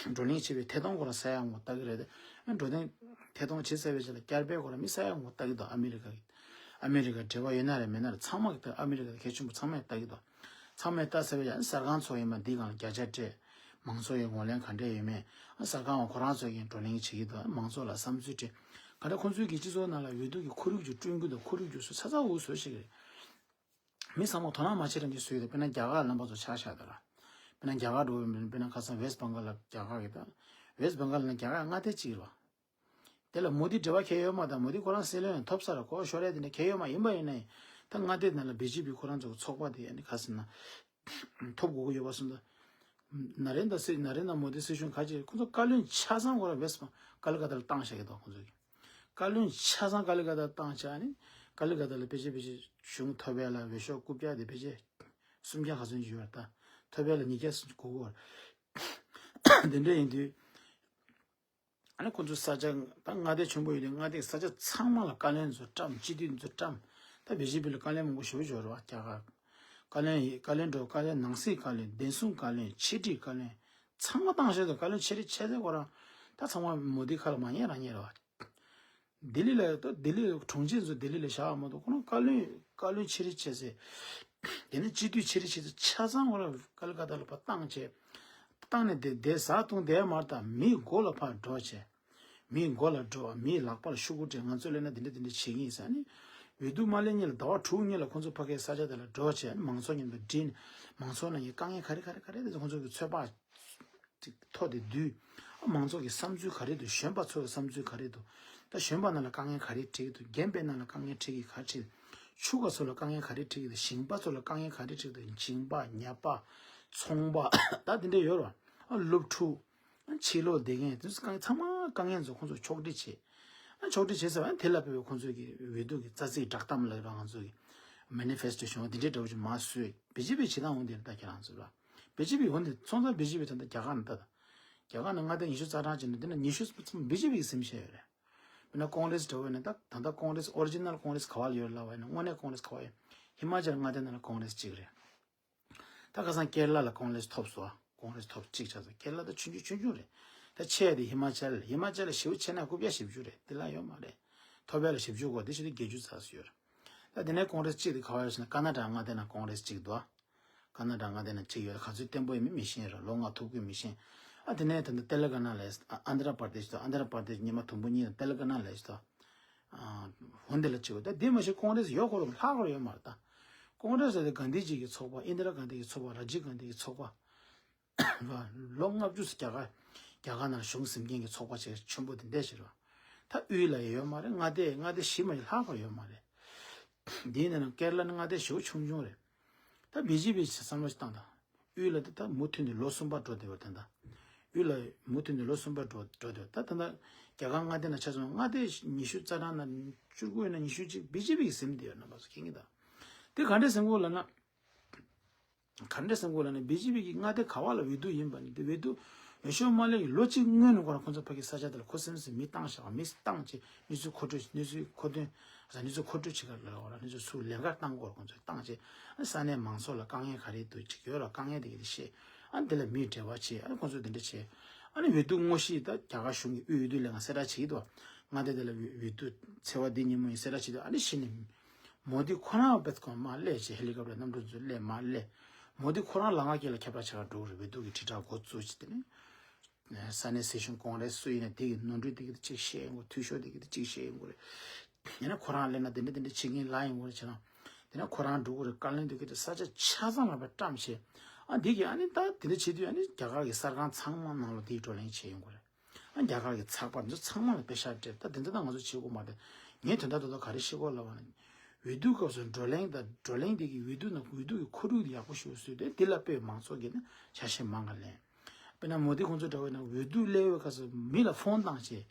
བགྲོ་གླེང་བྱེད་པའི་ཐད་གཏོང་ཁོ་རང་ས་ཡ་མང་པོ་ལྟ་གི་རེད་དེ། བགྲོ་གླེང་ཐད་གཏོང་བྱེད་ཚར་བའི་རྗེས་ལ་བསྐྱར་དཔེ་ཁོ་རང་མི་ས་ཡ་མང་པོ་ལྟ་གི་འདུག་ཨ་མི་རི་ཀ་གི་ཨ་མི་རི་ཀ་འབྲེལ་བ་ཡོད་ན་རེད་མེད་ན་རེད་ཚང་མ་གི་ཨ་མི་རི་ཀ་གི་གལ་ཆེན་པོ་ཚང་མས་ལྟ་གི་འདུག་ཚང་མས་ལྟ་ཟེར་བ་ཡང་གསར་ཁང་ཚོ་ཡིན་པ་འདི་སྒང་ལ་བརྒྱ་ཆ་སྤྲད། མང་ཚོགས་ཀྱི་ངོས་ལེན་ག་འདྲས་ཡོད་མེད། གསར་ཁང་བ་ཁོ་རང་ཚོ་གིས་བགྲོ་གླེང་བྱེད་ཀྱི་འདུག་མང་ཚོགས་ལ་བསམ་ཚུལ་དྲིས། ག་འདྲ་ཁོང་ཚོའི་གི་སྤྱི་ཚོགས་ནང་ལ་འོས་བསྡུ་གི་ཁོར་ཡུག་ཅིག་བསྐྲུན་གྱི་འདུག་ཁོར་ཡུག་ཅིག་བཟོ་ཚ་ཚ་འུ་བཟོ་ཞིག་རེད། མི་ཚང་མ་དོ་སྣང་མ་བྱེད་རང་གི་བཟོས་ཡོད་དེ་དཔེར་ན་རྒྱ་གར་རྣམ་པ་ཚོ་ཆ་བཞག་དེ་ལ། དཔེར་ན་རྒྱ་གར་འགྲོ་བའི་མི་དཔེར་ན་ཁ་སང་ཝེ་སི་བྷང་ག་ལ་རྒྱ་གར་གི་ད། ཝེ་སི་བྷང་ག་ལ་ན་རྒྱ་གར་མངའ་སྡེ་གཅིག་རེད་བ། དེ་ལ་མོ་དི་འབྲེལ་བ་གལ་ཡོད་མ་དང་མོ་དི་ཁོ་རང་སྲིད་བློན་ཐོབ་ས་ར་གོ་ཤོར་ཡ་དེ་འདྲ་གལ་ཡོད་མ་ཡིན་པ་ཡིན་ནའི་ད་མངའ་སྡེ་ནང་ལ་བི་ཇེ་པི་ཁོ་རང་ཚོ་ཚོགས་པ་དེ་ཨ་ནི་ག་ཟེར་ན་ཐོབ་དགོས་ཀྱི་ཡོད་པ་སོང་ད། ན་རེན་དྲ་སི་ན་རེན་དྲ་མོ་དི་སྲིད་གཞུང་ག་ཅིག་ཁོ་ཚོ་བཀའ་བློན་ཆ་ཚང་ཁོ་རང་ཝེ་སི་ཀ་ལི་ཀ་ཏ་ལ་བཏང་བཞག་གི་འདུག་ཁོ་ཚོ་གི་བཀའ་བློན་ཆ་ཚང་ཀ་ལི་ཀ་ཏ་བཏང་བྱས་ཨ་ནི་ཀ་ལི་ཀ་ཏ་ལ་ཕལ་ཆེར་ཕལ་ཆེར་གཞུང་ཐོབ་ཡ་ལ་འོས་ཤོག་རྐུབ་བཀྱག་དེ་ཕལ་ཆེར་སུམ་བརྒྱ་ག་ཚོད་ཅིག་ཡོད་རེད་ད། ཐོབ་ཡ་ལ་ཉིས་བརྒྱ་གོ་གོ་རེད། དེ་འདྲ་ཡིན་དུས། ཨ་ནི་ཁོ་ཚོ་ས་ཆ་ད་མངའ་སྡེ་ཆེན་པོ་ཡོད་དུས་མངའ་སྡེའི་ས་ཆ་ཚང་མ་ལ་བཀའ་བློན་ཚོ་བཀྲམ་སྤྱི་འཐུས་ཚོ་བཀྲམ། ད་བི་ཇེ་པི་ལ་བཀའ་བློན་མང་པོ་ཞེ་པོ་ཅིག་ཡོད་རེད་བ་རྒྱ་གར། བཀའ་བློན་ཡིན་བཀའ་བློན་འགྲོ་བཀའ་བློན་ནང་སྲིད་བཀའ་བློན་བདེ་སྲུང་བཀའ་བློན་ཕྱི་དྲིལ་བཀའ་བློན་ཚང་མ་བཏང་ཤག་ད་བཀའ་བློན་ཆེ་རིགས་ཆེ་ཚད་ཁོ་རང་ད་ཚང་མ་མོ་དི་ཁ་ལ་མ་ཉན་རང་ཉན་རེད་བ། ལྡི་ལི་ལ་ད་ལྡི་ལི་གྲོང་ཁྱེར་ཚོ་ལྡི་ལི་ལ་བཞག་མ་གཏོགས་ཁོ་རང་བཀའ་བློན་བཀའ་བློན་ཆེ་རིགས་ཆེ་ཚད། དེ་ནས་སྤྱི་འཐུས་ཆེ་རིགས་ཆེ་ཚད་ཆ་ཚང་ཁོ་རང་ཀ་ལི་ཀ་ཏ་ལ་ཕར་བཏང་བྱས། བཏང་ནས་དེ་དེ་ཟ་བཏུང་དེ་མར་དང་མིའི་མགོ་ལ་ཕར་འགྲོ་བྱས། མིའི་མགོ་ལ་འགྲོ་མིའི་ལག་པ་ལ་ཤོག་གུ་སྤྲད་ང་ཚོ་སླེབས་ན་དེ་འདྲ་དེ་འདྲ་བྱེད་ཀྱི་ཡིན་ཟེར་ནས། འོས་བསྡུ་མ་སླེབས་སྔོན་ལ་ཟླ་བ་དྲུག་སྔོན་ལ་ཁོང་ཚོ་ཕ་གིའི་ས་ཆ་དེ་ལ་འགྲོ་བྱས་མང་ཚོགས་མཉམ་དུ་འདྲིས་ནས་མང་ཚོགས་ནང་གི་དཀའ་ངལ་ག་རེ་ག་རེ་ག་རེ་དེ་ཚོ་ཁོང་ཚོ་གི་ཚོད་དཔག་ཅིག་ཐོག་དེ་བསྡུས། མང་ཚོགས་ཀྱི་བསམ་ཚུལ་ག་རེ་འདུག་གཞོན་པ་ཚོ་གི་བསམ་ཚུལ་ག་རེ་འདུག་ད་གཞོན་པ་ནང་ལ་དཀའ་ངལ་ག་རེ་འཕྲད་ཀྱི་འདུག་རྒན་པའི་ནང་ལ་དཀའ་ངལ་འཕྲད་ཀྱི་ག་རེ་འཕྲད། ཕྱུག་པ་ཚོ་ལ་དཀའ་ངལ་ག་རེ་འཕྲད་ཀྱི་འདུག་ཞིང་པ་ཚོ་ལ་དཀའ་ངལ་ག་རེ་འཕྲད་ཀྱི་འདུག་ཞིང་པ་ཉ་པ། ཚོང་པ། ད་དེ་འདྲ་ཡོད་རེད་བ། སློབ་ཕྲུག་ཕྱི་ལོགས་བསྡད་མཁན་དེ་ཚོ་དཀའ་ངལ་ཚང་མ་དཀའ་ངལ་ཚོ་ཁོང་ཚོ་ཕྱོགས་སྒྲིག་བྱེད། ཨ་ཕྱོགས་སྒྲིག་བྱེད་ཟེར་བ་ཨ་དེ་ལ་དཔེ་བའི་ཁོང་ཚོས་ཀྱི་འོས་བསྡུ་གི་རྩ་ཚིག་བསྒྲགས་གཏམ་ལབ་ར་ང་ཚོ་གི་མེ་ནི་ཕེ་སི་ཊོ་བྱུང་བ་འདི་འདྲའི་འདྲ་བོ་ཅིག་མ་བཟོས། བི་ཇེ་པི་བྱེད་སྟངས་འོང་དེ་རེད་ད་ཁྱེད་རང་ཚོ་ལ། བི་ཇེ་པི་འོན་ཏེ་སོང་ཙང་བི་ཇེ་པི་ད་ལྟ་རྒྱ་གར་ནང་ད་ལྟ་རྒྱ་གར་ནང་མངའ་སྡེ་ཉི་ཤུ་རྩ་གྲངས་ཅིག་ནང་དེ་ནང་ཉི་ཤུ་ཙམ་བི་ཇེ་པི་གི་ཟིན་བྱས་ཡོད་རེད། དཔེར་ན་ཀོང་རེས་འདྲ་བོ་ཡིན་ན་ད་ད་ལྟ་ཀོང་རེས་ཨོ་རི་ཇི་ནལ་ཀོང་རེས་ག་བ་ལ་ཡོད་ལབ་པ་ཡིན་ན་དངོས་གནས་ཀོང་རེས་ག་བ་ཡོད། ཧི་མ་ཅལ་མངའ་སྡེ་ནང་ལ་ཀོང་རེས་གཅིག་རེད། ད་ཁ་སང་ཀེར་ལ་ལ་ཀོང་རེས་ཐོབ་སོང་། ཀོང་རེས་ཐོབ་གཅིག་ཆགས་སོང་། ཀེར་ལ་ད་ཆུང་ཆུང་ཆུང་ཆུང་རེད། ད་ཆེ་ཡ་དེ་ཧི་མ་ཅལ་ཧི་མ་ཅལ་ལ་ཞེ་པོ་ཆེ་ན་རྐུབ་ཡ་བཞི་བཅུ་རེད་དེ་ལ་ཡོད་མ་རེད། ཐོབ་ཡ་ལ་བཞི་བཅུ་གོ་དེ་ཞིག་དེ་བརྒྱད་ཅུ་ཙམ་ཡོད་རེད། ད་དེ་ནས་ཀོང་རེས་གཅིག་དེ་ག་བ་ཡོད་ཟེར་ན་ཀ་ན་ཌ་མངའ་སྡེ་ན་ཀོང་རེས་གཅིག་འདུག་ཀ་ན་ཌ་མངའ་སྡེ་ན་གཅིག་ཡོད་རེད། ག་ཚོད་བརྟན་པོ་ཡིན་མིན་མི་ཤེས་རེད། ལོ་ལྔ་ཐུབ་ཀྱི་མི་ཤེས། ཨ་དེ་ནས་ད་ལྟ་ཏེ་ལེ་ག་ན་ལ་ཨ་ཨན་དྷ་ར་པར་དེ་ཤི་དང་ཨན་དྷ་ར་པར་དེ་ཤི་ཉི་མ་དུམ་བུ་གཉིས་དང་ཏེ་ལེ་ག་ན་ལ་ཤི་དང་། ཧོན་དེ་ལ་བྱེད་དགོས་ད་དེ་མ་གཞི་ཀོང་རེས་ཡོད་ཁོ་རང་ལྷག་པར་ཡོད་མ་རེད་ད། ཀོང་རེས་ཟེར་དེ་གྷན་དྷི་ཇི་གི་ཚོགས་པ་ཨིན་དི་ར་གྷན་དྷི་གི་ཚོགས་པ་ར་ཇིབ་གྷན་དྷི་གི་ཚོགས་པ། ལོ་ལྔ་བཅུ་ཙམ་རྒྱ་གར་རྒྱ་གར་ནང་གཞུང་ཟིན་མཁན་གྱི་ཚོགས་པ་ཆེ་ཆེན་པོ་དེ་འདྲ་ཞིག་རེད་བ། ད་དབུས་ལ་ཡོད་མ་རེད། མངའ་སྡེ་མངའ་སྡེ་བཞི་མ་གཞི་ལྷག་པར་ཡོད་མ་རེད། དེའི་ནང་ནས་ཀེར་ལ་ནི་མངའ་སྡེ་ཞེ་པོ་ཆུང་ཆུང་རེད། ད་བི་ཇེ་པི་ཞིག་བསམ་བློ་ཞིག་བཏང་དང་། དབུས་ལ་དེ་ད་མུ་མཐུད་ནས་ལོ་གསུམ་པ་འགྲོ་བསྡད་པ་དེ་འདྲ། དབུས་ལ་མུ་མཐུད་ནས་ལོ་གསུམ་པ་འགྲོ་འགྲོ་བསྡད་པ་ད་ད་ལྟ་རྒྱ་གར་མངའ་སྡེ་ནང་ཆ་ཚང་མངའ་སྡེ་ཉི་ཤུ་རྩ་གྲངས་ནང་བཅུ་དགུ་ཡིན་ན་ཉི་ཤུ་གཅིག་བི་ཇེ་པི་གིས་ཟིན་བསྡད་ཡོད་རྣམ་པ་ཚོ་མཁྱེན་གྱི་ད། དེ་ག་འདྲས་ཟིན་གོ་ལབ་ན། ག་འདྲས་ཟིན་གོ་ལབ་ན་བི་ཇེ་པི་གི་མངའ་སྡེ་ག་བ་ལ་འོས་བསྡུ་ཡིན་པ་ནི་དེ་འོས་བསྡུ་འོས་ཤོག་མ་སླེབས་ཀྱི་ལོ་གཅིག་སྔོན་ནས་ཁོ་རང་ཁོ་ཚོ་ཕ་གི་ས་ཆ་དེ་ལ་ཁོ་སེམས་སེམས་མི་བཏང་བཞག་མི་བཏང་བྱས་གནས་ཚུལ་མཁོ་སྤྲོད་གནས་ཚུལ་མཁོ་འདོན། ཨ་ས་གནས་ཚུལ་མཁོ་སྤྲོད་བྱེད་ག་ལ་འོ་ལ་གནས་ཚུལ་སུ་ལས་ཀ་བཏང་དགོས་ཁོང་ཚོས་བཏང་བྱས། ཨ་ས་གནས་མང་ཚོགས་ལ་དཀའ་ངལ་ག་རེ་འདུག་ཅིག་ཡོད་ལ་དཀའ་ངལ་དེ་ག་དེ་བཤད། ཨ་འདི་ལ་མིས་འབྲེལ་བ་བྱས་ཨ་ཁོང་ཚོས་དེ་འདྲ་བྱས། ཨ་ནི་འོས་བསྡུ་དངོས་གཞི་ད་རྒྱ་གར་གཞུང་གི་དབུས་འོས་བསྡུ་ལས་ང་གསལ་བསྒྲགས་བྱེད་ཀྱི་འདུག་མངའ་སྡེ་དེ་ལ་འོས་འོས་བསྡུ་ཚེས་པ་འདི་ཉིན་མོ་ཡིན་གསལ་བསྒྲགས་བྱེད་ཀྱི་འདུག་ཨ་ནི་གཞི་ནས་མོ་དི་ཁོ་རང་བེད་ཁོ་མར་སླེབས་བྱས་ཧེ་ལི་ཀོབ་ཊར་གནམ་གྲུ་ཚོ་སླེབས་མར་སླེབས། མོ་དི་ཁོ་རང་ལ་ང་སྐྱེ་ལ་ཁྱབ་བསྒྲགས་བྱེད་ག་འགྲོ་གི་རེད། འོས་བསྡུ་གི་དྲིལ་བསྒྲགས་འགོ་བཙུགས་བྱས་དེ་ནས། ས་གནས་སྲིད་གཞུང་ཀོང་རེས་སུ་ཡིན་ན་དེ་གི་ནོར་འཁྲུལ་དེ་གི་གཅིག་བཤད་ཡོང་གི་འཐུས་ཤོར་དེ་གི་གཅིག་བཤད་ཡོང་གི་རེད། ཡིན་ན་ཁོ་རང་སླེབས་ན་དེ་འདྲ་དེ་འདྲ་བྱེད་མཁན་ལ་ཡོང་གི་རེད་བྱས་ན། དེ་ན་ཁོ་རང་འགྲོ་གི་རེད། བཀའ་བློན་དེ་གི་དེ་ས་ཆ་ཆ་ཚང་ལ་བ་བཀྲམ་བྱས། ཨ་འདི་གི་ཨ་ནི་ད་དེ་འདྲ་བྱེད་དུས་ཨ་ནི་རྒྱ་གར་གི་གསར་ཁང་ཚང་མ་ནང་ལ་དེའི་བགྲོ་གླེང་བྱས་ཡོང་གི་རེད། ཨ་རྒྱ་གར་གི་ཚགས་པར་འདི་ཚང་མ་ལ་པེ་ཤག་སྤྲད་ད་དེ་འདྲ་ད་ང་ཚོ་བྱེད་དགོས་མ་རེད། ངས་དོན་དག་ཏོག་ཏོག་ག་རེ་ཤེས་གོ་ལབ་པ་ན། འོས་བསྡུ་སྐབས་སུ་བགྲོ་གླེང་དང་བགྲོ་གླེང་དེ་གི་འོས་བསྡུ་ནང་འོས་བསྡུ་གི་ཁོར་ཡུག་དེ་ཡག་པོ་ཞིག་བཟོས་ཏེ་དེ་ལ་དཔེ་མང་ཚོགས་ཀྱིས་ནི་ཆ་ཤས་མང་ག་ལེན། དཔེར་ན་མོ་དི་ཁོང་ཚོ་འདྲ་བོ་ཡིན་ན་འོས་བསྡུ་སླེབས་པའི་སྐབས་སུ་མི་ལ་ཕོན་བཏང་བྱས།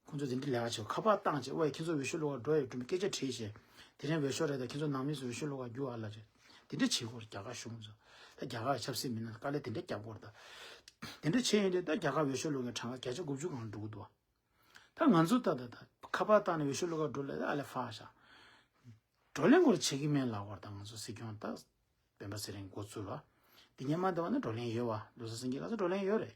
ཁོང་ཚོ་དེ་འདྲ་ལས་ཀ་བྱེད་ཁ་པར་བཏང་བྱས་ཨོ་ཡ་ཁྱེད་ཚོ་འོས་ཤོག་བླུག་ག་འགྲོ་ཡོད་འགྲོ་མི་སྐད་ཆ་དྲིས་བྱས། དེ་རིང་འོས་ཤོག་རེད་ད་ཁྱེད་ཚོ་ནང་མི་ཚོ་འོས་ཤོག་བླུག་ག་རྒྱུགས་ཨ་ལ་རེད། དེ་འདྲ་བྱེད་དགོས་རེད་རྒྱ་གར་གཞུང་ཚོ། ད་རྒྱ་གར་ཆབ་སྲིད་མི་སྣ་དཀའ་ལས་དེ་འདྲ་རྒྱག་དགོས་རེད་ད། དེ་འདྲ་བྱས་ཡོང་དུས་ད་རྒྱ་གར་འོས་ཤོག་བླུག་མཁན་གྲངས་ཀ་བརྒྱ་ཆ་དགུ་བཅུ་སྒང་ལ་འགྲོ་གི་འདུག་བ། ད་ང་ཚོ་ད་ད་ད་ཁ་པར་བཏང་ནས་འོས་ཤོག་བླུག་ག་འགྲོ་ལབ་ད་ཨ་ལས་ཧྥ་ཤ། བགྲོ་གླེང་སྐོར་བྱེད་ཀྱི་མེད་ལབ་པ་ད་ང་ཚོ་སྲིད་སྐྱོང་ད་སྤེན་པ་ཚེ་རིང་འགོ་ཚུགས་ལ། དེ་སྔོན་མ་འདི་བ་ནི་བགྲོ་གླེང་ཡོད་བ། བློ་བཟང་སེང་གེ་ལགས་སུ་བགྲོ་གླེང་ཡོད་རེད།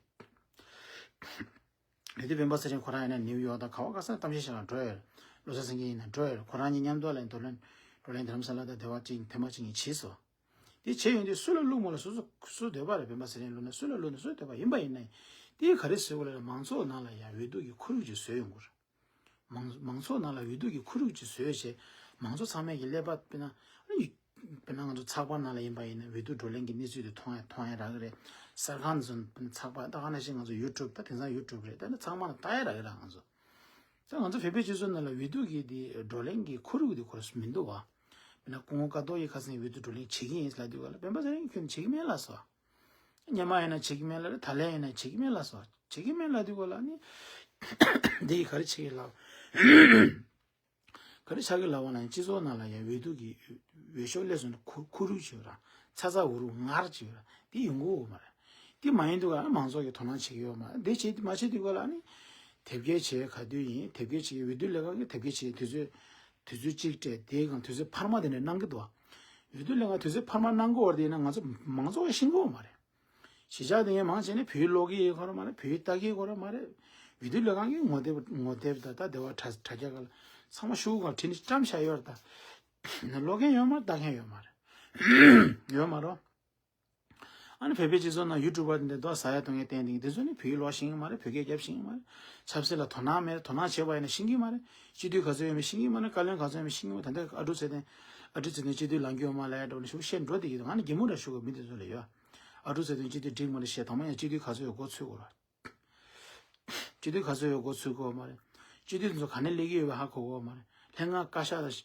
རེད་དེ་སྤེན་པ་ཚེ་རིང་ཁོ་རང་ཡིན་ན་ནིའུ་ཡོག་དང་ག་བ་ག་ས་གཏམ་བཤད་བྱེད་ལ་འགྲོ་ཡོད། བློ་བཟང་སེང་གེ་ཡིན་ན་འགྲོ་ཡོད། ཁོ་རང་གཉིས་མཉམ་དུ་ལ་བགྲོ་གླེང་བགྲོ་གླེང་རྡ་རམ་ས་ལ་དང་སྡེ་བ་གཅིག་ཐེངས་མ་གཅིག་གཉིས་བྱས་སོང་། དེ་བྱས་ཡོང་དུས་སུ་ལ་བླུག་མ་ལ་སུ་སུ་སུ་འདོད་པ་རེད། སྤེན་པ་ཚེ་རིང་བླུག་ན་སུ་ལ་བླུག་ན་སུ་འདོད་པ་ཡིན་པ་ཡིན་ན། དེ་ག་རེ་བཟོས་དགོས་ལབ་ན་མང་ཚོགས་ནང་ལ་ཡང་འོས་བསྡུ་གི་ཁོར་ཡུག་ཅིག་བཟོས་ཡོང་དགོས་རེད། མང་མང་ཚོགས་ནང་ལ་འོས་བསྡུ་གི་ཁོར་ཡུག་ཅིག་བཟོས་བྱས་མང་ཚོགས་ཚང་མས་ཀྱི་ཀླད་པ་དཔེར་ན་ཨ་ནི་དཔེར་ན་ང་ཚོ་ཚགས་པར་ནང་ལ་ཡིན་པ་ཡིན་ན་འོས་བསྡུ་བགྲོ་གླེང་གི་གནས་ཚུལ་དེ་མཐོང་ཡ་མཐོང་ཡ་རག་གི་རེད། གསར་ཁང་ཚོ་ཚགས་པར་ད་ག་ནང་བཞིན་ང་ཚོ་ཡུ་ཊུབ་ད་དེང་སང་ཡུ་ཊུབ་རེད། ད་ནི་ཚང་མ་ལ་ལྟ་ཡ་རག་གི་རེད། ང་ཚོ་ད་ང་ཚོ་བོད་པའི་སྤྱི་ཚོགས་ནང་ལ་འོས་བསྡུ་གི་དེ་བགྲོ་གླེང་གི་ཁོར་ཡུག་དེ་ཁོ་རང་མི་འདུག་བ། དཔེར་ན་སྐུ་ངོ་ཀ་ཏོ་ཡིས་ཁ་སང་འོས་བསྡུ་བགྲོ་གླེང་བྱེད་ཀྱི་ཡིན་ལབ་དུས་ག་ལ་སྤེན་པ་ཚེ་རིང་ཁྱོད་ནི་བྱེད་ཀྱི་མེད་ལབ་སོང་། སྔོན་མ་ཡིན་ན་བྱེད་ཀྱི་མེད་ལབ་རེད། ད་ལན་ཡིན་ན་བྱེད་ཀྱི་མེད་ལབ་སོང་། བྱེད་ཀྱི་མེད་ལབ་དུས་ག་ལ་ནི་འདི་ཡིས་ག་རེ་བྱེད་ཀྱི་ལབ། ག་རེ་ཆགས་ཀྱི་ལབ་པ་ན་སྤྱི་ཚོགས་ནང་ལ་ཡང་འོས་བསྡུ་གི་འོས་ཤོག་སླེབས་སོང་ན་ཁུ་ཁུ་རུ་བྱེད་ར་ཚ་ཚ་འུར་འུར་ངར་བྱེད་ར་འདི་ཡོང་གི་ཡོད་མ་རེད། འདི་མ་ཡིན་དུས་ག་ལ་མང་ཚོགས་ཀྱི་དོ་སྣང་བྱེད་ཀྱི་ཡོད་མ་རེད། འདི་བྱེད་མ་བྱེད་དུས་ག་ལ་ནི་དེབ་སྐྱེལ་བྱེད་ག་དུས་ཡིན། དེབ་སྐྱེལ་བྱེད་འོས་བསྡུ་ལས་ཁང་གི་དེབ་སྐྱེལ་བྱེད་དུས་ཚོད་དུས་ཚོད་གཅིག་སྤྲད་དེའི་སྒང་དུས་ཚོད་འཕར་མ་དེ་འདྲ་གནང་གི་འདུག་འོས་བསྡུ་ལས་ཁང་དུས་ཚོད་འཕར་མ་གནང་གི་ཡོད་རེད་དེ་ཡིན་ན་ང་ཚོ་མང་ཚོགས་ཀྱིས་ཤེས་ཀྱི་ཡོད་མ་རེད། གཞིས་ཆགས་དེ་ངས་མང་ཆེ་ནས་བོད་ཡིག་ཀློག་གི་ཡོད་ཁོ་ར་མ་རེད། བོད་ཡིག་ལྟ་གི་ཡོད་ཁོ་ར་མ་རེད། འོས་བསྡུ་ལས་ཁང་གི་ངོ་དེབ་ངོ་དེབ་དང་ད་སྡེ་བ་དྲ་དྲ་རྒྱ་ག་ལ་ཚང་མ་ཤོག་གུ་ག་བྲིས་ནས་བཀྲམ་བཞག་ཡོད་རེད། ད་ཀློག་མཁན་ཡོད་མ་རེད། ལྟ་མཁན་ཡོད་མ་རེད། ཡོད་མ་རེད། ཨ་ནི་བོད་པའི་སྤྱི་ཚོགས་ནང་ཡུ་ཊུབ་པ་འདི་འདྲ་ཟ་ཡ་འཐུང་ཡ་བསྟན་འདི་འདི་ཚོ་ནི་བོད་ཡིག་ཀློག་ཤེས་ཀྱི་མ་རེད། བོད་སྐད་རྒྱབ་ཤེས་ཀྱི་མ་རེད། ཆབ་སྲིད་ལ་དོ་སྣང་མེད། དོ་སྣང་བྱས་པ་ཡིན་ན་ཤེས་ཀྱི་མ་རེད། སྤྱི་འཐུས་ག་ཚོད་ཡོད་མེད་ཤེས་ཀྱི་མ་རེད། བཀའ་བློན་ག་ཚོད་ཡོད་མེད་ཤེས་ཀྱི་མ་རེད། ད་ལྟ་ཨ་ཀྲུག་ཚེ་བརྟན་ཨ་ཀྲུག་ཚེ་བརྟན་སྤྱི་འཐུས་ལངས་ཀྱི་ཡོད་མ་ལབ་ཡ་འགྲོ་ནས་ཤུགས་བཤད་འགྲོ་བསྡད་ཀྱི་འདུག་ང་ནི་གད་མོ་འདྲ་ཤུགས་མི་དེ་ཚོ་ལ་ཡོད། ཨ་ཀྲུག་ཚེ་བརྟན་སྤྱི་འཐུས་འགྲིག་མ་རེད་བཤད། དང་པོ་ཡང་སྤྱི་འཐུས་ག་ཚོད་ཡོད་མགོ་ཚོད་དགོས་ར། སྤྱི་འཐུས་ག་ཚོད་ཡོད་མགོ་ཚོད་དགོས་མ་རེད། སྤྱི་འཐུས་ཚོ་ག་ནས་སླེབས་ཀྱི་ཡོད་པ་ཧ་གོ་གོ་མ་རེད། ལྷན་ཁང་བཀའ་ཤག་དང་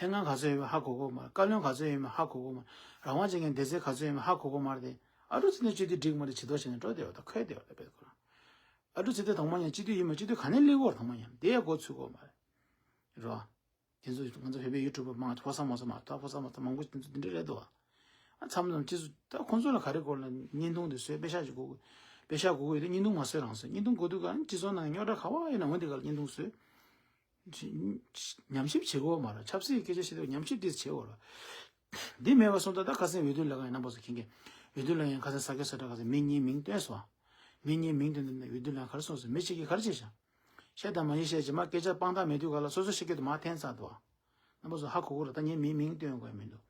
ལྷན་ཁང་ག་ཚོད་ཡོད་པ་ཧ་གོ་གོ་མ་རེད། བཀའ་བློན་ག་ཚོད་ཡོད་མེད་ཧ་གོ་གོ་མ་རེད། རང་དབང་ཅན་གྱི་སྡེ་ཚན་ག་ཚོད་ཡོད་མེད་ཧ་གོ་གོ་མ་རེད་དེ། ཨ་ཀྲུག་ཚེ་བརྟན་སྤྱི་འཐུས་འགྲིག་མ་རེད་བྱེད་དོ་བྱས་ནས་འགྲོ་བསྡད་ཡོད། ད་ཁོས་བསྡད་ཡོད། ད་དཔེ་ཁོ་རང་ཨ་ཀྲུག་ཚེ་བརྟན་དང་པོ་ཡང་སྤྱི་འཐུས་ཡིན་མ་སྤྱི་འཐུས་ག་ནས་སླེབས་ཀྱི་ཡོད་རེད། དང་པོ་ཡང་དེ་ཡང་མགོ་ཚོད་གོ་མ་རེད། རོ། དེ་ཚོ་ང་ཚོ་བོད་པའི་ཡུ་ཊུབ་པ་མང་ཕོ་གསར་མོ་གསར་མ་ད་ཕོ་གསར་མོ་གསར་མང་པོ་དེ་ཚོ་དེ་འདྲ་རེད་འདུག་ཨ་མཚམས་མཚམས་ཅི་ཚོ་ད་ཁོང་ཚོ་ལ་ག་རེ་དགོས་ལ་བརྙན་ཐུང་དེ་བཟོས་པེ་ཤག་ཅིག་དགོས་དགོས་པེ་ཤག་དགོས་དགོས་ཡོད་དེ་བརྙན་ཐུང་མ་བཟོས་རང་བཟོས། བརྙན་ཐུང་དགོས་དུས་ག་སྤྱི་ཚོགས་ནང་རྙོག་དྲ་ག་བ་ཡིན་ན་འོན་དེ་ག་ལ་བརྙན་ཐུང་བཟོས། ཉམས་ཞིབ་བྱེད་དགོས་མ་རེད། ཆབ་སྲིད་སྐད་ཆ་བཤད་དུས་ཉམས་ཞིབ་དེ་བྱེད་དགོས་རེད། འདི་མེད་པ་སོང་ཙང་ད་ཁ་སང་འོས་བསྡུ་ལས་ཁང་ཡིན་རྣམ་པ་ཚོ་མཁྱེན་གྱི། འོས་བསྡུ་ལས་ཁང་ཁ་སང་ས་སྐྱ་སོ་ཊ་ཁ་སང་མི་གཉིས་མིང་བཏོན་སོང་། མི་གཉིས་མིང་བཏོན་དུས་འོས་བསྡུ་ལས་ཁང་ག་རེ་གསུངས་སོང་། མི་གཅིག་གིས་ག་རེ་བྱས་ཤག་བཤད་དང་མ་བཤད་བཤད་རྗེས་མ་སྐད་ཆ་དཔང་རྟགས་མེད་དུས་ག་ལ་སོ་སོ་ཤེས་ཀྱི་འདུག་མར་འཐེན་ཚར་འདུག་རྣམ་པ་ཚོ་ཧ་གོ་གོ་རེད། ད་ངས་མིའི་མིང་བཏོན་དགོས་མི་འདུག་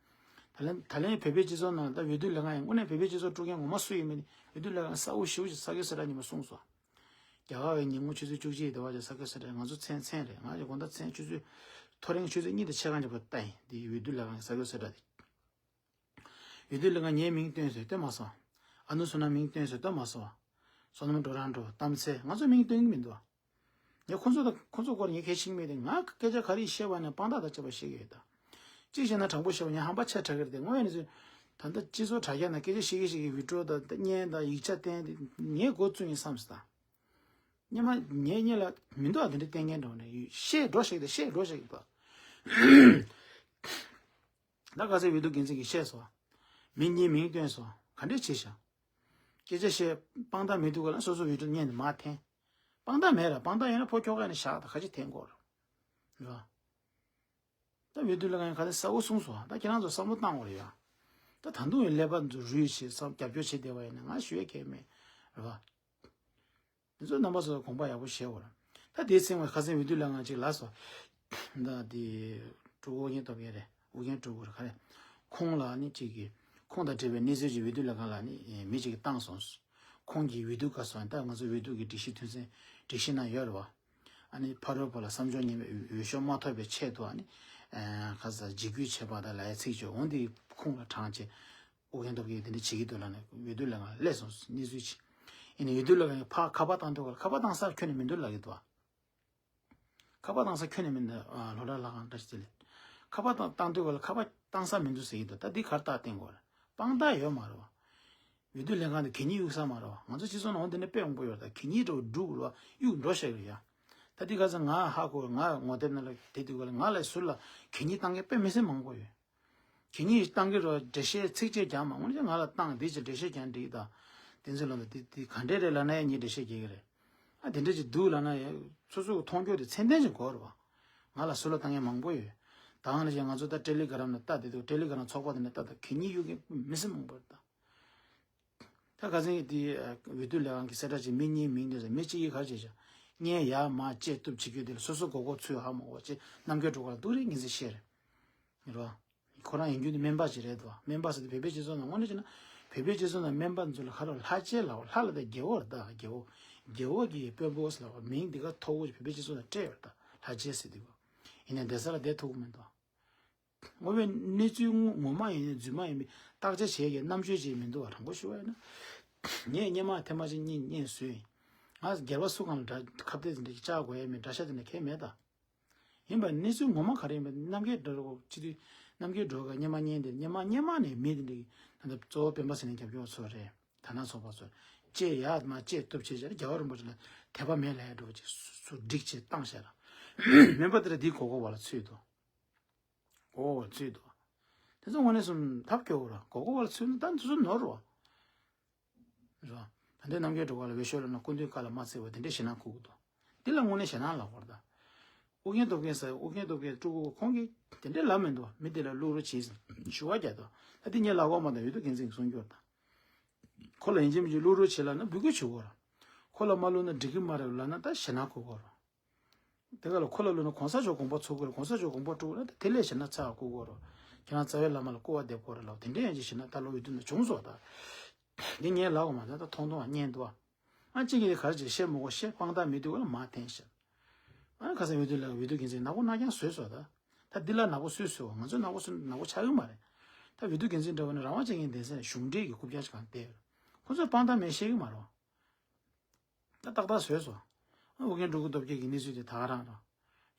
ད་ལན་ད་ལན་བོད་པའི་སྤྱི་ཚོགས་ནང་ད་འོས་བསྡུ་ལས་ཁང་ཡང་དངོས་གནས་བོད་པའི་སྤྱི་ཚོགས་དཀྲུག་མཁན་ངོ་མ་སུ་ཡིན་མིན་འོས་བསྡུ་ལས་ཁང་གསལ་པོ་ཞེ་པོ་ཅིག་ས་ཁུལ་ས་ཁྲ་ཉི་མ་གསུངས་སོང་། རྒྱ་གར་བའི་ཉིན་གུང་ཆུ་ཚོད་བཅུ་གཅིག་དེ་བར་གྱི་ས་ཁུལ་ས་ཁྲ་ང་ཚོ་མཚན་མཚན་རེད། ང་ཡི་དགོང་དག་མཚན་ཆུ་ཚོད་ཐོ་རེངས་ཆུ་ཚོད་གཉིས་དང་ཕྱེད་ཀ་འཇོག་པ་ལྟ་ཡིན། དེ་འོས་བསྡུ་ལས་ཁང་གི་ས་ཁུལ་ས་ཁྲ་དེ། འོས་བསྡུ་ལས་ཁང་ངའི་མིང་བཏོན་ཟེར་བཏོན་མ་སོང་། ཨ་ནུ་བསོད་ནམས་མིང་བཏོན་ཟེར་བཏོན་མ་སོང་། བསོད་ནམས་འགྲོ་རང་འགྲོ་གཏམ་ཚེ་ང་ཚོའི་མིང་བཏོན་གྱི་མི་འདུག་ངས་ཁོ་ཚོ་དང་ཁོ་ཚོ་སྐོར་ངས་གལ་ཤེས་མེད་དེ། ང་སྐད་ཆ་ག་རེ་བཤད་པ་ནས་དཔང་རྟགས་དང་བཅས་པ་བཤད་ཀྱི་ཡོད་ད། གཅིག་བཤད་ན་དྲང་པོ་བཤད་པ་ངས་ཧམ་པ་ཆེ་དྲགས་ཀྱི་རེད་དེ། དངོས་ཡོད་གནས་ཚུལ་ད་ལྟ་སྤྱི་ཚོགས་དྲ་རྒྱ་ནང་སྐད་ཆ་བཤད་ཀྱི་བཤད་ཀྱི་བི་ཌི་ཡོ་དང་བརྙན་དང་ཡིག་ཆ་བསྟན་དེ་ངས་འགོ་བཙུགས་ཡིན་བསམ་སོང་ད། སྙེ་མ་ངའི་སྙེ་ལ་མི་འདུག་ཨ་དེ་འདྲ་བསྟན་མཁན་འགྲོ་ནས་བཤད་འགྲོ་ཞིག་དང་བཤད་འགྲོ་ཞིག་ཡོད་པ། ད་ག་ཚོད་འོས་བསྡུ་འགན་འཛིན་གྱིས་བཤད་སོང་། མི་གཉིས་མིང་བཏོན་སོང་། ག་འདྲས་བྱས་ཤག་སྐད་ཆ་བཤད་དཔང་རྟགས་མེད་དུས་ག་ལ་སོ་སོ་འོས་བསྡུ་བརྙན་དེ་མར་འཐེན། དཔང་རྟགས་མེད་ར་དཔང་རྟགས་ཡོད་ན་ཕོ་ཁྱོ་ག་ནས་བཞག་ད་ག་ཅི་འཐེན་དགོས་ར། ར། ད་འོས་བསྡུ་ལས་ཁང་ག་ཚོད་གསལ་པོ་གསུངས་སོང་། ད་ཁྱེད་རང་ཚོ་བསམ་བློ་བཏང་དགོས་རེད་ཡ། ད་ད་དུང་ཡང་ཀླད་པ་ཚོ་རུལ་བྱས་བསམ་རྒྱབ་སྐྱོར་བྱེད་བསྡད་པ་ཡིན་ན་ང་ཞུ་ཡ་གང་ཡང་མེད་རེད་པ། འདི་ཚོ་རྣམ་པ་ཚོ་དགོངས་པ་ཡག་པོ་བཞེས་དགོས་རེད། ད་དེའི་ཚེ་ང་ཁ་སང་འོས་བསྡུ་ལས་ཁང་ཅིག་ལབ་སོང་། ད་དེ་ཀྲུའུ་ཨུ་རྒྱན་སྟོབས་རྒྱལ་རེད། ཨུ་རྒྱན་ཀྲུའུ་རེད་ག་རེ། ཁོང་ལ་ནི་ཅིག་གིས་ཁོང་དང་འབྲེལ་བའི་གནས་ཚུལ་ཅིག་འོས་བསྡུ་ལས་ཁང་ལ་ནི་མི་ཅིག་གིས་བཏང་སོང་། ཁོང་གིས་འོས་བསྡུ་སྐབས་སུ་ད་ང་ཚོ་འོས་བསྡུ་གི་སྒྲིག་གཞི་དོན་ཚན་སྒྲིག་གཞི་ནང་ཡོད་རེད་པ། ཨ་ནི་ཕ་རོལ་པོ་ལ་བསམ་ཕྱོགས་ངན་པའི་འོས་ཤོག་མ་ཐོབ་པའི་ཆེད་དུ་ཨ་ནི་ཁ་ས་འཇིགས་སྐུལ་བྱེད་པ་དང་ལ་ཡ་ཚིག་བརྗོད་འོང་དེ་ཁོང་ལ་དྲངས་བྱས། ཨུ་རྒྱན་སྟོབས་རྒྱལ་དེ་འདྲ་བྱེད་ཀྱི་འདུག་ལབ་ནས་འོས་བསྡུ་ལས་ཁང་སླེབས་སོང་གནས་ཚུལ་ཅིག་ཡིན་ནའི་འོས་བསྡུ་ལས་ཁང་གིས་ཕར་ཁ་པར་བཏང་དུས་ག་ལ་ཁ་པར་བཏང་ས་ཁྱོན་ནས་མི་འདུག་ལབ་ཀྱི་འདུག་ཁ་པར་བཏང་ས་ཁྱོན་ནས་མི་འདུག་ཨ་ལྷོ་བྲག་ལྷ་ཁང་བཀྲ་ཤིས་བདེ་ལེགས། ཁ་པར་བཏང་བཏང་དུས་ག་ལ་ཁ་པར་བཏང་ས་མི་འདུག་ཟེར་གྱི་འདུག་ད་འདི་གར་རྟགས་བསྟན་དགོས་རེད། དཔང་རྟགས་ཡོད་མ་རེད་བ། འོས་བསྡུ་ལས་ཁང་དེ་གད་སྙིགས་གཡུག་ས་མ་རེད་བ། ང་ཚོ་སྤྱི་ཚོགས་ནང་འོང་དེ་འདྲ་དཔེ་མང་པོ་ཡོད་རེད། ད་གད་སྙིགས་འདྲ་བོ་སྒྲུག་རེད་བ་གཡུག་འགྲོ་བཞག་གི་རེད་ཡ། ད་འདི་ག་ཚོད་ང་ཧ་གོ་ང་ངོ་དེབ་ནང་ལ་དེ་དུས་ག་ལ་ང་ལ་ཟུར་ལ་གད་སྙིགས་བཏང་མཁན་དཔེ་མི་སྲིད་མང་པོ་ཡོད། གད་སྙིགས་བཏང་གི་རོ་འགྲེལ་བཤད་ཚིགས་བཅད་རྒྱག་མ་དངོས་གནས་ང་ལ་བཏང་འདི་ཅི་འགྲེལ་བཤད་རྒྱག་འགྲིག་ད། བསྟན་འཛིན་ལོ་ད་དེ་དེ་ག་འདྲས་རེད་ལབ་ན་ཡང་ངས་འགྲེལ་བཤད་རྒྱག་གི་རེད། ཨ་དེ་འདྲས་ཅིག་འདུག་ལབ་ན་ཡང་སོ་སོ་གི་མཐོང་རྒྱུ་དེ་ཚད་ལྡན་ཅིག་དགོས་རེད་བ། ང་ལ་ཟུར་ལ་བཏང་མཁན་མང་པོ་ཡོད། ད་ང་ལ་ཅིག་ང་ཚོ་ད་ཊེ་ལི་གྷ་རམ་ནང་ལྟ་དེ་འདུག་ཊེ་ལི་གྷ་རམ་ཚོགས་པ་དེ་ནས་ལྟ་ད་གད་སྙིགས་གཡུག་མཁན་མི་སེར་མང་པོ་རེད་ད། ད་ཁ་སང་གི་དེ་འོས་བསྡུ་ལས་ཁང་གི་གསལ་བསྒྲགས་ཅིག་མི་གཉིས་མིང་འདོན་ཟེར་མི་གཅིག་གིས་ག་རེ་བྱས་ཤག་བརྙན་ཡར་མར་བཅད་གཏུབ་བྱེད་རྒྱུ་དེ་ལ་སོ་སོ་མགོ་སྐོར་ཚུད་ཧ་མ་གོ་བ་ཅིག་རྣམ་རྒྱལ་སྒྲོལ་དཀར་ལ་སྡུག་རེད་ངེས་ཟིན་ཤེས་རེད། རེད་བ། ཁོ་རང་ཡིན་རྒྱུ་ནི་སྨན་པ་ཅིག་རེད་དོ། སྨན་པ་ཟེར་དུས་བོད་པའི་སྤྱི་ཚོགས་ནང་དངོས་གནས་བྱས་ན་བོད་པའི་སྤྱི་ཚོགས་ནང་སྨན་པ་ཚོ་ལ་ཁ་རོག་ལྷ་རྗེ་ལབ། ལྷ་ལ་ད་རྒྱལ་པོ་རེད་ད། རྒྱལ་པོ། རྒྱལ་པོ་གི་དཔོན་པོ་ཟེར་ལབ་མིང་འདི་ག་མཐོ་བོ་ཅིག་བོད་པའི་སྤྱི་ཚོགས་ནང་སྤྲད་ཡོད་རེད་ད། ལྷ་རྗེ་ཟེར་དུས་གོ། ཡིན་ནའི་བསྡད་ས་ལ་བསྡད་ཐུབ་ཀྱི་མི་འདུག་དངོས་པོའི་གནས་ཚུལ་ངོ་ངོ་མ་ཡིན་ནའི་རྫུན་མ་ཡིན་པའི་བརྟག་དཔྱད་བྱེད་ཀྱི་རྣམ་དཔྱོད་ཅིག་མི་འདུག་བ། དྲང་པོ་ཞུ་བ་ཡིན་ན། ངས་སྔོན་མ་ཐེངས་མ་གཅིག་གཉིས་བརྙན་བཟོས་ཡིན། ང་སྒེར་པ་སུ་གང་ལ་འདྲ་ཁ་གཏད་དེ་འདྲ་ཅིག་བཅག་དགོས་ཡ་མེད། འདྲ་ཤ་དེ་འདྲ་གང་ཡང་མེད་ད། ཡིན་པ་གནས་ཚུལ་ངོ་མ་ག་རེ་ཡིན་པ་རྣམ་རྒྱལ་སྒྲོལ་དཀར་སྤྱི་འཐུས་རྣམ་རྒྱལ་སྒྲོལ་དཀར་སྔོན་མ་བརྙན་དེ་སྔོན་མ་སྔོན་མ་ནས་མི་དེ་འདྲ་ད་ལྟ་གཙོ་བོ་སྤེན་པ་ཚེ་རིང་རྒྱབ་སྐྱོར་བ་ཚོ་རེད། དར་ནག་ཚོགས་པ་ཚོ་བཅད་ཡར་མར་བཅད་གཏུབ་བྱས་བྱས་རྒྱལ་བ་རིན་པོ་ཆེ་ལ་དད་པ་མེད་ལབ་ཡ་འདྲ་བོ་ཅིག་སུ་སྒྲིག་བྱས་བཏང་བཞག་ར། སྨན་པ་དེ་ལ་འདིའི་མགོ་སྐོར་བ་ལ་ཚུད་འདུག་མགོ་སྐོར་བ་ཚུད་འདུག་དེ་ཚོ་དངོས་གནས་སུ་ཐབས་སྐྱོ་བོ་ར། མགོ་སྐོར་བ་ལ་ཚུད་ན་ད་འདི་ཚོ་ནོར་ར། རེད་བ། ད་ལྟའི་རྣམ་རྒྱལ་སྒྲོལ་དཀར་ལ་འོས་ཤོག་ལབ་ན་སྐུ་མདུན་བཀའ་ལ་མ་བརྩི་བ་དེ་འདྲའི་ཞེད་སྣང་ཁུག་གི་འདུག་འདི་ལ་དངོས་གནས་ཞེད་སྣང་ལངས་པ་རེད་ད། ཨུ་རྒྱན་སྟོབས་རྒྱལ་ཟེར། ཨུ་རྒྱན་སྟོབས་རྒྱལ་སྤྲུལ་སྐུ་ཁོང་གིས་དེ་འདྲའི་ལབ་མི་འདུག་མི་དེ་ལ་བླུག་རོགས་བྱེད་ཟེར་ཞུ་བ་རྒྱག་འདུག་ད་དེ་ངས་ལབ་དགོས་མ་གཏོགས་འོས་བསྡུ་འགན་འཛིན་གྱིས་གསུང་རྒྱུ་རེད་ད། ཁོ་ལ་ཡིན་གཅིག་མིན་གཅིག་བླུག་རོགས་བྱེད་ལབ་ན་འབོད་སྐུལ་བྱེད་དགོས་རེད། ཁོ་ལ་མ་བླུག་ན་འགྲིག་གི་མ་རེད་ལབ་ན་ད་ཞེད་སྣང་ཁུག་གི་རེད། དེ་ག་ལ་ཁོ་ལ་བླུགས་ན་གོང་ས་མཆོག་དགོངས་པ་ཚོམ་གི་རེད། གོང་ས་མཆོག་དགོངས་པ་དཀྲུགས་ན་ད་དེ་ལས་ཞེད་སྣང་ཚ་བ་ཁུག་གི་རེད། ཁྱེད་རང་རྩ་བའི་བླ་མ་ལ་སྐུར་བ་འདེབས་དགོས་རེད་ལབ། དེ་འདྲའི་ཡང་ཅིག་ཞེད་སྣང་ད་ལོ་འོས་བསྡུ་ནང་བྱུང་སོང་ད། འདི་ངས་ལབ་དགོས་མ་རེད་ད། མཐོང་མཐོང་བ་བརྙན་འདུག་ཨ། ཨ་གཅིག་གིས་ག་རེ་བྱེད་ཤེས་མི་དགོས། ཤེས་དཔང་རྟགས་མེད་དུས་ག་ལ་མར་འཐེན་ཤག་ཨ་ནི་ཁ་སང་འོས་བསྡུ་ལ་འོས་བསྡུ་འགན་འཛིན་ནག་པོ་ནག་རྐྱང་བཟོས་སོང་ད། ད་འདི་ལ་ནག་པོ་སུས་བཟོས་བ། ང་ཚོས་ནག་པོ་བཟོས་ན་ནག་པོ་ཆགས་ཀྱི་མ་རེད། ད་འོས་བསྡུ་འགན་འཛིན་འདྲ་བོ་ནི་རང་དབང་ཅན་གྱི་སྡེ་ཚན་ལ་གཞུང་འབྲེལ་གྱི་རྐུབ་བཀྱག་ཅིག་གང་བལྟས་ཡོད། ཁོ་ཚོས་དཔང་རྟགས་མེད་ཤེས་ཀྱི་མ་རེད། ད་ཏག་ཏག་བཟོས་སོང་། ཨ་ཨུ་རྒྱན་སྤྲུལ་སྐུ་སྟོབས་རྒྱལ་གྱི་གནས་ཚུལ་དེ་ད་ག་རང་ར།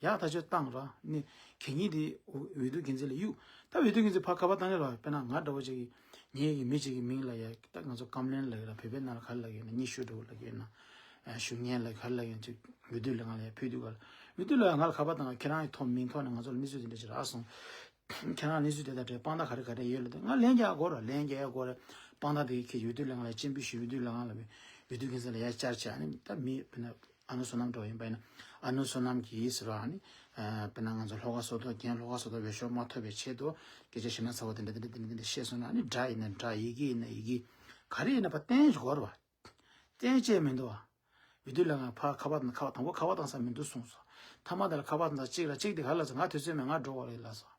ཡག་ཐག་ཆོད་བཏང་ར། ནི་གད་སྙིགས་དེ་འོས་འོས་བསྡུ་འགན་འཛིན་ལ་གཡུག་ད་འོས་བསྡུ་འགན་འཛིན་ཕར་ཁ་པར་བཏང་གི་ར། དཔེར་ན་ང་འདྲ་བོ་ཅིག་གིས་ངེད་ཀྱི་མི་གཅིག་གི་མིང་ལ་ཡ་ད་ང་ཚོ་ཀམ་ལན་ལབ་ཀྱི་ར། བོད་པའི་ནང་ལ་ག་རེ་ལབ་ཀྱི་ཡོད་ན། སྙན་ཞུ་འདྲ་བོ་ལབ་ཀྱི་ཡོད་ན། ཞུ་སྙན་ལབ་ག་རེ་ལབ་ཀྱི་ཡོད་ན། ཅིག་འོས་བསྡུ་ལས་ཁང་ལ་ཡ་ཕུལ་དུས་ག་ལ། འོས་བསྡུ་ལས་ཁང་ལ་ཁ་པར་བཏང་ག་ཁྱེད་རང་གི་ཐོག་མིང་ཐོག་ནས་ང་ཚོ་ལ་གནས་ཚུལ་དེ་འདྲ་ཅིག་རག་སོང་། ཁྱེད་རང་གནས་ཚུལ་དེ་དང་འབྲེལ་དཔང་རྟགས་ག་རེ་ག་རེ་ཡོད་ལབ་དུས། ང་ལན་རྒྱག་དགོས་ར། ལན་རྒྱག་དགོས་ར། དཔང་རྟགས་དེ་ཁྱེད་འོས་བསྡུ་ལས་ཁང་ལ་སྤྱན་འབུལ་ཞུས། འོས་བསྡུ་ལས་ཁང་ལ་འོས་བསྡུ་འགན་འཛིན་ལ་ཡར་བཅར་བྱས། ཨ་ནི་ད་མི་དཔེར་ན་ཨ་ནུ་བསོད་ནམས་འདྲ་བོ་ཡིན་པ་ཡིན་ན། ཨ་ནུ་བསོད་ནམས་ཀྱིས་ཟེར་བ། ཨ་ནི་ཨ་དཔེར་ན་ང་ཚོ་ལྷོ་ཁ་སོ་ཐོག་རྒན་ལྷོ་ཁ་སོ་ཐོག་འོས་ཤོག་མ་ཐོབ་པའི་ཆེད་དུ་སྐད་ཆ་ཞེད་སྣང་ཚ་བོ་དེ་འདྲ་དེ་འདྲ་དེ་འདྲ་དེ་འདྲ་བཤད་སོང་ན། ཨ་ནི་སྒྲ་ཡིན་ན་སྒྲ། ཡི་གེ་ཡིན་ན་ཡི་གེ། ག་རེ་ཡིན་ན་ཕར་བསྟན་དགོས་ར་བ། བསྟན་བཅས་མི་འདུག་བ། འོས་བསྡུ་ལས་ཁང་ཕར་ཁ་པར་དང་ཁ་པར་དང་པོ་ཁ་པར་བཏང་ས་མི་འདུག་གསུངས་སོང་། མཐའ་མ་དེ་ལ་ཁ་པར་དང་གཅིག་ལ་གཅིག་དེ་ག་ལ་ཟེར། ང་དུས་ཚོད་མེད། ང་འགྲོ་དགོས་རེད་ལབ་སོང་།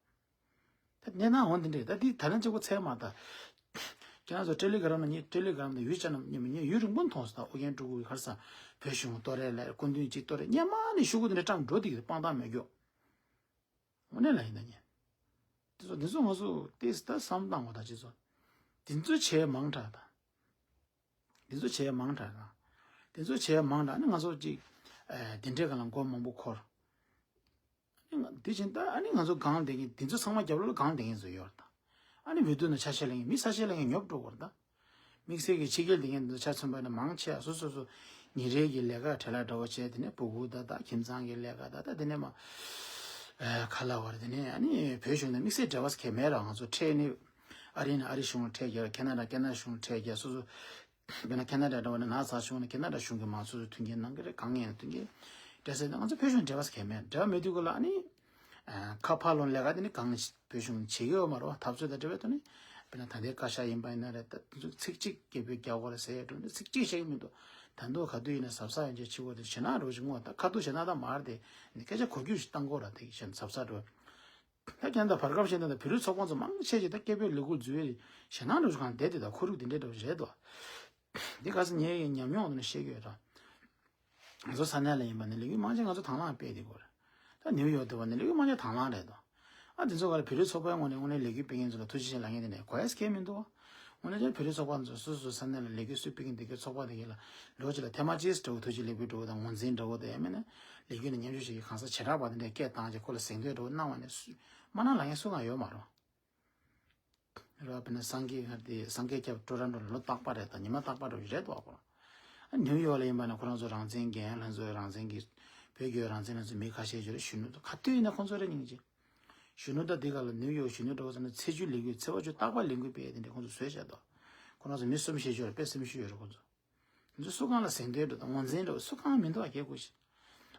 ད་གནས་སྟངས་འོ་འདི་འདྲས། ད་འདི་ད་ལན་གཅིག་པོ་ཚད་མ་ད། ཁྱེད་རང་ཚོ་ཊེ་ལི་གྷ་རམ་ནང་ཉིད། ཊེ་ལི་གྷ་རམ་དང་ཡུལ་ཅ་ནམ་གཉིས་མི་གཉིས་ཡུན་རིང་པོ་མཐོང་སོང་། ད་ཨོ་རྒྱན་སྤྲུལ་སྐུ་གི་ཁར་ས་བོད་གཞུང་ལྟོ་རེ་ལ་སྐུ་མདུན་གཅིག་ལྟོ་རེ་སྔོན་མ་ནས་ཤོག་གུ་འདི་འདྲ་བཀྲམ་འགྲོ་འདི་གི་དཔང་རྟགས་མེད་རྒྱུ། དངོས་གནས་ལ་ཡིན་ད་ཉན། དེ་ཚོ་དེ་ཚོ་ང་ཚོ་ཏིས་ད་བསམ་བཏང་བ་ད་ཅི་ཚོ། དེ་ཚོ་བྱས་མང་དྲགས་ད། དེ་ཚོ་བྱས་མང་དྲགས་ད། དེ་ཚོ་བྱས་མང་དྲགས་ནི་ང་ཚོ་ཅིག་ཨ་དེ་འདྲའི་ག་ལ་མགོ་མང་པོ་འཁོར། ཨ་ནི་ང་དེ་བཞིན་ད་ཨ་ནི་ང་ཚོ་སྒང་བསྡད་མཁན་དེ་ཚོ་ཚང་མ་རྒྱབ་ལོགས་ལ་སྒང་བསྡད་མཁན་ཚོ་ཡོད་རེད་ད། ཨ་ནི་འོས་བསྡུ་ནང་ཆ་ཤས་ལེན་མཁན་མི་ས་ཤས་ལེན་མཁན་ཉོབ་འགྲོ་གི་རེད་ད། དམིགས་བསལ་གྱི་ཕྱི་རྒྱལ་དེ་ངས་འདི་ཆ་མཚོན་པ་ནི་མང་ཆེ་བ་སོ་སོ་སོ་ཉིན་རེ་གི་ལས་ཀ་བྲེལ་བ་འདྲ་བོ་བྱས། དེ་ནས་སྤུ་གུ་ད་ད་ཁྱིམ་ཚང་གི་ལས་ཀ་ད་ད་དེ་ནས་མ་ཨ་ཁ་ལ་བར་དེ་ནས་ཨ་ནི་བོད་གཞུང་ནས་དམིགས་བསལ་འབྲེལ་བ་གལ་མེད་ར། ང་ཚོ་འཕྲད་ནི་ཨ་རི་ནས་ཨ་རི་གཞུང་ལ་འཕྲད་རྒྱུ། ཁེ་ན་ཌ་ཁེ་ན་ཌ་གཞུང་ལ་འཕྲད་རྒྱུ། སོ་སོ་དཔེར་ན་ཁེ་ན་ཌ་འདྲ་བོ་ནས་ན་ཚ་བྱུང་ན་ཁེ་ན་ཌ་གཞུང་གི་མང་ཚོགས་ཚོ་མཐུན་རྐྱེན་གནང་གི་རེད། གང་ཡིན་ན་མཐུན་རྐྱེན་འབྲེལ་ཟེར་ན་ང་ཚོ་བོད་གཞུང་འབྲེལ་བ་གལ་མེད། འབྲེལ་བ་མེད་དུས་ག་ལ་ཨ་ནི། ཨ་ཁ་ཕར་ལོག་ལས་ཀ་དེ་ནི་གང་བོད་གཞུང་བྱེད་ཀྱི་ཡོད་མ་རེད་བ། འཐབ་རྩོད་དང་འབྲེལ་བའི་ཐོག་ནས་དཔེར་ན་ད་ལྟའི་བཀའ་ཤག་ཡིན་པ་ཡིན་ན་རེད། ད་དེ་ཚོ་ཚིག་གཅིག་སྐད་འབོད་རྒྱག་དགོས་རེད་ཟེར་ཡས་འགྲོ་ནས་ཚིག་གཅིག་བཤད་ཀྱི་མི་འདུག་ད་དུང་ག་དུས་ཡིན་ན་གཟབ་གཟབ་ཡོང་ཆེད་བྱེད་དགོས་དེ་ཞེད་སྣང་འགྲོ་ཞིག་ངོ་། ད་ཁ་ཐུག་ཞེད་སྣང་ད་མ་རེད་དེ། ནི་སྐད་ཆ་གོ་རྒྱུ་ཞིག་བཏང་དགོས་ར། དེ་གཞན་གཟབ་གཟབ་འགྲོ། ད་ཀྱང་ད་བར་སྐབས་ཤིག་ད་ད་བོད་རིགས་ཚོགས་པ་ཚོ་མང་ཆེ་ཞིག་ད་སྐད་འབོད་ལས་འགུལ་འཛུལ་བའི་ཞེད་སྣང་འགྲོ་ཞིག་གང་བསྡད་དེ། ད་ཁོར་ཡུག་དེ་འདྲས་འགྲོ་རེད་དོ། འདི་ག་ས་ངའི་ཉམས་མྱོང་དུ་ནས་བཤད་ཀྱི་ཡོད་ར། ང་ཚོ་ས་གནས་ལ་ཡིན་པ་ནི་ལས་འགུལ་མང་ཆེ་ང་ཚོ་དང་བླངས་སྤེལ་བསྡད་ཀྱི་ཡོད་རེད། ད་ནིའུ་ཡོག་དེ་བ་ནི་ལས་འགུལ་མང་ཆེ་དང་བླངས་རེད་དོ། ཨ་དེ་ཚོ་ག་ལ་བོད་རིགས་ཚོགས་པའི་ངོས་ནས་དངོས་གནས་ལས་འགུལ་སྤེལ་མཁན་ཚོ་ལ་ཐུགས་རྗེ་ཆེ་ལབ་མཁན་དེ་ནས་གོ་ཡས་གལ་མི་འདུག་བ། དངོས་གནས་ཀྱང་བོད་རིགས་ཚོགས་པ་ཚོ་སོ་སོའི་ས་གནས་ལ་ལས་འགུལ་སུས་སྤེལ་མཁན་དེ་གའི་ཚོགས་པ་དེ་གའི་ལ་ལོ་གཅིག་ལ་ཐེངས་མ་གཅིག་འདྲ་བོ་ཐུགས་རྗེ་ལེགས་འབུལ་འདྲ་བོ་དང་ངོས་འཛིན་འདྲ་བོ་དང་། ཡང་མིན་ན་ལས་འགུལ་ནས་མཉམ་ཞུགས་བྱེད་མཁན་གང་ཟག་བྱེ་བྲག་པ་དེ་འདྲས་སྐད་བཏང་བྱས་ཁོ་ལ་གཟེངས་བསྟོད་འདྲ་བོ་གནང་བ་ནས་སུས་མ་གནང་ལབ་མཁན་སུ་གང་ཡོད་མ་རེད། རེད་བ། དཔེར་ན་སངས་རྒྱས་ཧར་དེ་སངས་རྒྱས་སྐྱབས་སྤྲོ་ར་འགྲོ་ལ་ལོ་རྟག་པ་རེད་ད། ཉི་མ་རྟག་པ་འགྲོ་རེད་བ་ཁོ་རང་། ཨ་ནིའུ་ཡོག་ལ་ཡིན་པ་ན་ཁོ་རང་ཚོ་རང་བཙན་རྒན་ལྷན་ཚོགས་རང་བཙན་གྱི་བོད་ཀྱི་རང་བཙན་ལྷན་ཚོགས་མི་ཁ་ཤས་ཅིག་རེད། གཞོན་ནུ་ཚོ་ག་དུས་ཡིན་ན་ཁོང་ཚོ་རེད་སྙིང་རྗེ། གཞོན་ནུ་ད་འདི་ག་ལ་ནིའུ་ཡོག་གཞོན་ནུ་འགྲོ་བ་ཚོ་ན་ཚེས་བཅུ་ལས་འགུལ་ཚེས་པ་བཅུ་རྟག་པར་ལས་འགུལ་སྤེལ་དེ་འདྲ་ཁོང་ཚོ་བཟོས་བཞག་འདུག་ཁོ་རང་ཚོ་མི་གསུམ་བཞི་ཅིག་ཡོད་རེད། དཔེ་སེམས་ཤུགས་ཡོད་རེད་ཁོ་ཚོ། ང་ཚོ་སུ་གང་ལ་གཟེངས་བསྟོད་འགྲོ་དང་ངོས་འཛིན་འགྲོ་སུ་གང་མི་འདུག་ཨ། སྐད་ཁུག་ཤིག་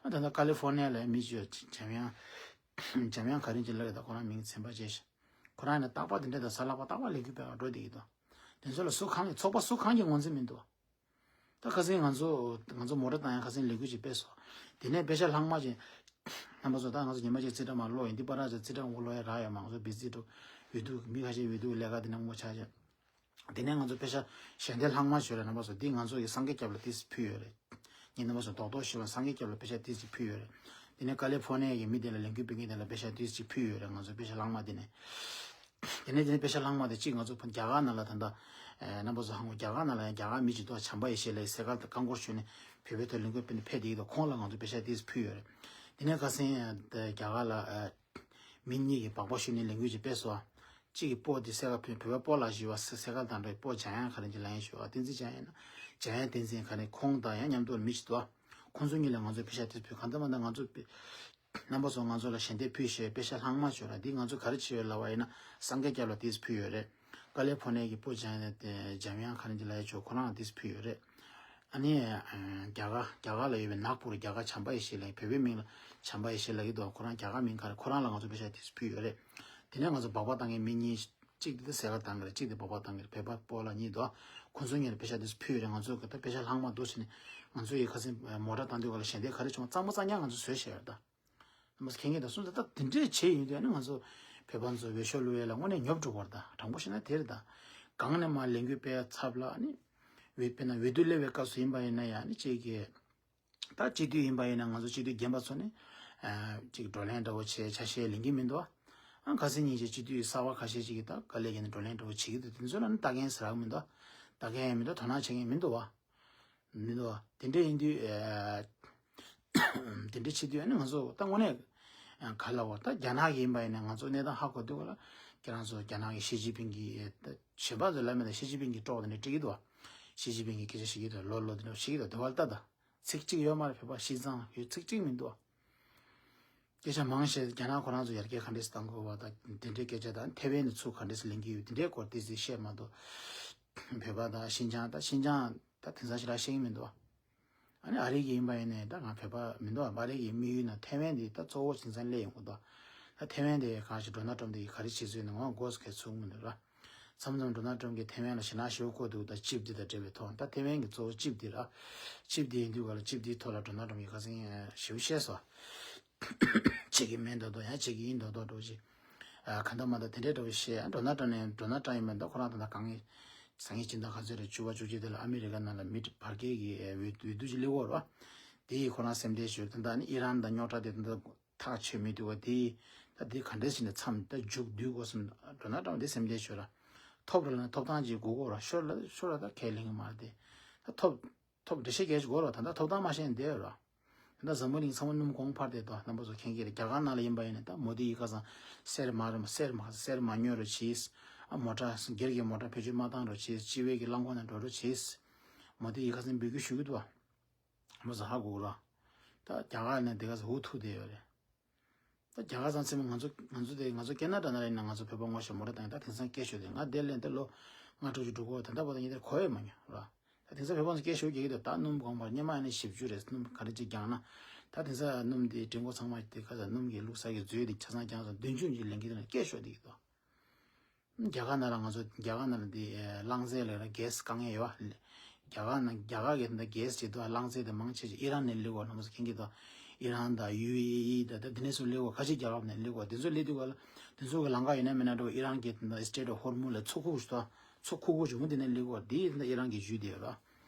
ཨ་ད་ལྟ་ཀ་ལི་ཧྥོར་ནི་ཡ་ལ་མི་ཅིག་ཡོད། འཇམ་དབྱངས། འཇམ་དབྱངས་ག་རེ་ཅིག་ལབ་ཡོད་ད། ཁོ་རང་མིང་ཚན་པ་བྱས་ཤག་ཁོ་རང་ཡིན་ན་རྟག་པར་དེ་འདྲ་དང་གཟའ་ལྷག་པ་རྟག་པར་ལས་འགུལ་སྤེལ་བར་འགྲོ་བསྡད་ཀྱི་འདུག་དེ་ཚོ་ལ་སུ་གང་གི་ཚོགས་པ་སུ་གང་གི་ངོས་འཛིན་མི་འདུག་ད་ཁ་སང་ང་ཚོ་ང་ཚོ་མོ་ཊ་བཏང་ཡ་ཁ་སང་ལས་འགུལ་ཅིག་སྤེལ་སོང་། དེ་ནས་པེ་ཤག་ལྷག་མ་ཅིག་རྣམ་པ་ཚོ་ད་ང་ཚོ་ཉི་མ་ཅིག་རྩིས་ཁྲ་མར་ཀློག་ཡིན། འདི་པར་ར་ཅིག་རྩིས་ཁྲ་འོ་ཀློག་ཡ་རག་ཡོད་མ། ང་ཚོ་བི་ཛི་འགྲོ་འོས་བསྡུ་མི་ཁ་ཤས་འོས་བསྡུ་ལས་ཀ་དེ་ནས་ངོ་ཆ་ཅིག་དེ་ནས་ང་ཚོ་པེ་ཤག་ཞལ་འདེབས་ལྷག་མ་ཞུ་རེད། རྣམ་པ་ཚོ་འདི་ང་ཚོ་གི་སངས་རྒྱས་སྐྱབས་ལ་ཏིས་ཕུལ་ཡོད་རེད། ངས་རྣམ་པ་ཚོ་རྡོག་རྡོག་ཞུ་བ། སངས་རྒྱས་སྐྱབས་ལ་པེ་ཤག་ཏིས་ཅིག་ཕུལ་ཡོད་རེད། དེ་ནས་ཀ་ལི་ཧྥོར་ནི་ཡ་གི་མི་དེ་ལ་ལས་འགུལ་སྤེལ་མཁན་དེ་ལ་པེ་ཤག་ཏིས་ཅིག་ཕུལ་ཡོད་རེད། ང་ཚོ་པེ་ཤག་ལྷག་མ་དེ་ནས། དེ་ནས་དེ་ནས་པེ་ཤག་ལྷག་མ་དེ་གཅིག་ང་ཚོ་ཕ་རྒྱ་གར་ནང་ལ་ད་ལྟ་ཨེ་རྣམ་པ་ཚོ་ཧང་གོ་རྒྱ་གར་ནང་ལ་ཡང་རྒྱ་གར་མི་གཅིག་ཏུ་བྱམས་པ་ཡེ་ཤེས་ལགས་ཟེར་ག་ད་བཀའ་འཁོར་ཞུས་ནས་བོད་པའི་ཐོག་ལས་འགུལ་སྤེལ་ནས་ཕེབས་བསྡད་ཀྱི་འདུག་ཁོང་ལ་ང་ཚོ་པེ་ཤག་ཏིས་ཕུལ་ཡོད་རེད། དེ་ནས་ཁ་སང་ཨེ་རྒྱ་གར་ལ་ཨེ་མི་གཉིས་ཀྱིས་སྦག་སྦག་ཞུས་ནས་ལས་འགུལ་ཅིག་སྤེལ་སོང་། གཅིག་གིས་སྤོ་དེ་སེ་ག་བོད་པའི་སྤོ་ལགས་ཞུས་པ། སེ་ག་དང་འདྲ་སྤོ་འཇམ་དབྱངས་ག་རེ་ཅིག་ལབ་ཡ་ཞུས་པ། བསྟན་འཛིན་འཇམ་དབྱངས་ཡིན་ན་འཇམ་དབྱངས་བསྟན་འཛིན་ག་རེ། ཁོང་དང་ཡང་མཉམ་དུ་མི་གཅིག་འདུག་ཁོང་ཚོ་གཉིས་ལ་ང་ཚོ་པེ་ཤག་ཏིས་ཕུལ། གང་ལྟར་མ་ལྟར་ང་ཚོ་པེ་རྣམ་པ་ཚོ་ང་ཚོ་ལ་ཞལ་འདེབས་ཕུལ་ཞེས་པེ་ཤག་ལྷག་མ་ཞུ་ར། འདི་ང་ཚོ་ག་རེ་བྱས་ཡོད་ལབ་པ་ཡིན་ན་སངས་རྒྱས་སྐྱབས་ལ་ཏིས་ཕུལ་ཡོད་རེད། ཀ་ལི་ཧྥོར་ནི་ཡ་གི་སྤོ་འཇམ་དབྱངས་འཇམ་དབྱངས་ག་རེ་ཅིག་ལབ་ཡ་ཆོག་ཁོ་རང་ལ་ཏིས་ཕུལ་ཡོད་རེད། ཨ་ནི་རྒྱ་གར་རྒྱ་གར་ལ་ཡོད་པའི་ནག་པུར་རྒྱ་གར་བྱམས་པ་ཡེ་ཤེས་ལགས། བོད་པའི་མིང་ལ་བྱམས་པ་ཡེ་ཤེས་ལབ་ཀྱི་འདུག་ཁོ་རང་རྒྱ་གར་མིང་ག་རེ། ཁོ་རང་ལ་ང་ཚོ་པེ་ཤག་ཏིས་ཕུལ་ཡོད་རེད། དེ་ནས་ང་ཚོ་སྦག་སྦག་བཏང་མཁན་མི་གཉིས། གཅིག་དེ་ད་སེ་ག་བཏང་གི་རེད། གཅིག་དེ་སྦག་སྦག་བཏང་གི་རེད། བོད་པ་སྤོ་ལགས་གཉིས་འདུག་ཁོང་ཚོ་གཉིས་ལ་པེ་ཤག་ཏིས་ཕུལ་ཡོད་རེད། ང་ཚོ་གི་ད་པེ་ཤག་ལྷག་མ་འདུག་ཟེར་ནས་ང་ཚོ་ཡི་ཁ་སང་མོ་ཊ་བཏང་དུས་ག་ལ་ཞལ་འདེབས་ག་རེ་བྱུང་། གཙང་མ་གཙང་རྐྱང་ང་ཚོ་བཟོས་བཞག་ཡོད་ད། རྣམ་པ་ཚོ་མཁྱེན་གྱི་འདུག་སོང་ཙང་ད་དེ་འདྲས་བྱས་ཡོང་དུས་ཨ་ནི་ང་ཚོ་བོད་པ་ཚོ་འོས་ཤོག་བླུག་ཡས་ལ་དངོས་གནས་ཉོབ་འགྲོ་གི་རེད་ད། དྲང་པོ་བཤད་ན་དེ་རེད་ད། གང་ནས་མར་ལས་འགུལ་སྤེལ་ཚར་ལ་ཨ་ནི་འོས་དཔེར་ན་འོས་བསྡུ་སླེབས་པའི་སྐབས་སུ་ཡིན་པ་ཡིན་ན་ཡང་ཨ་ནི་གཅིག་གིས་ད་སྤྱི་འཐུས་ཡིན་པ་ཡིན་ན་ང་ཚོ་སྤྱི་འཐུས་རྒན་པ་ཚོ་ནི་ཨ་གཅིག་བགྲོ་གླེང་འདྲ་བོ་བྱས་ཆ་ཤས་ལེན་གྱི་མི་འདུག་ཨ་ཁ་སང་ཉིན་ཞིག་སྤྱི་འཐུས་གསར་པ་ཁ་ཤས་ཅིག་གིས་ད་དཀའ་ལས་བརྒྱབ་ནས་བགྲོ་གླེང་འདྲ་བོ་བྱེད་ཀྱི་འདུག་དེ་ཚོ་ལ་ནི་ལྟ་མཁན་ཟེར་གྱི་མི་འདུག་ལྟ་མཁན་ཡང་མི་འདུག་དོ་སྣང་བྱེད་མཁན་མི་འདུག་བ། མི་འདུག་བ། དེ་འདྲ་ཡིན་དུས་ཨ། དེ་འདྲ་བྱེད་དུས་ཨ་ནི་ང་ཚོ་ད་དངོས་གནས་ག་ལ་བ་ད་རྒྱ་ནག་གི་ཡིན་པ་ཡིན་ན་ང་ཚོ་གནས་སྟངས་ཧ་གོ་དུས་ག་ལ་ཁྱེད་རང་ཚོ་རྒྱ་ནག་གི་ཞི་ཅིན་ཕིང་གི་ད་གཞན་པ་ཚོ་ལབ་མེད་ད། ཞི་ཅིན་ཕིང་གི་ཀྲོག་དེ་འདྲ་སྤྲད་ཀྱི་འདུག་བ། ཞི་ཅིན་ཕིང་གི་སྐད་ཆ་བཤད་ཀྱི་འདུག་ལོ་ལོ་དེ་འདྲ་བཤད་ཀྱི་འདུག་དེ་བ་ལྟ་ད། ཚིག་གཅིག་ཡོད་མ་རེད། བོད་པ་ཤི་ཚང་ཡོད་ཚིག་གཅིག་མི་འདུག་བ། སྐད་ཆ་མང་བཤད། རྒྱ་ནག་ཁོ་རང་ཚོ་ཡར་རྒྱས་ག་འདྲས་སེ་བཏང་དགོས་པ་དང་དེ་འདྲའི་སྐད་ཆ་དང་ཐེ་ཝན་ནས་ཚུར་ག་འདྲས་སེ་ལེན་གྱི་ཡོད་དེ་འདྲའི་སྐོར་ཏོག་ཙམ་བཤད་མ་གཏོགས། བོད་པ་དང་ཤིན་ཅང་ད་ཤིན་ཅང་ད་དེང་སང་ཞེ་དྲག་ཤེས་ཀྱི་མི་འདུག་ཨ་ནི་ཨ་རི་གི་ཡིན་པ་ཡིན་ནའི་ད་ང་བོད་པ་མི་འདུག་ཨ་རི་གི་དམིགས་ཡུལ་ན་ཐེ་ཝན་དེ་ད་གཙོ་བོ་དེང་སང་སླེབས་ཡོང་གི་འདུག་ད་ཐེ་ཝན་དེ་གང་ཞིག་ཌོ་ནལ་ཊམ་དེ་གིས་ག་རེ་བྱེད་ཚུལ་ནི་ངོ་མགོ་སུ་གས་ཚུགས་མི་འདུག་ར། མཚམས་མཚམས་ཌོ་ནལ་ཊམ་གྱིས་ཐེ་ཝན་ལ་ཞེད་སྣང་ཞེ་པོ་བསྐུལ་འདུག་ད་ཅིབ་འདི་དང་འབྲེལ་བའི་ཐོག་ད་ཐེ་ཝན་གྱི་གཙོ་བོ་ཅིབ་འདི་ར། ཅིབ་འདི་ཡིན་དུས་ག་ལ་ཅིབ་འདིའི་ཐོག་ལ་ཌོ་ནལ་ཊམ་གྱིས་ཁ་སང་ཞེ་པོ་བཤད་སོང་། ཁྱེད་ཀྱིས་མིན་མདོག་མདོག་ཡང་ཁྱེད་ཀྱིས་ཡིན་མདོག་མདོག་འགྲོ་ཅིག་ཨ་ག་འདྲ་མ་འདྲ་དེ་འདྲའི་འདྲ་བོ་བཤད། ཨ་ཌོ་ནལ་ཊམ་ནས་ཌོ་ནལ་ཊམ་ཡིན་མིན་འདུག་ཁོ་རང་ད་ལྟ་གང་ངེས་སང་ཉིན་སྤྱི་ཟླ་ག་ཚོད་རེད། བཅུ་པ་བཅུ་གཅིག་དེ་ལ་ཨ་མི་རི་ཀ་ནང་ལ་མི་བར་བརྒལ་གྱི་ཨ་འོས་འོས་བསྡུ་ཅིག་སླེབས་ཡོད་རེད་བ། དེ་ཡིས་ཁོ་རང་སེམས་ཁྲལ་ཞུ། ད་ལྟ་ནི་ཨི་རན་དང་རྙོག་དྲ་དེ་ད་ལྟ་ཐག་ཆོད་མི་འདུག་བ། དེ་ཡིས་ད་དེ་ག་འདྲས་ཞིག་ནས་མཚམས་ད་མཇུག་བསྡུ་དགོས་བསམ། ཌོ་ནལ་ཊམ་དེ་སེམས་ཁྲལ་ཞུ་ར། ཐོབ་ར་ན་ཐོབ་ཐང་ཅིག་དགོས་གོ་ར། ཤོར་ལ་ཤོར་ར་ད་ཁས་ལེན་གི་མ་རེད་དེ། ད་ཐོབ་ཐོབ་འགྲེལ་བཤད་རྒྱག་ཅིག་དགོས་ར། ད་ད་ཐོབ་ཐང་མ་ཤེས་ནས་བསྡད་ཡོད་ར། ད་འཛམ་བུ་གླིང་ཚང་མ་སྣུམ་གོང་འཕར་བསྡད་དོ། རྣམ་པ་ཚོ་མཁྱེན་གྱི་རེད། རྒྱ་གར་ནང་ལ་ཡིན་པ་ཡིན་ན་ད་མོ་དི་ཡིས་ཁ་སང་གསེར་མ་རེད་མ་གསེར་མ་གསེར་མ་ཉོ་རོགས་གྱིས། ཨ་མོ་ཊ་སྒེར་གྱི་མོ་ཊ་བེད་སྤྱོད་མ་བཏང་རོགས་གྱིས། སྤྱི་བའི་གི་རླངས་འཁོར་ནང་འགྲོ་རོགས་གྱིས། མོ་དི་ཡིས་ཁ་སང་འབོད་སྐུལ་ཞུ་གི་འདུག་བ། མོ་ཚོ་ཧ་གོ་གི་ར། ད་རྒྱ་གར་ནས་དེ་ག་ཚོད་འུ་ཐུག་བསྡད་ཡོད་རེད། ད་རྒྱ་གར་ཚང་ཚང་མ་ང་ཚོ་ང་ཚོ་དེ་ང་ཚོ་ཁེ་ན་ཌ་ནང་ལ་ཡིན་ན་ང་ཚོ་བོད་པ་ངོ་ཤེས་མོ་ཊ་བཏང་ཡིན། ད་དེང་སང་སྐད་ཤོད་དེ་ང་དེ་ལས་འདི་ལོ་ལྔ་དྲུག་ཅིག་འགྲོ་གི་ཡོད། ད་ལྟ་བར་དུ་ངས་དེར་གོ་ཡས་མ་མྱོང་ར། ད་དེང་སང་བོད་པ་ཚོ་སྐད་ཤོད་རྒྱག་གི་འདུག་ད་སྣུམ་གོང་འཕར་སྔོན་མ་ཡིན་ན་བཞི་བཅུ་རེད། སྣུམ་ག་རེ་ཅིག་བརྒྱངས་ན། ད་དེང་སང་སྣུམ་དེ་ཌིང་གོ་ཚང་མ་དེ་ག་ས་སྣུམ་གྱི་བླུགས་ས་གི་མཛོད་དེ་ཆ་ཚང་བརྒྱངས་སོང་། བདུན་ཅུ་ཅིག་ལེན་གྱི་འདུག་ན་སྐད་ཤོད་དེ་གི་འདུག་རྒྱ་གར་ནང་ལ་ང་ཚོ་རྒྱ་གར་ནང་ལ་འདི་རླངས་རྫས་ལ་ར་གེ་སི་དཀའ་ངལ་ཡོད་བ། རྒྱ་གར་ནང་རྒྱ་གར་གྱི་འདི་གེ་སི་བྱེད་དུས་རླངས་རྫས་དེ་མང་ཆེ་ཆེ་ཨི་རན་ནས་སླེབས་ཡོད་ན་མོ་ཚོ་མཁྱེན་གྱི་འདུག་ཨི་རན་དང་ཡུ་ཨེ་ཨི་དང་ད་དེ་ནས་ཚུར་སླེབས་ཡོད། ཁ་ཤས་རྒྱ་གར་ནས་སླེབས་ཡོད། དེ་ཚོ་སླེབས་དུས་ག་ལ་དེ་ཚོ་གི་ལམ་ཁ་ཡོད་ན་མེད་ན་འགྲོ། ཨི་རན་གྱི་འདི་སི་ཊེཊ་ཨོཕ་ཧོར་མུ་ལ་མཚོ་ཁུག་ཞིག་འདུག་མཚོ་ཁུག་ཁུག་ཞིག་མོ་དེ་ནས་སླེབས་ཡོད། དེ་འདི་ཨི་རན་གྱི་ཇུས་དེ་ཡོད་ར།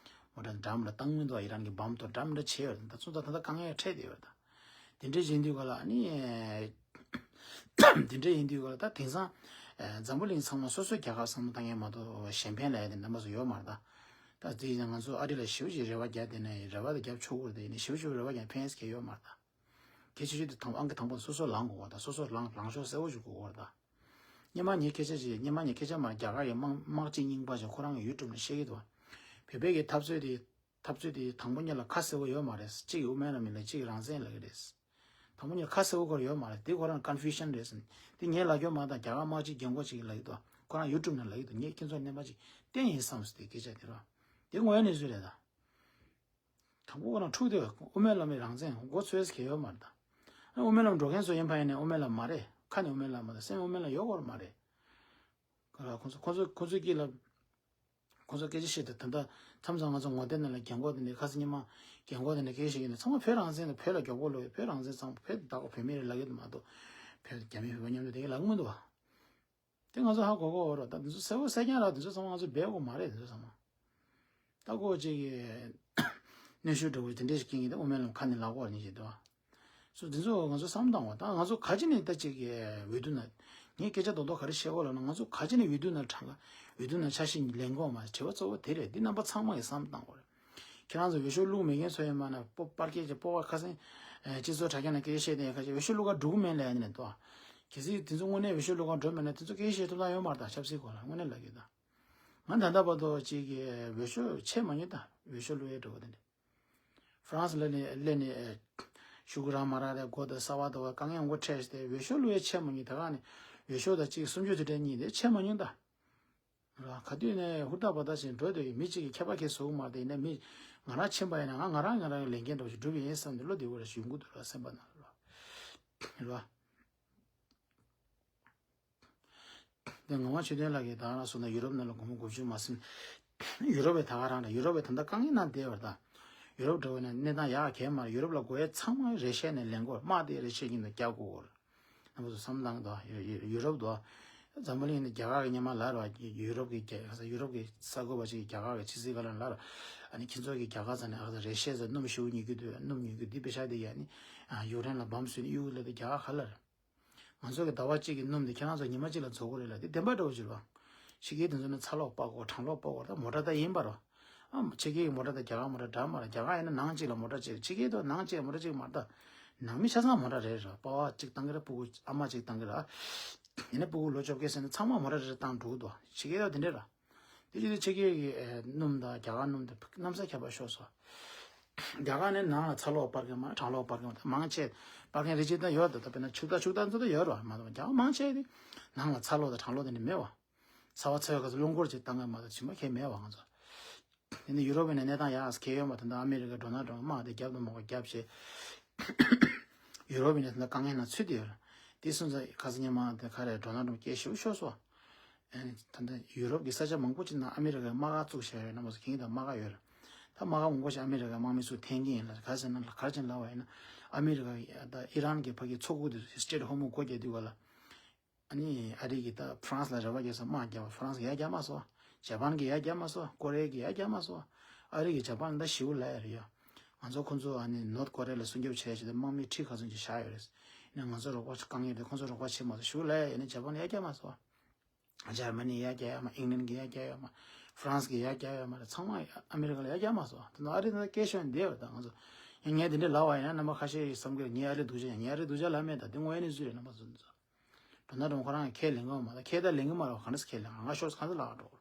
མོ་ཊ་འགྲམ་ལ་བཏང་མི་འདུག་ཨི་རན་གྱི་བམ་དང་འགྲམ་འདྲ་བྱས་ཡོད་རེད། ད་ཚོ་ད་ད་ལྟ་དཀའ་ངལ་འཕྲད་བསྡད་ཡོད་རེད་ད། དེ་འདྲ་ཡིན་དུས་ག་ལ་ཨ་ནི། དེ་འདྲ་ཡིན་དུས་ག་ལ་ད་དེང་སང་། ཨ་འཛམ་བུ་གླིང་ཚང་མ་སོ་སོའི་རྒྱལ་ཁབ་བསམ་བློ་བཏང་མཁན་མ་གཏོགས་གཞན་ཕན་ལབ་ཡ་དེ་རྣམ་པ་ཚོ་ཡོད་མ་རེད་ད། ད་དེ་ཡིན་ན་ང་ཚོ་ཨ་རི་ལ་ཞེ་པོ་ཅིག་རེ་བ་རྒྱག་བསྡད་ན་རེ་བ་དེ་རྒྱབ་ཆོག་གི་རེད་དེ། ཡིན་ན་ཞེ་པོ་ཅིག་རེ་བ་རྒྱག་ཕན་ཡས་ཡོད་མ་རེད་ད། གལ་ཆེ་ཤོས་དེ་དང་ཨང་ཀི་དང་པོ་སོ་སོ་ལངས་དགོས་པ་དང་། སོ་སོ་ལངས་ལངས་ཕྱོགས་གསལ་པོ་ཞིག་དགོས་པ་རེད་ད། སྔོན་མ་ངས་སྐད་ཆ་ཅིག་སྔོན་མ་ངས་སྐད་ཆ་མ་རྒྱ་གར་གྱི་དམག་དམག་སྤྱི་རྙིང་པ་ཅིག་ཁོ་རང་གི་ཡུ་ཊུབ་ནས་བཤད་ཀྱི་འདུག་བོད་པའི་གི་འཐབ་རྩོད་དེ། འཐབ་རྩོད་དེ་དང་པོ་ཉིད་ལ་ཁ་གསལ་པོ་ཡོད་མ་རེད། གཅིག་གིས་དབུ་མའི་ལམ་ཡིན་ལ་གཅིག་གིས་རང་བཙན་ལབ་ཀྱི་རེད། དང་པོ་ཉིད་ལ་ཁ་གསལ་པོ་ཁོ་རང་ཡོད་མ་རེད། དེ་ཁོ་རང་ཀོན་ཕུ་ཤན་རེད་ཟེར། དེ་ངས་ལབ་རྒྱུ་མ་གཏོགས་རྒྱ་གར་དམག་སྤྱི་རྒན་གོག་ཅིག་གིས་ལབ་ཀྱི་འདུག་ཁོ་རང་ཡུ་ཊུབ་ནང་ལབ་ཀྱི་འདུག་ངས་ཁྱེད་ཚོར་རྣམ་པ་ཅིག་བསྟན་ཡིན་བསམ་སོང་དེ་སྐད་ཆ་དེ་རོ། དེ་ངོ་ཡ་ནས་བཟོས་རེད་ད། དང་པོ་ཁོ་རང་འཁྲུག་དེ་དབུ་མའི་ལམ་མི་རང་བཙན་མགོ་ཚོས་གལ་ཡོད་མ་རེད་ད། ཨ་དབུ་མའི་ལམ་འགྲོ་མཁན་ཚོ་ཡིན་པ་ཡིན་ནས་དབུ་མའི་ལམ་མ་རེད། ཁ་ནས་དབུ་མའི་ལམ་མ་རེད། སེམས་དབུ་མའི་ལམ་ཡོད་སྐོར་མ་རེད། ཁོ་རང་ཁོ་ཚོ་ཁོ་ཚོ་ཁོ་ཚོའི་དཀྱིལ་ལ། ཁོ་ཚོ་སྐད་ཆ་བཤད་དེ་ད་ལྟ་མཚམས་མཚམས་ང་ཚོ་ངོ་དེབ་ནང་ལ་རྒན་གོག་དེ་འདྲའི་ཁ་སང་ཉི་མ་རྒན་གོག་དེ་འདྲའི་སྐད་ཆ་བཤད་ཀྱི་འདུག་ཚང་མ་བོད་རང་བཙན་དང་བོད་ལ་མགྱོགས་པོ་ལོས་བོད་རང་བཙན་གཙང་པོ་བོད་བདག་པོ་བོད་མི་རེད་ལབ་ཀྱི་འདུག་མ་གཏོགས་བོད་རྒྱ་མི་བོད་པ་མཉམ་དུ་དེ་ག་ལབ་ཀྱི་མི་འདུག་བ། དེ་ང་ཚོ་ཧ་གོ་གོ་རོགས་ད་དེ་ཚོ་གསལ་པོ་གསལ་རྐྱང་ར་དེ་ཚོ་ཚང་མ་ང་ཚོ་སྦས་དགོས་མ་རེད་དེ་ཚོ་ཚང་མ། ད་ཁོ་ཅིག་གིས་གནོན་ཤུགས་འདྲ་བོ་དེ་འདྲས་ཤིག་སྐྱེ་གི་འདུག་དབུ་མའི་ལམ་ཁ་ནས་ལབ་དགོས་ནི་ཞིག་འདུག་སོ་དེ་ཚོ་ང་ཚོ་བསམ་བཏང་བ་ད་ང་ཚོ་ག་ཅི་ནས་ད་ཅིག་གི་འོས་བསྡུ་ན་ངས་སྐད་ཆ་རྡོག་རྡོག་ག་རེ་བཤད་དགོས་ལབ་ན་ང་ཚོ་ག་ཅི་ནས་འོས་བསྡུ་ན་གྲངས་ཀ་འོས་བསྡུ་ན་འཆར་གཞི་ལེན་དགོས་མ་དྲི་བ་གཙོ་བོ་དེ་རེད། འདི་རྣམ་པ་ཚང་མ་གིས་བསམ་བཏང་དགོས་རེད། ཁྱེད་རང་ཚོ་འོས་ཤོག་བླུགས་མེད་མཁན་ཚོ་ཡིན་མ་ན་སྤོ་པར་སྐད་ཀྱི་སྤོ་བ་ཁ་སེང་སྤྱི་ཚོགས་དྲ་རྒྱ་ནས་སྐད་ཆ་བཤད་དེ་ཡ་ཁ་ཅིག་འོས་ཤོག་བླུགས་ག་འགྲོ་གི་མེད་ལབ་ཡ་ནས་དོ། གལ་སྲིད་དེ་ཚོ་དངོས་གནས་འོས་ཤོག་བླུགས་ག་འགྲོ་མེད་ན་དེ་ཚོ་སྐད་ཆ་བཤད་ཐུབ་ཐང་ཡོད་མ་རེད་ད་ཆབ་སྲིད་སྐོར་ལ་དངོས་གནས་ལབ་ཡོད་ད། ང་ད་ལྟ་བར་དུ་གཅིག་གི་འོས་ཤོག་ཆད་མ་མྱོང་ད། འོས་ཤོག་བླུག་ཡས་འགྲོ་བ་དེ་འདྲ། ཧྥ་རན་སི་ལ་ནི་སླེབས་ནས་ཤུ་གུ་རང་མ་རག་རེད། མགོ་དང་ས་བ་དང་བ་དཀའ་ངལ་མགོ་འཕྲད་དེ་འོས་ཤོག་བླུག་ཡས་ཆད་མ་མྱོང་། ད་ག་ནས་འོས་ཤོག་དང་གཅིག་སུམ་ཅུ་དེ་འདྲ་གཉིས་དེ་ཆད་མ་མྱོང་ད། ར་ག་དུས་ནས་ཧུར་ཐག་བ་ཐག་བྱས་འགྲོ་དུས་མི་གཅིག་གིས་ཁྱད་པར་ཁྱེར་བཟོ་གི་མ་རེད། དེ་ནས་མི་ང་རང་ཕྱིན་པ་ཡིན་ན་ང་ང་རང་ང་རང་གི་ལས་འགན་འདྲ་བོ་ཞིག་སྒྲུབ་ཡིན་བསམ་སྟེ་བློ་བདེ་བོ་ར་ཞིག་ཡོང་གི་འདུག་ར་སེམས་པ་ནང་ལ་ར། ར། འདི་ངག་དབང་ཆོས་ལྡན་ལགས་ཀྱིས་ད་ག་རང་གསུངས་ན་ཡུ་རོབ་ནང་ལ་སྒོར་མོ་དགུ་བཅུ་མ་ཟིན། ཡུ་རོབ་པའི་ད་ག་རང་ལ་ཡུ་རོབ་པའི་ད་ལྟ་དཀའ་ངལ་ནང་བསྡད་པ་རེད་ད། ཡུ་རོབ་འདྲ་བོ་ན་གནས་སྟངས་ཡག་གང་ཡང་མ་རེད། ཡུ་རོབ་ལ་དགོས་ཡས་ཚང་མ་རེ་ཤན་ནས་ལེན་དགོས། དམག་དེ་རེ་ཤན་གྱི་ནང་རྒྱག་དགོས་རེད། རྣམ་པ་ཚོ་བསམ་བློ་བཏང་གི་འདུག་ཡུ་ཡུ་ཡུ་རོབ་འདུག་འཛམ་བུ་གླིང་ནས་རྒྱ་གར་གྱི་སྔོན་མ་ལབ་རེད་བ། ཡུ་རོབ་ཀྱི་རྒྱ་ཡུ་རོབ་ཀྱི་གསར་འགོད་པ་ཅིག་གིས་རྒྱ་གར་གྱི་ཕྱི་སྲིད་བཀའ་བློན་ལབ་རེད། ཨ་ནི་ཁྱེད་ཚོ་གི་རྒྱ་གར་ཚོ་ནས་ཨ་རེ་ཤན་ཚོ་སྣུམ་ཞེ་པོ་ཉོ་གི་འདུག་སྣུམ་ཉོ་གི་འདི་པེ་ཤག་དེ་ཡ་ནི་ཡུཀ་རེན་ལ་འབམ་བཟོས་ནས་གཡུག་ལབ་དུས་རྒྱ་གར་ག་ལ་རེད། ང་ཚོ་གི་ཟླ་བ་གཅིག་གི་སྣུམ་དེ་ཁྱེད་རང་ཚོ་ཉི་མ་གཅིག་ལ་རྫོགས་ཀྱི་རེད་ལ། དེ་བདེན་པ་འདྲ་བོ་ཅིག་རེད་པ། ཕྱི་རྒྱལ་དེ་ཚོ་ནི་ཚ་གློག་སྤར་དགོས་གྲང་གློག་སྤར་དགོས། ད་མོ་ཊ་ད་ཡིན་པ་རེད་པ། ཨ་ཕྱི་རྒྱལ་གྱི་མོ་ཊ་དང་རྒྱ་གར་མོ་ཊ་འདྲ་མ་རེད། རྒྱ་གར་ཡིན་ན་ནང་གཅིག་ལ་མོ་ཊ་གཅིག་ཕྱི་རྒྱལ་དུ་ནང་གཅིག་ལ་མོ་ཊ་གཅིག་མ་རེད་ད། ནང་མི་ཆ་ཚང་མོ་ཊ་རེ་རེད། པ་ཕ་གཅིག་བཏང་གི་རེད། སྤུ་གུ་ཨ་མ་གཅིག་བཏང་གི་རེད། ཡིན་ན་སྤུ་གུ་ལོ་བཅོ་བརྒྱད་ཟིན་ན་ཚང་མ་མོ་ཊ་རེ་རེ་བཏང་འགྲོ་གི་འདུག་ཕྱི་རྒྱལ་དུ་དེ་འདྲ་རེད། དེ་བྱས་ཏེ་ཕྱི་རྒྱལ་གྱི་ཨེ་སྣུམ་དང་རྒྱ་གར་སྣུམ་དེ་གནམ་ས་ཁྱད་པར་ཤོར་སོང་། རྒྱ་གར་ནི་ནང་ལ་ཚ་གློག་སྤར་མཁན་མང་གྲང་གློག་སྤར་མཁན་མང་། ད་མང་ཆེ་སྤར་མཁན་རེ་ཅིག་ད་ཡོད་ད། ད་དཔེར་ན་ཕྱུག་བདག་ཕྱུག་བདག་ཚོ་ད་ཡོད་རེད་པ། མ་གཏོགས་རྒྱ་གར་མང་ཆེ་དེ་ནང་ལ་ཚ་གློག་དང་གྲང་གློག་དེ་འདྲ་མེད་པ། ཚ་བ་ཚ་བའི་སྐབས་སུ་རླུང་འཁོར་ཅིག་བཏང་གི་མ་གཏོགས་ཕྱི་མ་གང་ཡང་མེད་པ་ང་ཚོ། དེ་ནི་ཡུ་རོབ་ནས་གནས་སྟངས་ཡག་གང་ཡང་ཡོད་མ་རེད། ད་ལྟ་ཨ་མི་རི་ཀའི་ཌོ་ནལ་ཊམ་དམག་དེ་རྒྱབ་དང་མ་རྒྱབ་བྱས། ཡུ་རོབ་ཡིན་ན་ད་ལྟ་དཀའ་ངལ་ནང་ཚུད་དེ་ཡོད་རེད། དེ་སོང་ཙང་ཁ་སང་ཉི་མ་དེ་ག་རེ་ཌོ་ནལ་ཊམ་སྐད་ཤུགས་ཤོར་སོང་། ཨ་ནི་ད་ལྟ་ཡུ་རོབ་ཀྱི་ས་ཆ་མང་པོ་ཅིག་ནང་ཨ་མི་རི་ཀའི་དམག་སྒར་བཙུགས་བཞག་ཡོད། རྣམ་པ་ཚོ་མཁྱེན་གྱི་འདུག་དམག་སྒར་ཡོད་རེད། ད་དམག་སྒར་མང་པོ་ཞིག་ཨ་མི་རི་ཀའི་དམག་མི་ཚོས་འཐེན་གྱི་ཡིན་ལ། ག་རེ་ཟེར་ན་ག་རེ་བྱས་ནས་ལབ་པ་ཡིན་ན་ཨ་མི་རི་ཀ་ད་ཨི་རན་གྱི་ཕ་གི་མཚོ་ཁུག་དེ་སི་ཊེཊ་ཧོར་མུཛ་སྒོ་རྒྱག་དུས་ག་ལ། ཨ་ནི་ཨ་རི་གིས་ད་ཧྥ་རན་སི་ལ་རེ་བ་རྒྱག་ས་དམག་རྒྱག་པ་ཧྥ་རན་སི་གིས་ཡར་རྒྱག་མ་སོང་། ཇ་པན་གྱིས་ཡར་རྒྱག་མ་སོང་། ཀོ་རི་ཡ་གིས་ཡར་རྒྱག་མ་སོང་། ཨ་རི་གིས་ཇ་པན་ད་ཞེ་པོ་ལབ་ཡོད་རེད་ཡ། ང་ཚོ་ཁོ་ཚོ་ཨ་ནི་ནོར་ཐ་ཀོ་རི་ཡ་ལ་སྲུང་སྐྱོབ་བྱས་བྱས་ཏེ་དམག་མི་ཁྲི་ཁ་ཚོན་ཅིག་བཞག་ཡོད་རེད། ཡིན་ནའང་ང་ཚོ་རོགས་པ་དཀའ་ངལ་རེད། ཁོ་ཚོ་རོགས་པ་བྱེད་མ་སོང་ཞེ་པོ་ལབ་ཡོད། ཡིན་ནའང་ཇ་པན་ཡར་རྒྱག་མ་སོང་། འཇར་མ་ནི་ཡར་རྒྱག་ཡོད་མ། ཨིང་ལན་གྱིས་ཡར་རྒྱག་ཡོད་མ། ཧྥ་རན་སི་གིས་ཡར་རྒྱག་ཡོད་མ་རེད། ཚང་མ་ཨ་མི་རི་ཀ་ལ་ཡར་རྒྱག་མ་སོང་། དེ་ནང་ཨ་རི་ནང་སྐད་ཤོར་ནས་བསྡད་ཡོད་རེད། ད་ང་ཚོ་ཡང་ངས་དེ་འདྲ་ལབ་པ་ཡིན་ན་རྣམ་པ་ཁ་ཤས་ཀྱིས་བསམ་གྱི་རེད། ངས་ཨ་རི་སྡུག་ཅག་ཡིན། ངས་ཨ་རི་སྡུག་ཅག་ལབ་མེད། ད་དེ་དངོས་ཡོད་གནས་ཚུལ་རེད། རྣམ་པ་ཚོ་ཚོ། ཌོ་ནལ་ཊམ་ཁོ་རང་ཁས་ལེན་གྱི་ཡོད་མ་རེད། ཁས་ད་ལེན་གྱི་མ་རེད་པ། ག་འདྲ་སེ་ཁས་ལེན། ང་ཤོར་ས་ག་འདྲ་ལབ་འགྲོ།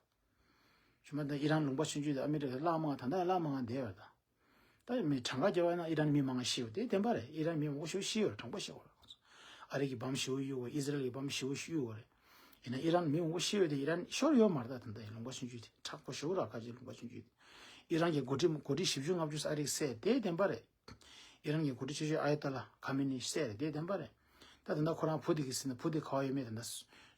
ཞུ་མ་ད་ཨི་རན་ལུང་པ་ཆུང་ཆུང་དེ་ཨ་མི་རི་ཀ་བླ་མ་ད་ལྟ་བླ་མ་བསྡད་ཡོད་རེད་ད། ད་མི་གྲངས་ཀ་བརྒྱབ་པ་ཡིན་ན་ཨི་རན་མི་མང་ང་ཤི་ཡོད་དེ་བདེན་པ་རེད། ཨི་རན་མི་མང་པོ་ཞིག་ཤི་ཡོད་རེད། དྲང་པོ་བཤད་དགོས་རེད། ཁོང་ཚོ་ཨ་རི་གི་བམ་ཞེ་པོ་གཡུགས་པ། ཨི་ཟི་རལ་གྱི་བམ་ཞེ་པོ་གཡུགས་པ་རེད། ཡིན་ན་ཨི་རན་མི་མང་པོ་ཤི་ཡོད་དེ་ཨི་རན་ཤོར་ཡོད་མ་རེད། ད་ད་ལྟ་ལུང་པ་ཆུང་ཆུང་དེ་མཁྲེགས་པོ་ཞེ་པོ་ར་ཁ་ཅིག་ལུང་པ་ཆུང་ཆུང་དེ། ཨི་རན་གྱི་འགོ་ཁྲིད་འགོ་ཁྲིད་བཞི་བཅུ་ལྔ་བཅུ་ཙམ་ཨ་རི་གིས་བསད་དེ་བདེན་པ་རེད། ཨི་རན་གྱི་འགོ་ཁྲིད་ཆེ་ཤོས་ཨ་ཡ་ཏོ་ལ་ཁ་མེ་ནི་བསད་རེད། དེ་བདེན་པ་རེད། ད་ད་ལྟ་ཁོ་རང་བུ་དེ་གི་སྲིད་ན་བུ་དེ་ག་པར་ཡོད་མེད་ད་ལྟ་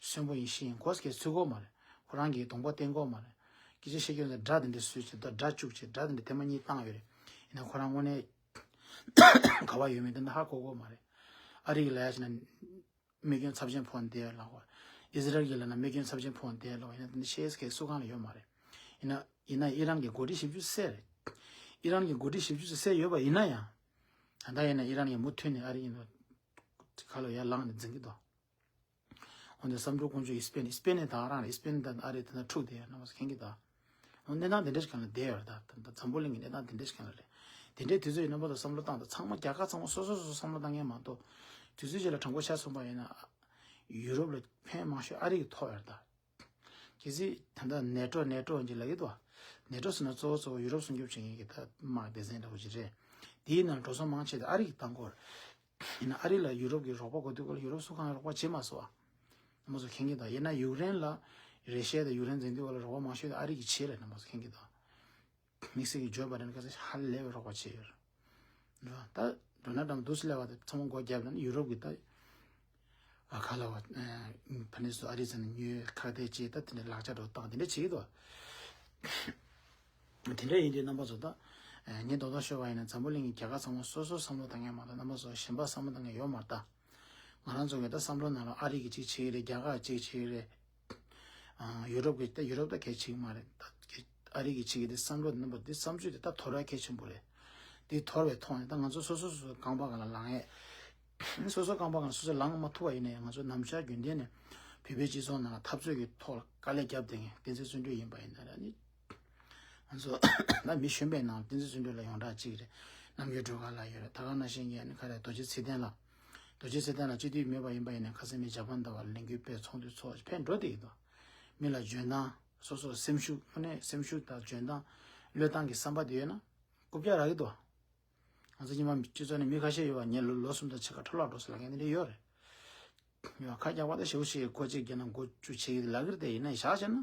གསོན་པོ་ཡིན་ཤི་ཡིན་གོ་སྐད་ཚོད་གོ་མ་རེད། ཁོ་རང་གིས་གདོང་པ་བསྟན་གོ་མ་རེད། སྐད་ཆ་བཤད་རྒྱུ་ན་དགྲ་དེ་འདྲ་བཟོས་བྱས་ད་དགྲ་བཅུག་བྱས་དགྲ་དེ་འདྲ་ཐེངས་མ་གཉིས་བཏང་ཡོད་རེད། ཡིན་ན་ཁོ་རང་དངོས་གནས་ག་པར་ཡོད་མེད་ད་ལྟ་ཧ་གོ་གོ་མ་རེད། ཨ་རི་གི་ལ་ཡ་བྱས་ན་རྨས་སྐྱོན་ཚབས་ཆེན་ཕོག་ནས་བསྡད་ཡོད་ལབ་གོ། ཨི་ཟི་རལ་གྱི་ལ་ན་རྨས་སྐྱོན་ཚབས་ཆེན་ཕོག་ནས་བསྡད་ཡོད་ལབ་གོ། ཡིན་ན་དེ་འདྲ་བཤད་ས་གའི་སུ་གང་ལ་ཡོད་མ་རེད། ཡིན་ན་ཡིན་ན་ཨི་རན་གྱི་འགོ་ཁྲིད་བཞི་བཅུ་བསད་རེད། ཨི་རན་གྱི་འགོ་ཁྲིད་བཞི་བཅུ་བསད་ཡོད་པ་ཡིན་ན་ཡང་། ད་ལྟ་ཡིན་ན་ཨི་རན་གྱིས་མུ་མཐུད་ནས་ཨ་རི་ཡིན་ན་ཁ་ལོ་ཡར་ལངས་ནས་འཛིང་གི་འདུག་འོན་ཏེ་བསམ་གྲུབ་དཀོན་མཆོག་གིས་སྤེན་སྤེན་ནི་ད་རང་རེད། སྤེན་ད་ཨ་རི་དེ་ན་འཁྲུག་བསྡད་ཡོད་རྣམ་པ་ཚོ་མཁྱེན་གྱི་འདུག་འོ་གནས་སྟངས་དེ་འདྲ་ཞིག་གང་ལ་བསྡད་ཡོད་རེད། ད་ད་འཛམ་བུ་གླིང་གི་གནས་སྟངས་དེ་འདྲ་ཞིག་གང་ལ་རེད། དེ་འདྲའི་དུས་ཚོད་ཡིན་རྣམ་པ་ཚོ་བསམ་བློ་བཏང་དང་། ཚང་མ་རྒྱལ་ཁབ་ཚང་མ་སོ་སོ་སོ་སོ་བསམ་བློ་བཏང་མཁན་མ་གཏོགས། དུས་ཚོད་ཅིག་ལ་དྲང་པོ་ཆ་མཚོན་པ་ཡིན་ན། ཡུ་རོབ་ལ་ཕན་མང་ཤོས་ཨ་རི་གིས་ཐོགས་ཡོད་རེད་ད། གལ་སྲིད་ད་ལྟ་ནེ་ཊོ་ནེ་ཊོ་ཡིན་གྱི་ལབ་ཀྱི་འདུག་ནེ་ཊོ་ཟེར་ན་གཙོ་བོ་གཙོ་བོ་ཡུ་རོབ་སྲུང་སྐྱོབ་བྱེད་མཁན་གྱི་ད་དམག་སྡེ་ཚན་འདྲ་བོ་ཅིག་རེད། དེའི་ནང་འགྲོ་སོང་མང་ཆེ་དེ་ཨ་རི་གིས་བཏང་གི་ཡོད་རེད། ཡིན་ན་ཨ་རི་ལ་ཡུ་རོབ་ཀྱིས་རོགས་པ་དགོས་དུས་སྐབས་ལ་ཡུ་རོབ་སུ་གང་རོགས་པ་བྱེད་མ་སོང་བ། རྣམ་པ་ཚོ་མཁྱེན་གྱི་འདུག་ཡིན་ན་ཡུཀ་རེན་ལ་ རེ་ཤ་ཡ་དང་ཡུཀ་རེན་འཛིང་དུས་བ་ལ་རོགས་པ་མང་ཤོས་དེ་ཨ་རི་གིས་བྱས་རེད། རྣམ་པ་ཚོ་མཁྱེན་གྱི་འདུག་དམིགས་བསལ་གྱི་ཇོ་བྷའི་ཌེན་ཁ་སང་ཧ་ལས་པའི་རོགས་པ་བྱས་ཡོད་རེད། ད་ཌོ་ནལ་ཊམ་འདུག་སེ་སླེབས་པ་དེ་ཚང་མ་སྒོ་བརྒྱབ་ནས་ཡུ་རོབ་ཀྱི་ད་ཨ་ཁ་ལ་བ་ཕ་ནི་སུ་ཨ་རི་ཚ་ནས་ཉོས་ཁ་གཏད་བྱས། ད་དེ་འདྲའི་ལག་ཆ་འགྲོ་སྟངས་དེ་འདྲ་བྱེད་ཀྱི་འདུག་དེ་འདྲ་ཡིན་དུས་རྣམ་པ་ཚོ་ད་ངས་རྡོག་རྡོག་ཤོད་པ་ཡིན་ན་འཛམ་བུ་གླིང་གི་རྒྱལ་ཁབ་ཚང་མ་སོ་སོ་བསམ་བློ་བཏང་མཁན་མ་གཏོགས་རྣམ་པ་ཚོ་གཞན་པ་བསམ་བློ་བཏང་མཁན་ཡོད་མ་རེད་ད། ང་རང་ཚོ་གི་ད་བསམ་བློ་ནང་ལ་ཨ་རི་གིས་གཅིག་བྱེད་ཀྱི་རེད། རྒྱ་གར་གཅིག་བྱེད་ཀྱི་རེད། ཨ་ཡུ་རོབ་ཀྱི་ད་ཡུ་རོབ་ད་གལ་ཆེ་གི་མ་རེད། ད་གལ་ཨ་རི་གིས་བྱེད་ཀྱི་དེ་བསམ་བློ་དེ་རྣམ་པ་འདི་བསམ་ཚུལ་དེ་ད་དོར་བ་གལ་ཆེན་པོ་རེད། འདི་དོར་བའི་ཐོག་ནས་ད་ང་ཚོ་སོ་སོ་སོ་སོ་རྐང་པ་སྒང་ལ་ལངས་ཡས། སོ་སོ་རྐང་པ་སྒང་ལ་སོ་སོ་ལངས་མ་ཐུབ་པ་ཡིན་ན་ཡང་ང་ཚོ་ནམ་ཞག་རྒྱུན་ལྡན་ནས་བོད་པའི་སྤྱི་ཚོགས་ནང་ལ་འཐབ་རྩོད་ཀྱི་ཐོག་ལ་དཀའ་ལས་བརྒྱབ་བསྡད་མཁན་བསྟན་འཛིན་བརྩོན་འགྲུས་ཡིན་པ་ཡིན་ན་ར་ནི། ང་ཚོ་ད་མི་གཞོན་པའི་ནང་བསྟན་འཛིན་བརྩོན་འགྲུས་ལ་ཡོངས་གྲགས་གཅིག་རེད། རྣམ་རྒྱལ་སྒྲོལ་དཀར་ལགས་ཡོད་རེད། ད་ག་ནང་བཞིན་གྱི་ཨ་ནི་ག་རེ་རྡོ་རྗེ་ཚེ་བརྟན་ལགས། རྡོ་རྗེ་ཚེ་བརྟན་ལགས་སྤྱི་འཐུས་མེད་པ་ཡིན་པ་ཡིན་ན་ཁ་སང་མི་ཇ་པན་ད་བར་ལས་འགུལ་སྤེལ་ཚོགས་འདུ་ཚོགས་ཕན་འགྲོ་བསྡད་ཀྱི་འདུག་མི་ལ་འཇོན་ཐང་སོ་སོ་སེམས་ཤུགས་དངོས་གནས་སེམས་ཤུགས་དང་འཇོན་ཐང་བློས་བཏང་གི་བསམ་པ་དེ་ཡོད་ན་རྐུབ་བཀྱག་རག་གི་འདུག་ང་ཚོ་སྔོན་མ་སྤྱི་ཚོགས་ནས་མི་ཁ་ཤས་ཡོད་པ་ངས་ལོ་ལོ་གསུམ་དང་ཕྱེད་ཀ་འཕྲོ་བརླག་འགྲོ་སོང་ལབ་མཁན་དེ་འདྲ་ཡོད་རེད། ཡོད་ཁ་རྒྱག་པ་དང་ཞེ་པོ་ཞིག་སྒོ་གཅིག་བརྒྱབ་ན་སྒོ་བཅུ་ཕྱེ་གི་ལབ་ཀྱི་རེད་དེ། ཡིན་ན་བཞག་བྱས་ན་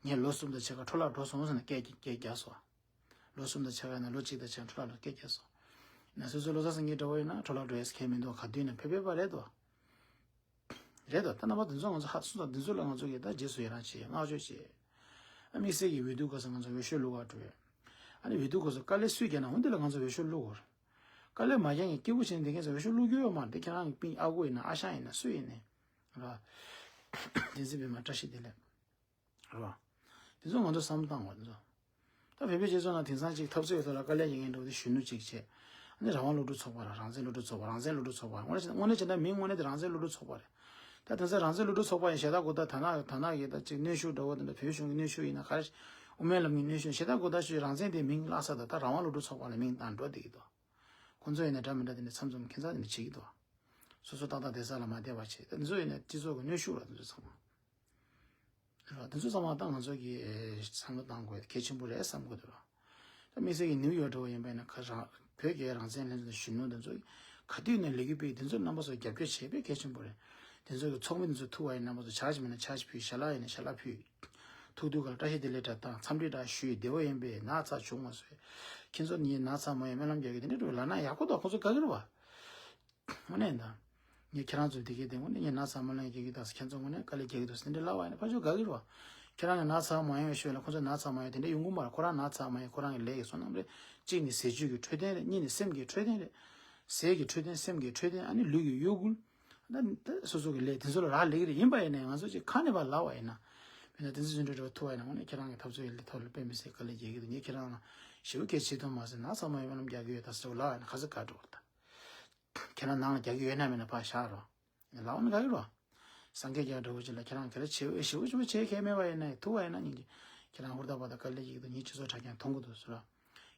ངས་ལོ་གསུམ་དང་ཕྱེད་ཀ་འཕྲོ་བརླག་འགྲོ་སོང་ཟེར་ནས་སྐད་སྐད་རྒྱག་སོང་། ལོ་གསུམ་དང་ཕྱེད་ཀ་ཡིན་ན་ལོ་གཅིག་དང་ཕྱེད་ཀ་འཕྲོ་བརླག་འགྲོ་སྐད་རྒྱག་སོང་། ཡིན་ན་སོ་སོའི་བློ་བཟང་སེང་གེ་འདྲ་བོ་ཡིན་ན་འཕྲོ་བརླག་འགྲོ་ཡས་ཁས་མི་འདུག་ག་དུས་ཡིན་ན་ཕེབས་ཕེབས་པ་རེད་དོ། རེད་དོ། ད་རྣམ་པ་དེ་ཚོ་ང་ཚོ་ཧ་སུ་དང་དེ་ཚོ་ལ་ང་ཚོ་གིས་ད་རྗེས་སུ་ཡི་རང་བྱེད། བསྔགས་བརྗོད་བྱེད། ཨ་དམིགས་བསལ་གྱི་འོས་བསྡུ་སྐབས་སུ་ང་ཚོ་འོས་ཤོག་བླུག་ག་འགྲོ་ཡས། ཨ་ནི་འོས་བསྡུ་སྐབས་སུ་དཀའ་ལས་སུས་བརྒྱབ་ན་འོ་འདི་ལ་ང་ཚོ་འོས་ཤོག་བླུག་དགོས་རེད། དཀའ་ལས་མ་བརྒྱབ་མཁན་སྐྱིད་པོ་བྱས་ནས་བསྡད་མཁན་ཚོ་འོས་ཤོག་བླུག་རྒྱུ་ཡོད་མ་རེད། དེ་ཁྱེད་རང་གི་སྤུན་ཨ་ཁུ་ཡིན་ན་ཨ་ཞང་ཡིན་ན་སུ་ཡིན་ནའི་ར། བསྟན་འཛིན་པད་མ་བཀྲ་ཤིས་བདེ་ལེགས་ར། དེ་ཚོ་ང་ཚོ་བསམ་བློ་བཏང་དགོས་དེ་ཚོ། ད་བོད་པའི་སྤྱི་ཚོགས་ནང་དེང་སང་ཅིག་འཐབ་རྩོད་ཡོད་ཐོག་ལ་དཀའ་ལས་ཡིན་མཁན་འདྲ་བོ་དེ་གཞོན་ནུ་ཅིག་བྱས། ཨ་ནི་རང་དབང་སློབ་ཕྲུག་ཚོགས་པ་ར་རང་བཙན་སློབ་ཕྲུག་ཚོགས་པ་རང་བཙན་སློབ་ཕྲུག་ཚོགས་པ་དངོས་གནས་བྱས་ན་མིང་དངོས་གནས་དེ་རང་བཙན་སློབ་ཕྲུག་ཚོགས་པ་རེད། ད་དེང་སང་རང་བཙན་སློབ་ཕྲུག་ཚོགས་པ་ཡིན་ཞེ་དྲག་གོ་ད་ད་ནག་ད་ནག་གི་ད་ཅིག་གནོན་ཤུགས་འདྲ་བོ་དེ་འདྲ་བོད་གཞུང་གི་གནོན་ཤུགས་ཡིན་ན་ག་རེ། དབུ་མའི་ལམ་གྱི་གནོན་ཤུགས་ཞེ་དྲག་གོ་ད་ཞུ་རང་བཙན་དེ་མིང་བརླག་ས་ད་ད་རང་དབང་སློབ་ཕྲུག་ཚོགས་པ་ལ་མིང་བཏང་འགྲོ་བསྡད་ཀྱི་འདུག་ཁོང་ཚོ་ཡིན་ན་འདྲ་མི་འདྲ་དེ་འདྲ་མཚམས་མཚམས་ཁྱད་མཚར་དེ་འདྲ་བྱེད་ཀྱི་འདུག་སོ་སོ་ཏག་ཏག་བསྡད་ས་ལ་མ་བསྡད་པ་བྱེད། དེ་ཚོ་ཡིན་ན་སྤྱི་ཚོགས་ཀྱི་གནོན་ཤུགས་ར་དེ་ཚོ་ཚང་མ། ར་དེ་ཚོ་ཚང་མ་ད་ང་ཚོ་གི་བསམ་བློ་བཏང་དགོས་གལ་ཆེན་པོ་རེད་བསམ་གི་འདུག་ར། ད་དམིགས་བསལ་གྱི་ནིའུ་ཡོག་འདྲ་བོ་ཡིན་པ་ཡིན་ན་ཁ་རང་བོད་ཀྱི་རང་བཙན་ལྷན་ཚོགས་གཞོན་ནུ་དེ་ཚོ་ག་དུས་ནས་ལས་འགུལ་སྤེལ་དེ་ཚོ་རྣམ་པ་ཚོ་རྒྱབ་སྐྱོར་བྱེད་དཔེ་གལ་ཆེན་པོ་རེད། དེ་ཚོ་གི་ཚོགས་མི་དེ་ཚོ་ཐུག་པ་ཡིན་རྣམ་པ་ཚོ་ཇ་ཅིག་མིན་ན་ཇ་ཅིག་ཕུལ། ཞལ་ལག་ཡིན་ན་ཞལ་ལག་ཕུལ། ཐུག་དུས་ག་ལ་བཀྲ་ཤིས་བདེ་ལེགས་འདྲ་བཏང་འཚམས་འདྲི་འདྲ་ཞུས། བདེ་པོ་ཡིན་པས་ན་ཚ་བྱུང་མ་སོང་། ཁྱེད་ཚོ་ནི་ན་ཚ་མ་ཡོང་སྨོན་ལམ་རྒྱག་གི་དེ་འདྲ་འགྲོ་ལབ་ན་ཡག་པོ་འདུག་ཁོང་ཚོ་དགའ་གི་རེད་བ། དངོས་གནས་ད། ངས་ཁྱེད་རང་ཚོ་དེ་གའི་དེ་དངོས་གནས་ངས་ན་ཚ་སྨོན་ལམ་རྒྱག་གི་འདུག་ཁྱེད་ཚོ་དངོས་གནས་དཀའ་ལས་རྒྱག་གི་འདུག་ཟེར་འདི་ལབ་པ་ཡིན་ན་ཕར་ཕྱོགས་དགའ་གི་རེད་བ། ཁྱེད་རང་གི་ན་ཚ་མ་ཡོང་བའི་ཤུལ་ལ་ཁོང་ཚོ་ན་ཚ་མ་ཡོང་དེ་འདྲ་ཡོང་གི་མ་རེད། ཁོ་རང་ན་ཚ་མ་ཡོང་ཁོ་རང་གི་ལས་ཀྱི་བསོད་ནམས་རེད། གཅིག་ནི་ཟས་བཅུད་ཀྱི་འཕྲོད་བསྟེན་རེད། གཉིས་ནི་སེམས་ཀྱི་འཕྲོད་བསྟེན་རེད། ཟས་ཀྱི་འཕྲོད་བསྟེན་སེམས་ཀྱི་འཕྲོད་བསྟེན་ཨ་ནི་ལུས་ཀྱི་གཡོ་འགུལ། ད་ད་སོ་སོ་གི་ལས་དེ་ཚོ་ལ་རག་ལས་ཀྱི་རེད། ཡིན་པ་ཡིན་ནའི་ང་ཚོ་ཅིག་ཁ་ནས་ཕར་ལབ་པ་ཡིན་ན། མི་ན་དེ་ཚོ་ཚུན་ཁྲོད་འགྲོ་ཐུབ་པ་ཡིན་ན་དངོས་གནས་ཁྱེད་རང་གི་འཐབ་རྩོད་ཡི་ལས་ཐོག་ལ་དཔེ་མི་སྲིད་དཀའ་ལས་རྒྱག་གི་འདུག་ངས་ཁྱེད་རང་ལ་ཞེ་པོ་གལ་ཆེ་མཐོང་མ་སོང་། ན་ཚ་མ་ཡོང་སྨོན་ལམ་རྒྱག་གི་ཡོད་ད་ཟེར་ལབ་པ་ཡིན་ན་ག་ཚོད་དགའ་འགྲོ་བ་ད། ཁྱེད་རང་ནང་ལ་རྒྱག་གི་ཡོད་ན་མེད་ན་ཕར་བཞག་རོགས། ལབ་ན་དགའ་གི་རོགས། སངས་རྒྱས་རྒྱག་འདྲ་བོ་ཅིག་ལ་ཁྱེད་རང་ག་རེ་བྱེད་འོས་ཞེ་པོ་ཞེ་པོ་བྱེད་མཁན་མེད་པ་ཡིན་ན་ཐུག་པ་ཡིན་ན་ཉིན་གྱི་ཁྱེད་རང་ཧུར་ཐག་པ་དང་དཀའ་ལས་ཡག་དང་ཉིན་སྤྱི་ཚོགས་དྲ་རྒྱ་མཐོང་གི་འདུག་ཟེར་ར།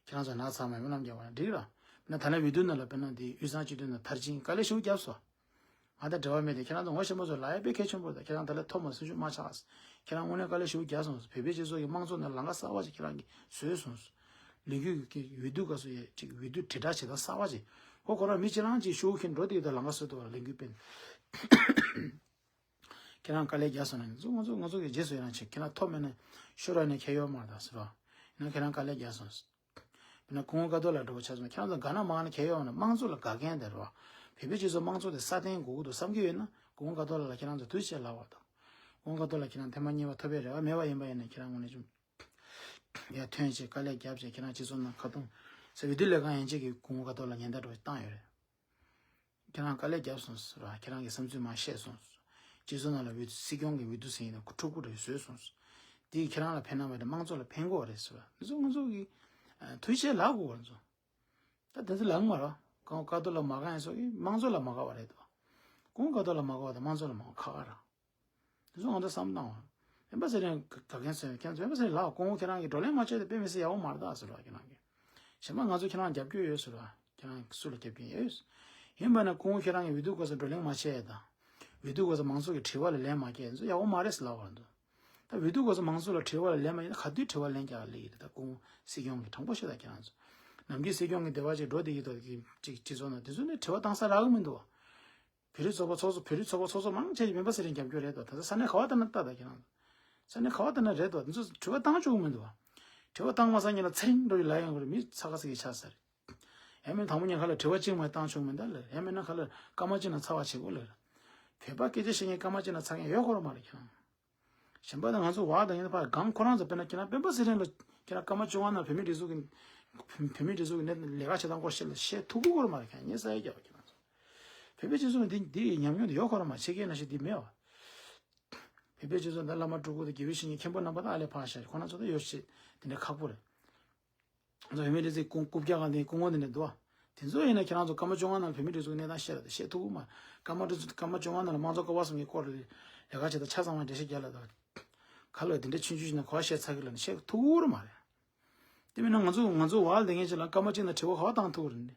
ཁྱེད་རང་ཚོ་ན་ཚ་མ་སྨོན་ལམ་རྒྱག་པ་ན་འགྲིག་ར། ན་ད་ལན་འོས་བསྡུ་ནང་ལ་དཔེར་ན་འདི་དབུས་གཙང་སྤྱི་འཐུས་ནང་མཐར་ཕྱིན་དཀའ་ལས་ཞེ་པོ་བརྒྱབ་སོང་། ང་དང་འབྲེལ་བ་མེད་དེ་ཁྱེད་རང་ཚོ་ངོ་ཤེས་མ་ཚོ་ལབ་ཡ་དཔེ་གལ་ཆེན་པོ་རེད། ད་ཁྱེད་རང་ད་ལན་ཐོབ་མ་སོང་ཤུགས་མ་ཆག་ཁྱེད་རང་དངོས་གནས་དཀའ་ལས་ཞེ་པོ་བརྒྱབ་སོང་། བོད་པའི་སྤྱི་ཚོགས་ཀྱི་དམངས་གཙོ་ནང་ལམ་ཁ་གསར་པ་ཅིག་ཁྱེད་རང་གིས་བཟོས་སོང་། ལས་འགུལ་གྱི་འོས་བསྡུ་སྐབས་སུ་ཡ་ཅིག་འོས་བསྡུ་དྲིལ་བསྒྲགས་བྱེད་སྟངས་གསར་པ་ཅིག་ཁོ་ཁོ་རང་མི་གཅིག་རང་གཅིག་ཤོག་གུ་འཁྱེར་འགྲོ་དེ་ད་ལམ་ཁ་བཟོས་འདུག་བ། ལས་འགུལ་སྤེལ། ཁྱེད་རང་དཀའ་ལས་བརྒྱབ་སོང་ན་ང་ཚོ་ང་ཚོ་ང་ཚོ་གི་རྗེས་སུ་ཡི་རང་བྱེད། ཁྱེད་རང་ཐོབ་མེད་ན་ཤོར་བ་ནས་ཁྱེད་ཡོད་མ་རེད་ད་ཟེར་བ། ཡིན་ན་ཁྱེད་རང་དཀའ་ལས་བརྒྱབ་སོང་། དཔེར་ན་སྐུ་ངོ་ཀ་ཏོ་ལགས་འདྲ་བོ་ཆ་མཚོན་ན་ཁྱེད་རང་ཚོ་དགའ་ན་མ་དགའ་ན་ཁྱེད་ཡོད་ན་དམངས་གཙོ་ལ་དགའ་མཁན་དེ་རེད་བ། བོད་པའི་སྤྱི་ཚོགས་དམངས་གཙོ་དེ་སྲ་བརྟན་དགོས་ཀྱི་འདུག་བསམ་གྱི་ཡོད་ན་སྐུ་ངོ་ཀ་ཏོ་ལགས་ལ་ཁྱེད་རང་ཚོ་དུས་ཆེད་ལབ་པ་དང་། སྐུ་ངོ་ཀ་ཏོ་ལགས་ཁྱེད་རང་ཐེངས་མ་གཉིས་པ་ཐོབ་པའི་རེ་བ་མེད་པ་ཡིན་པ་ཡིན་ན་ཁྱེད་རང་ངོས་ནས་ཅུང་ཡར་ཐོན་བྱས་དཀའ་ལས་བརྒྱབ་བྱས་ཁྱེད་རང་སྤྱི་ཚོགས་ནང་ཁ་རྡུང་ཟེར་འོས་བསྡུ་ལས་ཁང་ཡན་ཆད་ཀྱིས་སྐུ་ངོ་ཀ་ཏོ་ལགས་ཉེན་བརྡ་འདྲ་བོ་བཏང་ཡོད་རེད། ཁྱེད་རང་དཀའ་ལས་བརྒྱབ་སོང་ཟེར་བ། ཁྱེད་རང་གི་བསམ་ཚུལ་མར་བཤད་སོང་ཟེར། སྤྱི་ཚོགས་ནང་ལ་འོས་བསྡུ་སྲིད་སྐྱོང་གི་འོས་བསྡུ་ཟེར་ཡིན་ན་ཁོ་ཕྲུ་གུ་འདྲ་བཟོས་སོང་ཟེར། དེ་ཁྱེད་རང་ལ་ཕན་ན་མ་གཏོགས་དམངས་གཙོ་ལ་ཕན་གྱི་ཡོད་རེད་ཟེར་བ། འདི་ཚོ་ང་ཚོ་གི་ཨ་འཐུས་ཤོར་ལབ་དགོས་པ་ཚོ། ད་དེ་ཚོ་ལབ་མ་རེད། སྐུ་ངོ་ཀ་ཏོ་ལགས་མ་དགའ་མཁན་ཚོ་གིས་དམངས་གཙོ་ལ་མ་དགའ་བ་རེད་དོ། སྐུ་ངོ་ཀ་ཏོ་ལགས་མ་དགའ་བ་དང་དམངས་གཙོ་ལ་མ་དགའ་ཁག་ཁག་རེད། དེ་ཚོ་ང་ཚོ་བསམ་བཏང་བ། སྤེན་པ་ཚེ་རིང་དགའ་མཁན་ཚོས་ཁྱེད་ཚོ་སྤེན་པ་ཚེ་རིང་ལབ། སྐུ་ངོ་ཁྱེད་རང་གིས་བགྲོ་གླེང་མ་བྱས་ཏེ་དཔེ་མི་སྲིད་ཡག་པོ་མ་རེད་ད་ཟེར་བ་ཁྱེད་རང་གིས། གཞན་པ་ང་ཚོ་ཁྱེད་རང་རྒྱབ་སྐྱོར་ཡོད་ཟེར་བ། ཁྱེད་རང་སུ་ལ་རྒྱབ་སྐྱོར་ཡོད། ཡིན་པ་ན་སྐུ་ངོ་ཁྱེད་རང་གིས་འོས་བསྡུ་སྐབས་སུ་བགྲོ་གླེང་མ་བྱས་དང་། འོས་བསྡུ་སྐབས་སུ་མང་ཚོགས་ཀྱི་དྲི་བ་ལ་ལན་མ་བརྒྱབ་ཚོ་ཡག་པོ་མ་རེད་ཟེར་ལབ་པ་འདུག་ད་འོས་བསྡུ་སྐབས་སུ་མང་ཚོགས་ལ་དྲི་བ་ལ་ལན་མ་ཡིན་ན་ག་དུས་དྲི་བ་ལན་རྒྱག་ལེ་ཡིན་རེད། ད་སྐུ་ངོ་སྲིད་སྐྱོང་གིས་དྲང་པོ་བཤད་ད་ཁྱེད་རང་ཚོ། ནམ་རྒྱུན་སྲིད་སྐྱོང་གི་སྡེ་བ་ཅིག་འགྲོ་བསྡད་ཀྱི་འདུག་གི་ཅིག་སྤྱི་ཚོགས་ནང་དེ་ཚོ་ནས་དྲི་བ་བཏང་ས་རག་གི་མི་འདུག་བ། བོད་རིགས་ཚོགས་པ་ཚོགས་གཙོ་བོད་རིགས་ཚོགས་པ་ཚོགས་གཙོ་མང་ཆེ་ཡིས་སྤེན་པ་ཚེ་རིང་རྒྱབ་སྐྱོར་རེད་དོ། ད་ལྟ་ས་གནས་ག་བ་ལྟ་ན་ལྟ་ད་ཁྱེད་རང་ཚོ། ས་ནས་ག་བ་ལྟ་ན་རེད་དོ། དེ་ཚོ་དྲི་བ་བཏང་ཆོག་གི་མི་འདུག་བ། དྲི་བ་བཏང་མ་ཚར་ཉིན་ལ་ཚེ་རིང་འགྲོ་ཡི་ལ་ཡང་གོ་རེ་མི་ཚ་ག་ཚ་གི་ཆགས་ས་རེད། ཡང་མིན་དང་པོ་ཉིན་ཁ་ལ་དྲི་བ་གཅིག་མ་བཏང་ཆོག་མི་འདུག་ལ། ཡང་མིན་ན་ཁ་ལ་སྐར་མ་གཅིག་ན་ཚ་བ་བྱེད་དགོས་ལ། བོད་པ་སྐད་ཆ་བཤད་མཁན་སྐར་མ་གཅིག་ན་ཚ་མཁན་ཡོད་གོ་ར་མ་རེད་ཁྱེད་རང་། གཞན་པ་དང་ང་ཚོ་བ་དང་ཡིན་པ་གང་ཁོ་རང་ཚོ་དཔེར་ན་ཁྱེད་རང་སྤེན་པ་ཚེ་རིང་ལ་ཁྱེད་རང་སྐར་མ་བཅོ་ལྔ་ནང་བོད་མི་སྒྲིག་འཛུགས་ཀྱི་བོད་མི་སྒྲིག་འཛུགས་ཀྱི་ནས་ལས་ཀ་བྱེད་སྟངས་སྐོར་བཤད་ལ་བཤད་ཐུབ་ཀྱི་གོ་ར་མ་རེད་ཁྱེད་རང་ཉེ་ས་ཡ་རྒྱབ་ཁྱེད་རང་ཚོ། བོད་པའི་སྤྱི་ཚོགས་ནང་འདི་འདི་ཉམས་མྱོང་དེ་ཡོད་ཁོ་ར་མ་ཆེ་གེ་ན་ཤི་འདི་མེད་བ། བོད་པའི་སྤྱི་ཚོགས་འདི་བླ་མ་སྤྲུལ་སྐུ་དང་དགེ་བའི་བཤེས་གཉེན་མཁན་པོ་རྣམ་པ་དང་ཨ་ལས་ཕར་ཤར་ཁོ་ན་ཚོ་ད་ཡོད་ཤེས་དེ་འདྲ་ཁག་པོ་རེད། ང་ཚོ་བོད་མི་སྒྲིག་འཛུགས་ཀྱི་རྐུབ་བཀྱག་གང་དེ་སྐུ་ངོ་དེ་འདྲ་འདུག་བ། དེ་ཚོ་ཡིན་ན་ཁྱེད་རང་ཚོ་སྐར་མ་བཅོ་ལྔ་ནང་བོད་མི་སྒྲིག་འཛུགས་གནས་སྟངས་བཤད་ར་དེ་བཤད་ཐུབ་ཀྱི་མ་རེད། སྐར་མ་སྐར་མ་བཅོ་ལྔ་ནང་ལ་དམངས་གཙོ་ཀ་བ་གསུམ་གྱི་སྐོར་ལ་ལས་ཀ་བྱེད་དང་ཆ་ཚང་བ་འགྲེལ་བཤད་རྒྱག་ལ་དང་། ག་ལ་དེ་འདྲ་ཆུང་ཆུང་ཞིག་ན་གོ་བ་བཤད་ཚར་གི་ལ་ནི་བཤད་ཐུབ་ཀྱི་མ་རེད། དེ་མིན་ན་ང་ཚོ་ང་ཚོ་བར་ལ་དེ་ངས་ཅི་ལ་སྐར་མ་གཅིག་ན་དྲི་བ་ག་བ་བཏང་ཐུབ་ཀྱི་རེད་ནི།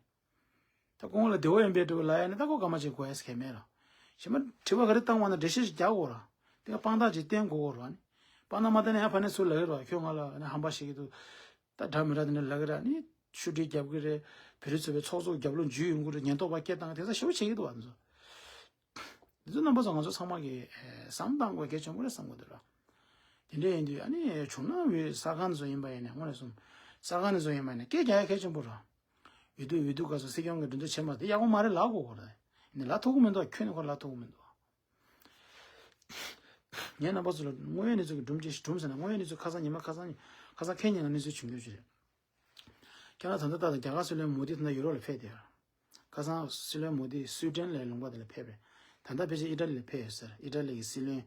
ད་ཁོང་ལ་བདེ་བོ་ཡིན་པའི་འགྲོ་ལ་ཡ་ནི་ད་ཁོ་སྐར་མ་གཅིག་གོ་ཡས་ཁེ་མེད་ལ། ཞེ་མ་དྲི་བ་ག་རེ་བཏང་བ་ན་འགྲེལ་བཤད་ཞིག་རྒྱག་དགོས་ར། དེ་ག་དཔང་རྟགས་ཅིག་བསྟན་དགོས་གོ་ར་ནི། དཔང་རྟགས་མ་བསྟན་ན་ཡང་ཕ་ནས་ཚུར་ལ་ཡོད་ར་ཁྱོད་ང་ལ་ནི་ཧམ་པ་བཤད་ཀྱི་འདུག་ད་འདྲ་མི་འདྲ་དེ་འདྲ་ལབ་ཀྱི་ར་ནི་ཤུ་སྒྲིལ་རྒྱབ་ཀྱི་རེད། བོད་རིགས་ཚོ་བའི་ཚོགས་གཙོ་རྒྱབ་ལོགས་འཇུས་ཡོང་གི་རེད། ཉེན་རྟོག་པ་སྐད་བཏང་དེ་ཚ་ཞེ་པོ་བྱེད་ཀྱི་འདུག་བ་འདི་ཚོ། འདི་ཚོ་རྣམ་པ་ཚོ་ང་ཚོ་ཚང་མ་གི་བསམ་བཏང་དགོས་གལ་ཆེན་པོ་རེད་བསམ་གི་འདུག་ར། དེ་འདྲ་ཡིན་དུས་ཨ་ནི་བྱུང་ན་བའི་ས་ཁང་ཚོ་ཡིན་པ་ཡིན་ནས་དངོས་གནས་སོང་། ས་ཁང་ཚོ་ཡིན་པ་ཡིན་ནས་སྐད་རྒྱག་ཡ་གལ་ཆེན་པོ་ར། འོས་བསྡུ་འོས་བསྡུ་སྐབས་སུ་སྲིད་སྐྱོང་གི་འགྲན་བསྡུར་བྱེད་མ་དེ་ཡག་པོ་མ་རེད་ལབ་དགོས་གོ་ར། ཡིན་ནས་ལབ་ཐུབ་ཀྱི་མི་འདུག་ཁྱོད་ནི་ཁོ་ལབ་ཐུབ་ཀྱི་མི་འདུག་ངས་རྣམ་པ་ཚོ་ལ་དངོས་ཡོད་གནས་ཚུལ་གྱི་སྒྲུང་ཅིག་སྒྲུང་ཟེར་ན་དངོས་ཡོད་གནས་ཚུལ་ཁ་སང་ཉི་མ་ཁ་སང་ཁ་སང་ཁེ་ཉིན་ལ་གནས་ཚུལ་བྱུང་རྒྱུ་ཅིག་རེད། ཁྱེད་རང་ད་ལྟ་ད་ལྟ་རྒྱ་གར་སྲིད་བློན་མོ་དི་ད་ལྟ་ཡུ་རོབ་ལ་ཕེབས་བསྡད་ཡོད། ཁ་སང་སྲིད་བློན་མོ་དི་སུའི་ཌེན་ལ་ལུང་པ་དེ་ལ་ཕེབས་རེད། ད་ལྟ་ཕལ་ཆེར་ཨི་ཊ་ལི་ལ་ཕེབས་ཡོད་ཟེར། ཨི་ཊ་ལི་གི་སྲིད་བློན་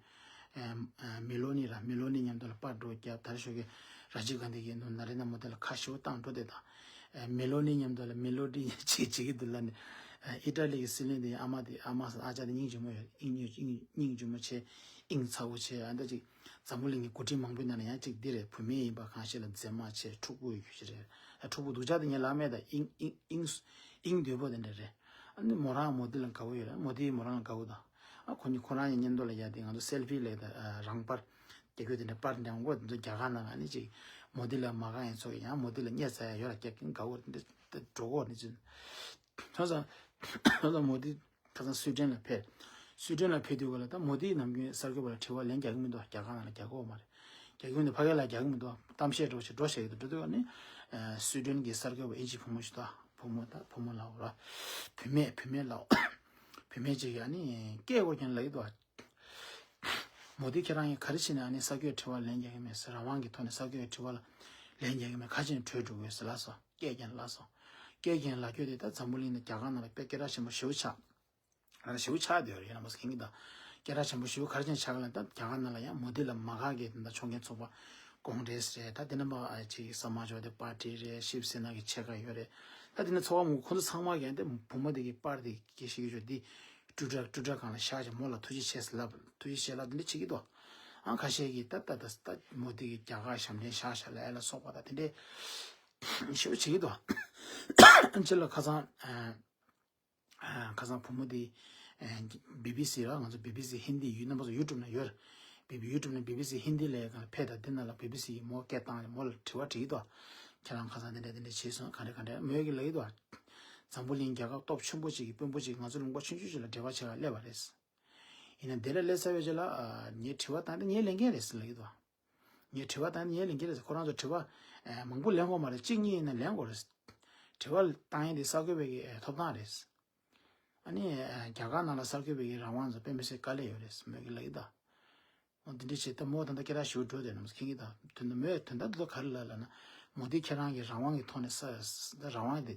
ཨེམ་ཨེམ་མེ་ལོ་ནི་ར་མེ་ལོ་ནི་མཉམ་དུ་ལ་པར་འགྲོ་རྒྱབ་དར་ཤོག་གི་ར་ཇིབ་གྷན་དྷི་གི་ནུ་ན་རེ་ན་མོ་དི་ལ་ཁ་ཞེ་པོ་བཏང་འགྲོ་དེ་དང་། ཨེ་མེ་ལོ་ནི་མཉམ་དུ་ལ་མེ་ལོ་ཌི་ཅིག་བྱེད་ཀྱི་འདུག་ལ་ནི། ཨེ་ཨི་ཊ་ལི་གི་སྲིད་བློན་དེ་ཨ་མ་དེ་ཨ་མ་ཟེར་ཨ་ཅག་དེ་སྙིང་རྗེ་མོ་ཡོད། སྙིང་རྗེ་སྙིང་སྙིང་རྗེ་མོ་བྱས། དབྱིངས་ཚ་བོ་བྱས། ཨ་འདྲ་ཅིག་འཛམ་བུ་གླིང་གི་འགོ་ཁྲིད་མང་པོའི་ནང་ནས་ཡང་གཅིག་འདི་རེད། བུད་མེད་ཡིན་པ་གང་ཞིག་ལ་མཛེས་མ་བྱས་ཕྲུ་གུ་ཡོད་རྒྱུ་ཞིག་རེད། ཨ་ཕྲུ་གུ་སྡུག་ཅག་དེ་ངས་ལབ་མེད། ད་དབྱིངས་དབྱིངས་དབྱིངས་དབྱིངས་འདོད་པོ་དེ་འདྲ་རེད། ཨ་ནི་མོ་རང་མོ་དི་ལ་དགའ་བོ་ཡོད་རེད། མོ་དི་མོ་རང་ལ་དགའ་བོ་དང་། ཨ་ཁོ་གཉིས་ཁོ་རང་གཉིས་མཉམ་དུ་ལ་ཡ་དེ་ང་ཚོ་སེལ་ཕི་ལབ་ད་རང་པར་རྒྱག་རྒྱུ་དེ་འདྲ་པར་འདྲ་འོང་གོ། དེ་ཚོ་རྒྱ་གར་ནང་ཨ་ནི་ཅིག་མོ་དི་ལ་མ་དགའ་ཡིན་ཚོ་ཡང་མོ་དི་ལ་བརྙས་ཚར་ཡ་ཡོད་ར། རྒྱག་གིན་དགའ་བོ་འདི་འགྲོ་གོ་ནི་ཅི། ཐོ་ས་ཐོ་ས་མོ་དི་ཁ་སང་སུའི་ཌེན་ལ་ཕེབས། སུའི་ཌེན་ལ་ཕེབས་དུས་ག་ལ་ད་མོ་དི་ནམ་རྒྱུན་གསར་འགོད་པ་ལ་དྲི་བ་ལན་རྒྱག་གི་མི་འདུག་རྒྱ་གར་ནང་ལ་རྒྱག་གི་ཡོད་མ་རེད། རྒྱག་གི་མི་འདུག་ཕ་གི་ལ་རྒྱག་གི་མི་འདུག་གཏམ་བཤད་འགྲོ་བྱེད་འགྲོ་བྱེད་ཀྱི་འདུག་འགྲོ་དུས་ནི་སུའི་ཌེན་གྱི་གསར་འགོད་པ་ཨིན་ཇི་བུ་མོ་ཞིག་འདུག་བུ་མོ་ད་བུ་མོ་ལ་འོ་ར། བུད་མེད་བུད་མེད་ལ་འོ། བུད་མེད་ཅིག་གིས་ཨ་ནི་སྐད་སྐོར་ཀྱང་ལབ་ཀྱི་འདུག་མོ་དི་ཁྱེད་རང་གིས་ག་རེ་བྱས་ནས་ཨ་ནི་གསར་འགོད་དྲི་བ་ལན་རྒྱག་གི་མེད་ཟེར། རང་དབང་གི་ཐོག་ནས་གསར་འགོད་དྲི་བ་ལ་ལན་རྒྱག་གི་མེད། ག་ཅིག་ནས་བྲོས་འགྲོ་དགོས་ཟེར་ལབ་སོང་། སྐད་ཀྱང་ལབ་སོང་། སྐད་ཀྱང་ལབ་རྒྱུ་དེ་ད་འཛམ་བུ་གླིང་ནས་རྒྱ་གར་ནང་ལ་དཔེ་སྐད་གྲགས་ཆེན་པོ་ཞེ་པོ་ཆགས། ང་ཞེ་པོ་ཆགས་བསྡད་ཡོད་རེད། ཡིན་ན་མ་ཟད་ཁེངས་ཀྱི་ད་སྐད་གྲགས་ཆེན་པོ་ཞེ་པོ་ག་རེ་བྱས་ནས་ཆགས་ག་ལབ་ན་ད་རྒྱ་གར་ནང་ལ་ཡང་མོ་དི་ལ་མ་དགའ་གི་ད་ཕྱོགས་འགལ་ཚོགས་པ་ཀོང་གྲེས་རེད། ད་དེ་ནས་མ་ཨ་ཅིག་སམ་མཱཇ་ཝ་དི་པར་ཊི་རེད། ཤིབ་སེ་ན་གི་ཕྱེད་ཀ་ཡོད་རེད། ད་དེ་ནས་ཚོགས་པ་མང་པོ་ཁོང་ཚོ་ཚང་མ་གིས་ཨ་འདི་བུ་མོ་དེ་གི་པར་དེ་གི་ཤེས་ཀྱི་ཆོག་འདི་ཊུ་ཊར་ཊུ་ཊར་སྒང་ལ་བཞག་ཅིག་མོ་ལ་ཐུགས་རྗེ་ཆེ་ཟེར་ལབ། ཐུགས་རྗེ་ཆེ་ལབ་དེ་འདྲ་བྱེད་ཀྱི་འདུག་ཨང་ཁ་ཤས་ཀྱིས་ད་ད་ད་ད་མོ་དེ་གི་རྒྱ་གར་ཞབས་འདྲེན་བཞག་བཞག་ལ་ཨེ་ལ་སོགས་པ་ད་དེ་འདྲ་ཞེ་པོ་བྱེད་ཀྱི་འདུག་ཅི་ལ་ཁ་སང་ཨ། ཁ་སང་བུ་མོ་དེ་བི་བི་སི་ར། ང་ཚོ་བི་བི་སི་ཧིན་དི་ཡུལ་རྣམ་པ་ཚོ་ཡུ་ཊུབ་ན་ཡོད་རེད། བི་བི་ཡུ་ཊུབ་ན་བི་བི་སི་ཧིན་དི་ལས་གང་ཕེ་ད་དེ་ན་ལ་བི་བི་སི་ཡི་མོ་སྐད་བཏང་ནས་མོ་ལ་དྲི་བ་དྲིས་ཀྱི་འདུག་ཁྱེད་རང་ཁ་སང་དེ་འདྲ་དེ་འདྲ་བྱས་སོང་ག་འདྲ་ག་འདྲ་མོས་ཀྱི་ལབ་ཀྱི་འདུག་འཛམ་བུ་གླིང་རྒྱལ་ཁབ་སྟོབས་ཆེན་པོ་ཅིག་གི་དཔོན་པོ་ཅིག་ང་ཚོ་ལུང་པ་ཆུང་ཆུང་ཅིག་ལ་འབྲེལ་བ་བྱེད་ག་སླེབས་པ་རེད། ཡིན་ན་དེ་ལ་སླེབས་ཚར་བའི་རྗེས་ལ་ངས་དྲི་བ་བཏང་སྟེ་ངས་ལན་རྒྱག་རེད་ཟེར་ལབ་ཀྱི་འདུག་ངས་དྲི་བ་བཏང་ནས་ངས་ལན་རྒྱག་རེད་ཟེར། ཁོ་རང་ཚོ་དྲི་བ་ཨ་མང་པོ་ལེན་དགོས་མ་རེད། གཅིག་གཉིས་ཡིན་ན་ལེན་དགོས་རེད། དྲི་བ་བཏང་ཡས་དེ་གསར་འགོད་པའི་གི་ཨ་ཐོབ་ཐང་རེད། ཨ་ནི་ཨ་རྒྱ་གར་ནང་ལ་གསར་འགོད་པའི་གི་རང་དབང་ཚོ་དཔེ་མི་སྲིད་དཀའ་ལས་ཡོད་རེད་མོས་ཀྱི་ལབ་ཀྱི་འདུག་འོ་འདི་འདྲ་བྱས་ད་མོ་ད་ལྟ་སྐད་གྲགས་ཞེ་པོ་འགྲོ་བསྡད་ནམ་ཁེངས་ཀྱི་འདུག་དོན་དུ་མོས་དོན་དག་འདི་ཚོ་ག་རེ་ལབ་ལབ་ན་མོ་དེ་ཁྱེད་རང་གི་རང་དབང་གི་ཐོག་ནས་ས་རང་དབང་དེ་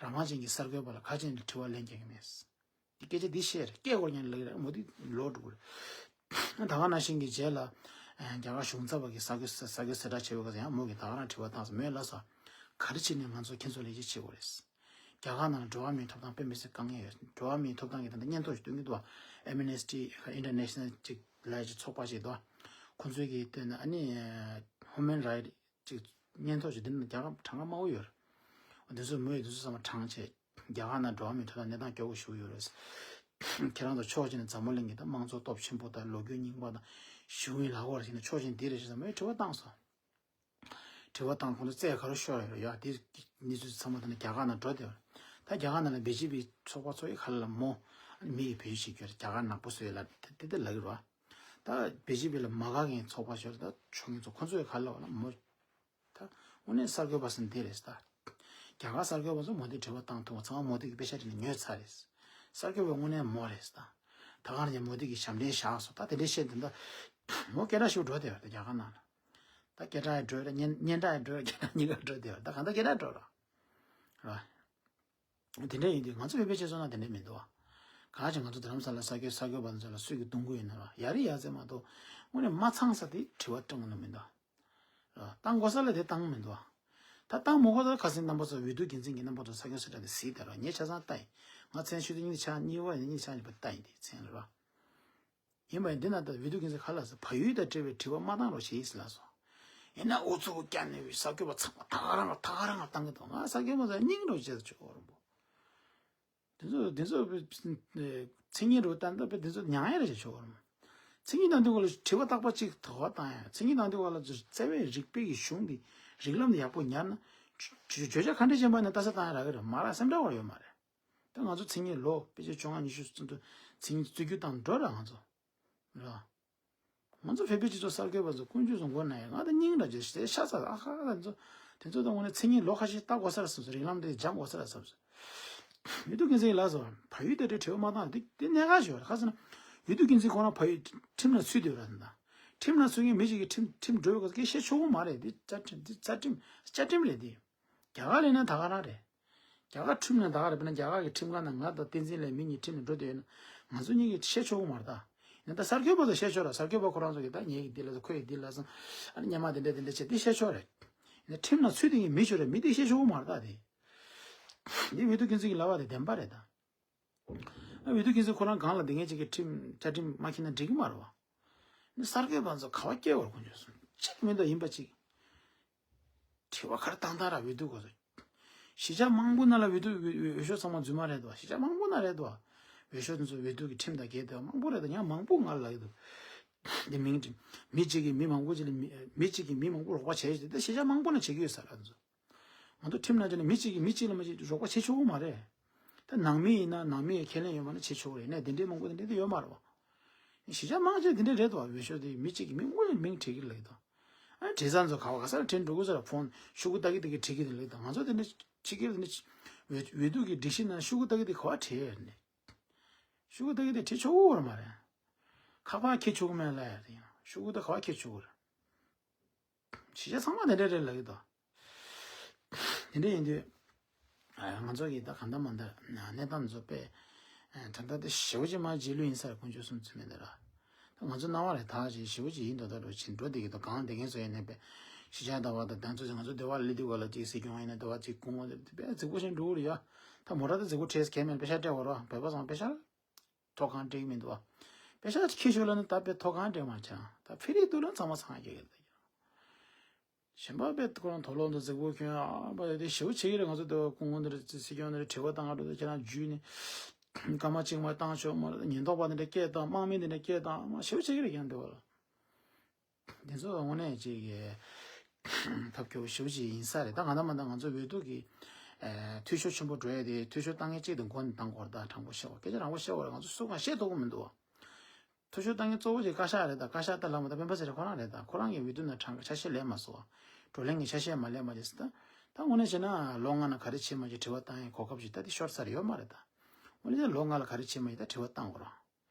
རང་དབང་ཅན་གྱི་གསར་འགོད་པ་ལ་ག་ཅན་དྲི་བ་ལན་རྒྱག་གི་མེད། འདི་སྐད་ཆ་འདི་བཤད་རེད། སྐད་སྐོར་ཉན་ལེགས་རེད། མོ་འདི་ལོག་འགྲོ་གི་རེད། ད་ག་ནང་བཞིན་གྱི་རྗེས་ལ་རྒྱ་གར་གཞུང་ཚབ་པ་གི་གསར་འགོད་གསར་འགོད་གསལ་བསྒྲགས་བྱས་པའི་སྐབས་སུ་ཡང་མོ་གིས་ད་ག་རང་དྲི་བ་བཏང་སོང་། མོས་ལབ་སོང་། ག་རེ་བྱས་ནས་ང་ཚོ་ཁྱེད་ཚོ་ལས་བྱེད་བྱེད་དགོས་རེད། རྒྱ་གར་ནང་ལ་འགྲོ་བ་མིའི་ཐོབ་ཐང་དཔེ་མི་སྲིད་དཀའ་ངལ་ཡོད། འགྲོ་བ་མིའི་ཐོབ་ཐང་གི་ད་ལྟ་སྙན་ཐོ་ཞིག་སྟོན་གྱི་འདུག་ཨེམ་ནེ་སི་ཊི་ཨིན་ཊར་ནེ་ཤ་ནལ་ཅིག་ལ་ཅིག་ཚོགས་པ་ཞིག་འདུག་ཁོང་ཚོས་ཀྱིས་བཏོན་ན་ཨ་ནི་ཧུ་མན་རའིཊ་ཅིག་སྙན་ཐོ་ཞིག་འདི་ནང་རྒྱ་གར་གྲངས་ཀ་དམའ་བོ་ཡོད་རེད། འདི་ཚོ་མོས་འདི་ཚོ་ཚང་མ་དྲངས་བྱས་རྒྱ་གར་ནང་འགྲོ་བ་མིའི་ཐོབ་ཐང་གནས་སྟངས་སྐྱོ་བོ་ཞིག་ཡོད་རེད། ཁྱེད་རང་ཚོ་ཕྱོགས་གཅིག་ནས་འཛམ་བུ་གླིང་གི་ད་དམངས་གཙོ་སྟོབས་ཆེན་པོ་དང་ལོ་རྒྱུས་རྙིང་པ་དང་གཞུང་གི་ལག་འོག་ལ་ཕྱིན་ན་ཕྱོགས་གཅིག་ནས་འདི་རེད་ཞེས་མོས་དྲི་བ་བཏང་སོང་། དྲི་བ་བཏང་ཁོང་ཚོ་རྩད་ག་རེ་ཤོར་ཡོད་རེད་ཡ། འདི་གནས་ཚུལ་ཚང་མ་ད་ནི་རྒྱ་གར་ནང་འགྲོ་བསྡད་ཡོད་རེད། ད་རྒྱ་གར་ནང་ལ་བི་ཇེ་པི་ཚོགས་པ་ཚོ་ཡི་ག་ལ་ལ་མོ་ཨ་ནི་མི་ཡི་བེད་སྤྱོད་བྱེད་རྒྱུ་རེད། རྒྱ་གར་ནག་པོ་བཟོས་ཡོད་ལ་དེ་དེ་ལབ་ཀྱི་རེད་བ། ད་བེ་ཇི་པི་ལ་མ་དགའ་མཁན་ཚོགས་པ་ཞོར་ད་ཆོས་ངན་ཚོ་ཁོ་ཚོས་ག་ལ་བ་ན་མོ། ད་དངོས་གནས་གསར་འགོད་པ་ཟེར་འདི་རེད་ད། རྒྱ་གར་གསར་འགོད་པ་ཚོ་མོ་དེ་དྲི་བ་བཏང་ཐུབ་པ་ཚང་མ་མོ་དེ་གི་དཔེ་ཆ་དེ་ནས་ཉོས་ཚར་རེད། གསར་འགོད་པ་དངོས་གནས་མོ་རེད་ད། ད་ག་རང་ཅན་མོ་དེ་གི་ཞབས་འདྲེན་བཞག་སོང་ད་དེ་འདྲའི་བཤད་དེ་ད། མོ་སྐད་གྲགས་ཞིག་འགྲོ་བསྡད་ཡོད་རེད་རྒྱ་གར་ནང་ལ། ད་སྐད་གྲགས་ཡང་འགྲོ་རེད་སྙན་སྙན་གྲགས་ཡང་འགྲོ་རེད་སྐད་གྲགས་གཉིས་ཀ་འགྲོ་བསྡད་ཡོད་རེད་ད་གང་ལྟར་སྐད་གྲགས་འགྲོ་ར། ར། དེ་འདྲ་ཡིན་དུས་ང་ཚོ་བོད་པའི་སྤྱི་ཚོགས་ནང་དེ་འདྲ་མི་འདུག་བ། གང་ཅི་ང་ཚོ་རྡ་རམ་ས་ལ་ས་སྐྱོད་ས་སྐྱོད་པ་ཚོ་ལ་སུས་ཀྱི་གདུང་རྒྱུད་ཡིན་ན་ར་ཡ་རི་ཡ་ཚེ་མ་གཏོགས་དངོས་གནས་མ་ཚང་ས་དེ་དྲི་བ་སྤྲང་གི་མི་འདུག་བ། བཏང་དགོས་ས་ལ་དེ་བཏང་མི་འདུག་བ། ད་བཏང་མ་དགོས་ས་ལ་ཁ་སང་རྣམ་པ་ཚོ་འོས་བསྡུ་འགན་འཛིན་གྱི་རྣམ་པ་ཚོ་ས་སྐྱོད་ས་ཁྲ་དེ་གཟིགས་དེ་ར་ངས་ཆ་ཚང་ལྟ་ཡིན། ང་མཚན་ཤོད་དུས་གཉིས་ཆ་གཉིས་པ་ཡིན་གཉིས་ཆ་གཉིས་པ་ལྟ་ཡིན་དེ་མཚན་རེད་བ། ཡིན་པ་ཡིན་འདི་ན་ད་འོས་བསྡུ་འགན་འཛིན་ག་ལ་ཟེར་བལ་ཡུལ་དང་འབྲེལ་བའི་དྲི་བ་མ་བཏང་རོགས་ཞེས་ལ་སོ། ཡིན་ན་ཨུ་ཚུགས་རྒྱག་ནས་བའི་ས་སྐྱོད་པ་ཚང་མ་ད་ག་རང་ལ་ད་ག་རང་ལ་བཏང་གི་འདུག་ང་ས་སྐྱོད་པ་ཚོ་སྙིང་རུ་བྱེད་ཆོག་གོ་རུ་འབོ། དེ་ཚོ་དེ་ཚོ་མཚན་ཉིད་རུ་བཏང་ད་དཔེ་དེ་ཚོ་མྱང་ཡ་རེ་བྱེད་ཆོག་གོ་རུ། མཚན་ཉིད་དང་དུས་ག་ལ་དྲི་བ་རྟག་པ་གཅིག་དོགས་པ་བཏང་ཡ་མཚན་ཉིད་དང་དུས་ག་ལ་བརྩེ་བའི་རིགས་པའི་གི་གཞུང་འདི་རིགས་ལམ་འདི་ཡག་པོ་ཉར་ན། བརྗོད་བྱ་ག་འདྲ་ཅན་པ་ནས་ལྟ་ས་བཏང་ཡ་རག་གི་རེད་མ་རག་སེམས་ཁྲལ་བ་ཡོད་མ་རེད། ད་ང་ཚོ་མཚན་ཉིད་ལོ་དཔེ་ཆ་བཅོ་ལྔ་ཉི་ཤུ་ཙམ་དུ་མཚན་ཉིད་རྩོད་རྒྱུ་དང་འགྲོ་ར་ང་ཚོ། ར། ང་ཚོ་བོད་པའི་སྤྱི་ཚོགས་གསར་འགོད་པ་ཚོ་ཀུན་སྤྱོད་ཚོ་མགོ་ན་ཡ་ང་ད་སྙིང་ར་རྗེ་ཞེ་ཤ་ཚ་ཨ་ཁ་ཁ་ཚོ། དེ་ཚོ་ད་ངོ་ནས་མཚན་ཉིད་ལོ་ཁ་ཤས་ལྟ་དགོས་ས་ར་བསམ་སོ་རིགས་ལམ་དེ་སྦྱང་དགོས་ས་ར་བསམ་སོ། ཡུལ་དུ་ཀུན་གཟིགས་ལ་སོ་བལ་ཡུལ་དེ་འདྲའི་དྲི་བ་མ་བཏང་དེ་དེ་གནད་འགག་ཞིག་ཡོད་རེད་ཁ་ཚ་ན། ཡུལ་དུ་ཀུན་གཟིགས་ཁོ་རང་བལ་ཡུལ་ཁྲིམས་ལ་ཚུད་དེ་ཡོད་ར་ད། ཁྲིམས་ལ་ཚུད་མཁན་མི་ཞིག་གིས་ཁྲིམས་ཁྲིམས་སྒྲོལ་དགོས་ཀྱི་བཤད་ཆོག་གི་མ་རེད་དེ་རྩ་ཁྲིམས་དེ་རྩ་ཁྲིམས་བཅའ་ཁྲིམས་རེད་དེ། རྒྱ་གར་ལས་ན་ད་ག་རང་རེད། རྒྱ་གར་ཁྲིམས་ན་ད་ག་རེད་དཔེར་ན་རྒྱ་གར་གྱི་ཁྲིམས་ཁང་ནང་ང་དང་བསྟན་འཛིན་ལས་མི་གཉིས་ཁྲིམས་ནང་འགྲོ་བསྡད་ཡོད་ན་ང་ཚོ་གཉིས་ཀྱིས་བཤད་ཆོག་གི་མ་རེད་ད། ཡིན་ད་གསར་འགོད་པ་ཚོ་བཤད་ཆོག་ར་གསར་འགོད་པ་ཁོ་རང་ཚོ་གིས་ད་ངེད་ཀྱི་འདི་ལ་ཁོ་ཡི་འདི་ལ་སོང་ཨ་ནི་སྙན་མ་འདི་འདྲ་འདི་འདྲ་བྱས་འདི་བཤད་ཆོག་རེད། ཡིན་ད་ཁྲིམས་ནང་ཚུད་བསྡད་མཁན་མི་ཆོག་རེད་མི་འདི་བཤད་ཆོག་གི་མ་རེད་ད་དེ། འདི་འོས་བསྡུ་ཀུན་གཟིགས་ཀྱི་ལབ་པ་དེ་བདེན་པ་རེད་ད། ཨ་འོས་བསྡུ་ཀུན་གཟིགས་ཁོ་རང་སྒང་ལ་འདི་ངེད་ཅིག་གི་ཁྲིམས་བཅའ་ཁྲིམས་མ་འཁྱེར་ན་འགྲིག་གི་མ་རེད་བ། ནི་གསར་འགོད་པ་ཚོ་ག་བ་སྐྱེ་བར་དགོངས་བྱུང་སོང་ཅིག་མི་འདུག་ཡིན་པ་ཅིག་དྲི་བ་ག་རེ་བཏང་ཐལ་ར་འོས་བསྡུ་སྐོར་ཚོ། གཞིས་ཆགས་མང་པོ་ནང་ལ་འོས་བསྡུ་འོས་འོས་ཤོག་ཚང་མ་རྫུན་མ་རེད་དོ། གཞིས་ཆགས་མང་པོ་ན་རེད་དོ། འོས་ཤོག་དེ་ཚོ་འོས་བསྡུ་གི་ཁྲིམས་དང་འགལ་དོ་མང་པོ་རེད་དོ་ཡང་མང་པོ་ང་ལ་ལབ་ཀྱི་འདུག་དེ་མིང་དེ་མི་གཅིག་གིས་མི་མང་པོ་ཅིག་ལ་མི་མི་གཅིག་གིས་མི་མང་པོ་རོགས་པ་བྱས་ཏེ་གཞིས་ཆགས་མང་པོ་ན་བྱེད་ཀྱི་ཡོད་ས་རེད་དེ་ཚོ། ང་ཚོ་ཁྲིམས་ནང་བྱས་ན་མི་གཅིག་གིས་མི་གཅིག་ལ་མ་གཅིག་རོགས་པ་བྱེད་ཆོག་གི་མ་རེད། ད་ནང་མི་ཡིན་ན་ནང་མི་ཡི་ཁས་ལེན་ཡོད་མ་ན་བྱེད་ཆོག་གི་རེད་ནས་དེ་འདྲའི་མང་པོ་དེ་འདྲ་དེ་ཡོད་མ་རེད་བ། གཞིས་ཆགས་མང་ཆེ་དེ་འདྲ་རེད་དོ། འོས་ཤོག་དེ་མི་གཅིག་གིས་མི་དངོས་གནས་མིང་བྲིས་ཀྱི་ལེགས་དོ། ཨ་བྲིས་ས་ཚོ་ག་བ་ག་ས་ལ་བྲིས་འགྲོ་དགོས་ས་ལ་ཕོན་ཤོག་གུ་ལྟ་གི་དེ་གི་བྲིས་ཀྱི་དེ་ལེགས་དོ། ང་ཚོ་དེ་འདྲ་ཕྱི་རྒྱལ་དེ་འདྲ་འོས་འོས་བསྡུ་གི་སྒྲིག་གཞི་ནང་ཤོག་གུ་ལྟ་གི་དེ་ག་བ་བྲིས་ཡོད་ནི། ཤོག་གུ་ལྟ་གི་དེ་བྲིས་ཆོག་གི་ཡོད་མ་རེད། ཁ་པར་འཁྱེར་ཆོག་གི་མེད་ལ་ཡ་དེ་ཡང་ཤོག་གུ་དེ་ག་བ་འཁྱེར་ཆོག་གི་རེད། གཞིས་ཆགས་ཚང་མ་དེ་འདྲ་རེད་ལབ་ཀྱི་འདུག་དེ་འདྲ་ཡིན་དུས། ང་ཚོ་གིས་ད་གང་ལྟར་མ་ལྟར་གནས་སྟངས་ཚོ་དཔེ་ད་ལྟ་དེ་ཞེ་པོ་ཅིག་མ་རྗེས་ལུས་ཡིན་ས་རེད་དཀོན་མཆོག་གསུམ་ཚུལ་མིན་འདི་ར། ད་ང་ཚོ་སྣང་བ་རེད་ད་ཅིག་ཞེ་པོ་ཅིག་ཡིན་འདུག་ད་འགྲོ་ཕྱིན་འགྲོ་བསྡད་ཀྱི་འདུག་གང་བསྡད་མཁན་ཚོ་ཡིན་ནའི་དཔེ་གཞིས་ཆགས་ཟླ་བ་དང་ད་ཚོ་ང་ཚོ་སྡེ་བ་ལ་སླེབས་དུས་ག་ལ་ཅིག་སྲིད་སྐྱོང་ཡིན་ན་སྡེ་བ་ཅིག་སྐུ་ངོ་དེ་དཔེ་རྫིག་པོ་ཞིག་འགྲོ་གི་རེད་ཡ། ད་མོ་ཊ་དེ་རྫིག་པོ་བྲེལ་གལ་མེད་པེ་ཤ་སྤྲད་བ་རོ་བོད་པ་ཚང་པེ་ཤ། ཐོག་ཁང་སྤྲད་ཀྱི་མི་འདུག་བ། པེ་ཤ་ཁྱི་ཤོར་ལ་ནི་ད་པེ་ཐོག་ཁང་སྤྲད་མ་བྱང་ད་ཕི་རི་ཏུ་ལ་ཚང་མ་ཚང་རྒྱག་གི་རེད། གཞན་པ་པེ་ཁོ་རང་དོ་ལོ་འདི་རྫིག་པོ་ཁྱོད་ཨ་པ་དེ་ཞེ་པོ་བྱེད་ཀྱི་རེད། ང་ཚོ་དེ་སྐུ་ངོ་འདི་རེད་སྲིད་སྐྱོང་འདི་རེད་དྲི་བ་བཏང་ག་འགྲོ་དེ་ཁྱེད་རང་རྒྱུས་ནི་སྐར་མ་གཅིག་མ་བཏང་ཆོག་མ་རེད། ཉེན་རྟོག་པ་འདི་འདྲ་སྐད་བཏང་དམག་མི་འདི་འདྲ་སྐད་བཏང་མ་ཞེ་པོ་བྱེད་ཀྱི་རེད་ཁྱེད་རང་འདི་བ་ལ། འདི་ཚོ་དངོས་གནས་ཅིག་གི་ཐབས་སྐྱོ་པོ་ཞེ་པོ་ཅིག་ཡིན་ས་རེད། ད་ང་ད་མ་ད་ང་ཚོ་འོས་བསྡུ་གི་འཐུས་ཤོར་ཆེན་པོ་འགྲོ་ཡ་དེ་འཐུས་ཤོར་བཏང་མཁན་གཅིག་དང་མགོ་ནས་བཏང་དགོས་རེད། ད་དྲང་པོ་བཤད་པ་སྐད་ཆ་དྲང་པོ་བཤད་པ་རེད། ང་ཚོ་སུ་གང་བཤད་ཐུབ་ཀྱི་མི་འདུག་བ། འཐུས་ཤོར་བཏང་མཁན་གཙོ་བོ་ཅིག་བཀའ་ཤག་རེད། ད་བཀའ་ཤག་ད་ལམ་ད་སྤེན་པ་ཚེ་རིང་ཁོ་རང་རེད། ད་ཁོ་རང་གི་འོས་བསྡུ་ནང་གྲངས་ཆ་ཤས་ལེན་མ་སོང་བ། བགྲོ་གླེང་གི་ཆ་ཤས་མ་ལེན་མ་རེད་ཟེར། ད་ད་དངོས་གནས་བྱས་ན་ལོ་ལྔ་ན་ག་རེ་བྱས་མ་བྱས་དྲི་བ་བཏང་ཡའི་གོ་སྐབས་ཅིག་ད་དེ་ཤོར་ས་རེད་ཡོད་མ་རེད། ད་དངོས་གནས་ལོ་ལྔ་ལ་ག་རེ་བྱས་མ་བྱས་ད་དྲི་བ་བཏང་དགོས་རེད།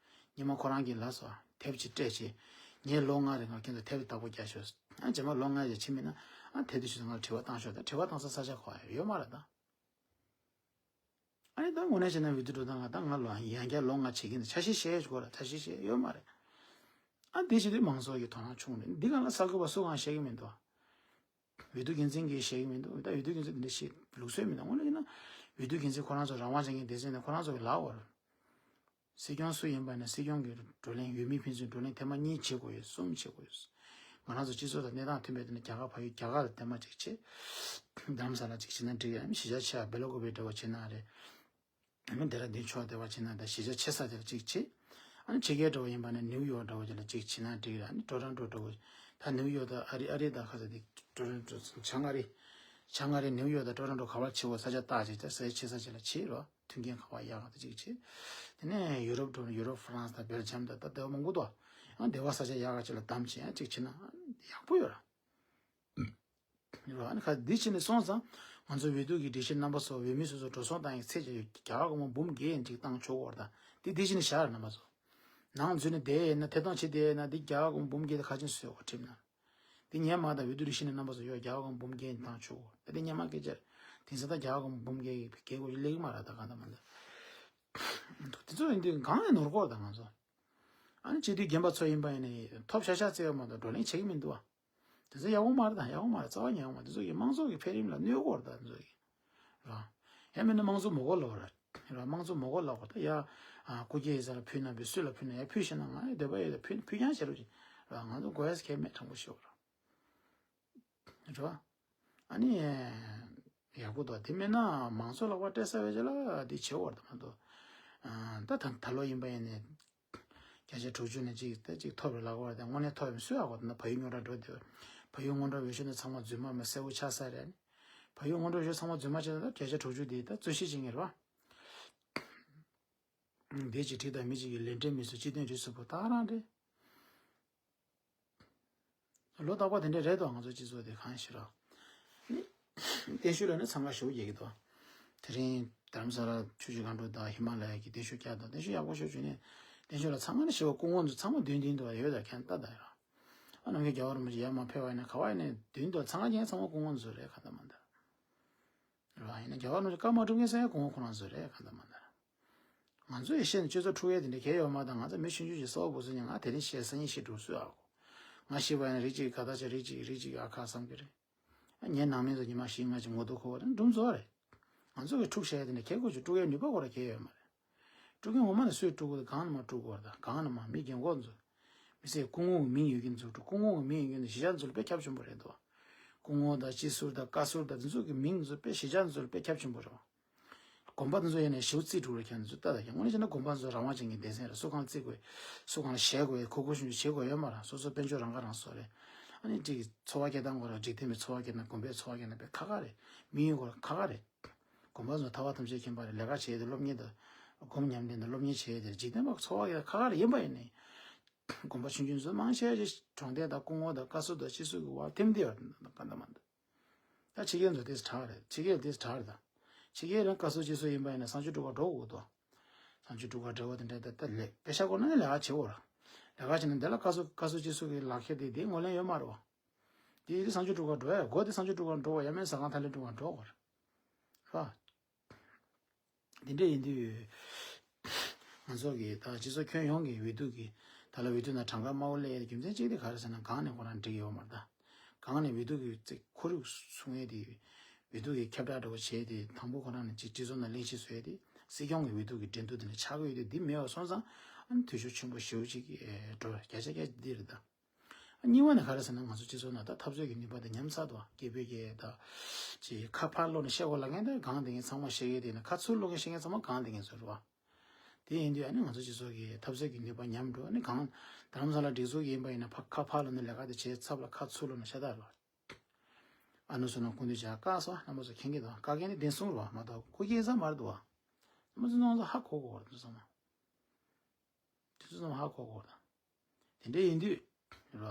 ཉི་མ་ཁོ་རང་གིས་ལབ་སོང་དེབ་ཅིག་སྤྲད་བྱས། ངས་ལོ་ལྔ་རིང་ང་ཁྱེད་ཚོ་དེབ་བདག་པོ་རྒྱག་ཤོག་ཨ་རྗེས་མ་ལོ་ལྔ་ཡས་ཕྱིན་མིན་ན་ཨ་དེབ་དེ་ཞུ་ང་ལ་དྲི་བ་བཏང་ཤོག་ད་དྲི་བ་བཏང་ས་ས་ཆ་གོ་ཡ་ཡོད་མ་རེད་ད། ཨ་ནི་ད་དངོས་གནས་བྱས་ན་འོས་བསྡུ་འགྲོ་སྟངས་ང་ད་ང་ལོ་ཡང་བསྐྱར་ལོ་ལྔ་བྱེད་ཀྱི་འདུག་ཆ་ཤས་བཤད་དགོས་ར་ཆ་ཤས་བཤད་ཡོད་མ་རེད། ཨ་འདི་བྱེད་དུས་མང་ཚོགས་ཀྱི་དོ་སྣང་ཆུང་རེད། འདི་གང་ལ་གསར་འགོད་པ་སུ་གང་བཤད་ཀྱི་མི་འདུག་འོས་བསྡུ་འགན་འཛིན་གྱིས་བཤད་ཀྱི་མི་འདུག་ད་འོས་བསྡུ་འགན་འཛིན་འདི་འདྲ་བཤད་ལུགས་སྲོལ་མི་འདུག་དངོས་གནས་ཡིན་ན་འོས་བསྡུ་འགན་འཛིན་ཁོ་རང་ཚོ་རང་དབང་ཅན་གྱི་སྡེ་ཚན་ནས་ཁོ་རང་ཚོ་གི་ལག་འོག་རེད། སྲིད་སྐྱོང་སུ་ཡིན་པ་ནས་སྲིད་སྐྱོང་གི་བགྲོ་གླེང་འོས་མི་ཕན་ཚུན་བགྲོ་གླེང་ཐེངས་མ་གཉིས་བྱེད་དགོས་ཡོད་གསུམ་བྱེད་དགོས་ཡོད། ང་རང་ཚོ་སྤྱི་ཚོགས་དང་གནས་སྟངས་མཐུན་པའི་ཐོག་ནས་རྒྱ་གར་ཕ་ཡུལ་རྒྱ་གར་ལ་ཐེངས་མ་གཅིག་བྱེད། རྡ་རམ་ས་ལ་གཅིག་བྱེད་ན་འགྲིག་ཡ་མི་གཞིས་ཆགས་ཆེ་བ་སྦེལ་ཀོབ་འདྲ་བོ་བྱེད་ན་རེད། ཨ་ནི་ཌེ་ར་ཌུན་ཕྱོགས་དེ་བ་བྱེད་ན་ད་གཞིས་ཆགས་ཆེ་ས་དེ་ལ་གཅིག་བྱེད། ཨ་ནི་ཕྱི་རྒྱལ་འདྲ་བོ་ཡིན་པ་ནི་ནིའུ་ཡོག་འདྲ་བོ་ཅིག་ལ་གཅིག་བྱེད་ན་འགྲིག་ར། ཨ་ནི་ཊོ་རོན་ཊོ་འདྲ་བོ་ད་ནིའུ་ཡོག་ད་ཨ་རི་ཨ་རི་ད་ཁ་ས་དེ་ཊོ་རོན་ཊོ་བྱང་ཨ་རི་བྱང་ཨ་རི་ནིའུ་ཡོག་ད་ཊོ་རོན་ཊོ་ག་བར་ཆེ་བོ་ས་ཆ་བཏགས་ཅིག་ད་ས་ཆ་ཆེ་ས་ཅིག་ལ་བྱེད་རོ། མཐུན་རྐྱེན་ག་བ་ཡག་ག་ད་གཅིག་བྱེད། དེ་ནས་ཡུ་རོབ་འགྲོ་ན་ཡུ་རོབ་ཧྥ་རན་སི་དང་སྦེལ་ཇམ་དང་ད་དེ་བ་མང་པོ་འདུག་ཨ་བདེ་བ་ས་ཆ་ཡག་ག་ཅིག་ལ་བདམས་བྱས་ཨ་གཅིག་བྱེད་ན་ཡག་པོ་ཡོད་ར། ར་ཨ་ནི་ཁ་འདི་བྱས་ནས་སོང་ཙང་ང་ཚོ་འོས་བསྡུ་གི་སྒྲིག་གཞི་རྣམ་པ་ཚོ་འོས་མི་སོ་སོ་འགྲོ་སོང་བཏང་ཡག་ཚད་ཀྱི་རྒྱ་གར་སྒོར་མོ་འབུམ་བརྒྱད་ཡན་ཅིག་བཏང་ཆོག་གོ་ར། ད་འདི་འདི་བྱས་ནས་བཞག་ར་རྣམ་པ་ཚོ། ནང་འཛུལ་ནས་བསྡད་ཡིན་ན་ཐད་གཏོང་བྱེད་བསྡད་ཡིན་ན་འདི་རྒྱ་གར་སྒོར་མོ་འབུམ་བརྒྱད་དེ་ཁ་ཆེམས་བཟོས་ཡོད་གོ་ཁྲིམས་ནང་། འདི་ཉན་མ་དང་འོས་བསྡུ་སྒྲིག་གཞི་ནས་རྣམ་པ་ཚོ་ཡོད་རྒྱ་གར་སྒོར་མོ་འབུམ་བརྒྱད་བཏང་ཆོག་གོ། ད་འདི་ཉན་མ་སྐད་ཆ་རེད། དེང་སང་ད་རྒྱ་གར་སྒོར་མོ་འབུམ་བརྒྱད་ཀྱི་སྒེར་སྒོར་ལེགས་མ་ར་ད་གང་ད་མ་ད། དེ་ཚོ་ཡིན་དུས་གང་ཡང་ནོར་གོ་ར་ད་ང་ཚོ། ཨ་ནི་སྤྱི་འཐུས་རྒན་པ་ཚོ་ཡིན་པ་ཡིན་ནའི་ཐོབ་ཤ་ཤ་བརྩི་ཡོད་མ་གཏོགས་བགྲོ་གླེང་བྱེད་ཀྱི་མི་འདུག་ཨ། དེ་ཚོ་ཡག་པོ་མ་རེད་ད་ཡག་པོ་མ་རེད་རྩ་བ་ཉན་ཡག་པོ་མ་རེད། དེ་ཚོ་གིས་དམངས་གཙོ་གི་འཕེལ་རིམ་ལ་གནོད་གོ་རེད་ད་དེ་ཚོ་གིས་ར། ཡང་མིན་ན་དམངས་གཙོ་མ་དགོས་ལབ་ར། ར་དམངས་གཙོ་མ་དགོས་ལབ་གོ་ད་ཡ། ཨ་སྐུ་སྒེར་ཡིན་ས་ལ་ཕུལ་ན་ཕུལ་སུ་ལ་ཕུལ་ན་ཡ་ཕུལ་ཤེས་ན་ང་ཡ་འདོད་པ་ཡོད་ད་ཕུལ་ཕུལ་རྐྱང་བྱེད་རོགས་གྱིས་ར། ང་ཚོ་དགོས་ཡ་གལ་མེད་དྲང་པོ་ཤོད་ར། རེད་བ། ཨ་ནི། ཡག་པོ་འདུག་དེ་མིན་ན་མང་ཚོགས་ལག་པ་སྤྲད་ས་བས་ཅི་ལ་འདི་བྱེད་འོར་དུ་མ་འདུག་ཨ་ད་ད་ད་ལོ་ཡིན་པ་ཡིན་ནས། བརྒྱ་ཆ་དྲུག་ཅུ་ནས་གཅིག་ད་གཅིག་ཐོབ་རེད་ལབ་འོར་དེ་དངོས་གནས་ཐོབ་ཡོད་སུས་ཨ་གོ་ད་ན་བལ་ཡུལ་རྙོག་དྲ་འགྲོ་དེ། བལ་ཡུལ་རྙོག་དྲ་འོས་ཤོག་ནས་ཚང་མ་རྫུན་མ་མ་གསལ་པོ་ཆགས་ས་རེད། བལ་ཡུལ་རྙོག་དྲ་འོས་ཤོག་ཚང་མ་རྫུན་མ་ཆགས་ན་ད་བརྒྱ་ཆ་དྲུག་ཅུ་དེ་ད་རྩོད་གཞི་བྱེད་ངེས་རེད་བ། འདི་གཅིག་བྲིས་དང་མི་གཅིག་གི་ལས་འབྲེལ་མི་སུ་སྤྱི་དོན་བྲིས་སུ་པོ་ད་རང་རེད། ལོ་རྟག་པར་དེ་འདྲ་རེད་དོ། ང་ཚོ་སྤྱི་ཚོགས་དེ་གང་ཞིག་ར། བརྟན་བཞུགས་ལ་ནི་འཚང་ཁ་ཞེ་པོ་རྒྱག་གི་འདུག་དེ་རིང་རྡ་རམ་ས་ལ་ཆུ་བཞི་སྒང་དྲུག་དང་ཧི་མ་ལ་ཡ་གི་བརྟན་བཞུགས་བསྐྱངས་དང་བརྟན་བཞུགས་ཡག་པོ་ཞེ་པོ་བྱུང་ནས་བརྟན་བཞུགས་ལ་ཚང་མ་ནི་ཞེ་པོ་སྐུ་ངོ་ཚོ་ཚང་མ་མདུན་མདུན་དུ་ཡོད་ད་ཁྱེད་ལྟ་ད་ཡ་ར། ཨ་ནམ་མཁའི་རྒྱལ་བ་རིན་པོ་ཆེ་ཡར་མར་ཕེབས་པ་ཡིན་ན་ག་བ་ཡིན་ནའི་མདུན་དུ་འཚང་ཁ་རྒྱག་ཚང་མ་སྐུ་ངོ་ཚོ་རེད་ག་ད་མ་ད། རེད་བ། ཡིན་ན་རྒྱལ་བ་རིན་པོ་ཆེ་བཀའ་མ་སྒྲུབ་མཁན་ས་ཡ་སྐུ་ངོ་ཁོ་རང་ཚོ་རེད་ག་ད་མ་ད། ང་ཚོ་ཡི་ཤེས་ནས་སྤྱི་ཚོགས་འཁྲུག་ཡས་དེ་འདྲ་གལ་ཡོད་མ་དང་ང་ཚོ་མི་ཆུང་ཆུང་ཞིག་གསར་པ་བུ་ཚོ་ཉིད་ང་དེ་རིང་ཤེས་སང་ཉིན་ཤེས་འགྲོ་སུས་ཨ་གོ། ང་ཤེས་པ་ཡིན་ན་རིགས་གཅིག་ག་ད་ཆ་རིགས་གཅིག་རིགས་གཅིག་ཨ་ཁ་བསམ་གི་རེད། ཨ་ངའི་ནང་མི་ཚོ་ཉི་མ་བཞི་ལྔ་ཅིག་ངོ་ཐུག་ཁོ་བ་དང་འདུམ་བཟོ་རེད། ང་ཚོ་གི་འཁྲུག་བཤད་ཡས་དེ་འདྲ་གལ་དགོས་ཆུ་དཀྲུག་ཡས་ནུས་པ་ཁོ་ར་གལ་ཡོད་མ་རེད། དཀྲུག་མཁན་ངོ་མ་ནས་སུས་དཀྲུག་དགོས་དེ་གང་ནས་མ་དཀྲུག་དགོས་རེད་ད་གང་ནས་མ་མི་རྒན་གོག་ཚོ། མི་ཚེ་སྐུ་ངོ་གི་མིང་ཡོད་ཀྱི་འཛུགས་འགྲོ་སྐུ་ངོ་གི་མིང་ཡོད་ཀྱི་འཛུགས་གཞིས་ཆགས་འཛུགས་པའི་ཁྱབ་ཆེན་པོ་རེད་དོ། སྐུ་ངོ་དང་སྤྱི་ཟུར་དང་བཀའ་ཟུར་དང་དེ་ཚོ་གི་མིང་ཚོ་དཔེ་གཞིས་ཆགས་ཚོ་ལ་དཔེ་ཁྱབ་ཆེན་པོ་རེད་བ། དགོན་པ་དེ་ཚོ་ཡིན་ནའི་ཞེའུ་རྩིས་འགྲོ་རེད་ཁྱེད་ཚོ་ལྟ་ད་ཀྱང་དངོས་གནས་བྱས་ན་དགོན་པ་ཚོ་རང་དབང་ཅན་གྱི་སྡེ་ཚན་རེད། སུ་གང་རྩིས་དགོས་སུ་གང་ལ་ཞེད་དགོས་གོ་གོ་ཤུང་ཤུང་བྱེད་དགོས་ཡོད་མ་རེད། སོ་སོ་དཔལ་འབྱོར་རང་ཁ་རང་གསོ་རེད། ཨ་ནི་ཅིག་འཚོ་བ་སྐྱེལ་སྟངས་སྐོར་ལ་འཇིག་རྟེན་པའི་འཚོ་བ་སྐྱེལ་ན་དགོན་པའི་འཚོ་བ་སྐྱེལ་ན་དཔེ་ཁག་ཁག་རེད། མི་ཡུལ་སྐོར་ཁག་ཁག་རེད། དགོན་པ་ཚོ་ཐར་པ་ཐམས་ཅད་མཁྱེན་པ་རེད། ལས་ཀ་བྱས་ཏེ་སློབ་གཉེར་དང་སྒོམ་ཉམས་ལེན་དང་སློབ་གཉེར་བྱས་ཏེ་འཇིག་རྟེན་པ་འཚོ་བ་སྐྱེལ་ཁག་ཁག་རེད། ཡིན་པ་ཡིན་ནའི་དགོན་པ་ཆུང་ཆུང་ཚོ་མང་ཆེ་བ་ཅིག་གྲོང་སྡེ་དང་སྐུ་ངོ་དང་བཀའ་ཟུར་དང་སྤྱི་ཟུར་གྱི་བར་ཐིམ་བསྡད་ཡོད་རེད་ག་འདྲ་མ་འདུག་ད་ཕྱི་རྒྱལ་ཚོ་དེ་དྲག་རེད། ཕྱི་རྒྱལ་དེ་དྲག་རེད་ད། ཕྱི་རྒྱལ་རང་བཀའ་ཟུར་སྤྱི་ཟུར་ཡིན་པ་ཡིན་ན་གསང་སྤྱོད་དྲུག་པ་འགྲོ་དགོས་དོ། གསང་སྤྱོད་དྲུག་པ་འབྲེལ་བ་དེ་འདྲ་ད་ད་ལས་དཔེ་ཤ་སྐོར་ན་ནི་ལས་ཀ་བྱེད་དགོས་ར། ལས་ཀ་བྱེད་ན་འདི་ལ་བཀའ་ཟུར་བཀའ་ཟུར་སྤྱི་ཟུར་གྱི་ལག་ཁྱེར་དེ་དེ་ངོས་ལེན་ཡོད་མ་རེད་བ། དེ་ཡིན་དུས་གསང་སྤྱོད་དྲུག་པ་འགྲོ་ཡ་སྒོ་དེ་གསང་སྤྱོད་དྲུག་པ་འགྲོ་བ་ཡ་མེད་ཟ་ཁང་ཐ་ལེ་དྲུག་པ་འགྲོ་དགོས་རེད། ར། དེ་འདྲ་ཡིན་དུས། ང་ཚོ་གི་ད་སྤྱི་ཚོགས་ཁྱོན་ཡོངས་ཀྱི་འོས་བསྡུ་གི་ད་ལ་འོས་བསྡུ་ན་གྲངས་ཀ་དམའ་བོ་སླེབས་ཡས་རྒྱུ་མཚན་གཅིག་དེ་ག་རེ་ཟེར་ན་གང་ནས་ཁོ་རང་འགྲིག་ཡོད་མ་རེད་ད། གང་ནས་འོས་བསྡུ་གི་ཚིག་ཁོར་ཡུག་སྲུང་ཡས་དེ། འོས་བསྡུ་གི་ཁྱབ་བསྒྲགས་འདྲ་བོ་བྱས་ཏེ་དང་པོ་ཁོ་རང་ནས་ཅིག་སྤྱི་ཚོགས་ནང་གླེང་གཞི་བཟོས་ཏེ་སྲིད་སྐྱོང་གི་འོས་བསྡུ་གི་འགྲན་བསྡུར་དེ་ནས་ཆགས་ཀྱི་ཡོད་དུས་འདི་མེད་པ་སོང་ཙང་ཨ་ནི་འཐུས་ཤོར་ཆེན་པོ་ཞེ་པོ་ཅིག་འགྲོ་བརྒྱ་ཆ་བརྒྱ་འདི་རེད་ད། གཉིས་པ་ནི་ག་རེ་ཟེར་ན་ང་ཚོ་སྤྱི་ཚོགས་ནང་ད་འཐབ་རྩོད་ཀྱི་ནུས་པ་དེ་ཉམས་ཚར་འདུག་སྐད་འབོད་ཀྱི་ད་ཅིག་ཁ་ཕར་སློག་ནས་བཤད་དགོས་ལབ་མཁན་དེ་གང་དེ་མཁན་ཚང་མ་བཤད་མཁན་དེ་ཡིན་ན་ཁ་ཚུར་སློག་མཁན་བཤད་མཁན་ཚང་མ་གང་དེ་མཁན་ཚོ་རེད་བ། དེ་ཡིན་དུས་ཨ་ནི་ང་ཚོ་སྤྱི་ཚོགས་ཀྱི་འཐབ་རྩོད་ཀྱི་ནུས་པ་ཉམས་འགྲོ། ཨ་ནི་གང་རྡ་རམ་ས་ལ་སྒྲིག་འཛུགས་ཡིན་པ་ཡིན་ན་ཕ་ཁ་ཕར་སློག་ནས་ལས་ཀ་དེ་བྱས་ཚབ་ལ་ཁ་ཚུར་སློག་ནས་བཤད་ད་རེད་བ། ཨ་ནུ་སོ་ན་ཁུངས་འདུས་བྱ་བཀག་སོ་རྣམ་པ་ཚོ་མཁྱེན་གྱི་དང་བཀག་མཁན་དེ་བདེན་གསུང་རེད་བ་མ་གཏོགས་ཁུ་སྐྱེལ་ས་མ་རེད་འདུག་བ། རྣམ་པ་ཚོ་རྣམ་ཚོ་ཧ་གོ་གོ་རེད་འདུག་ཚང་མ། དེ་ཚོ་ཚང་མ་ཧ་གོ་གོ་རེད། དེ་འདྲ་ཡིན་དུས། རེད་བ།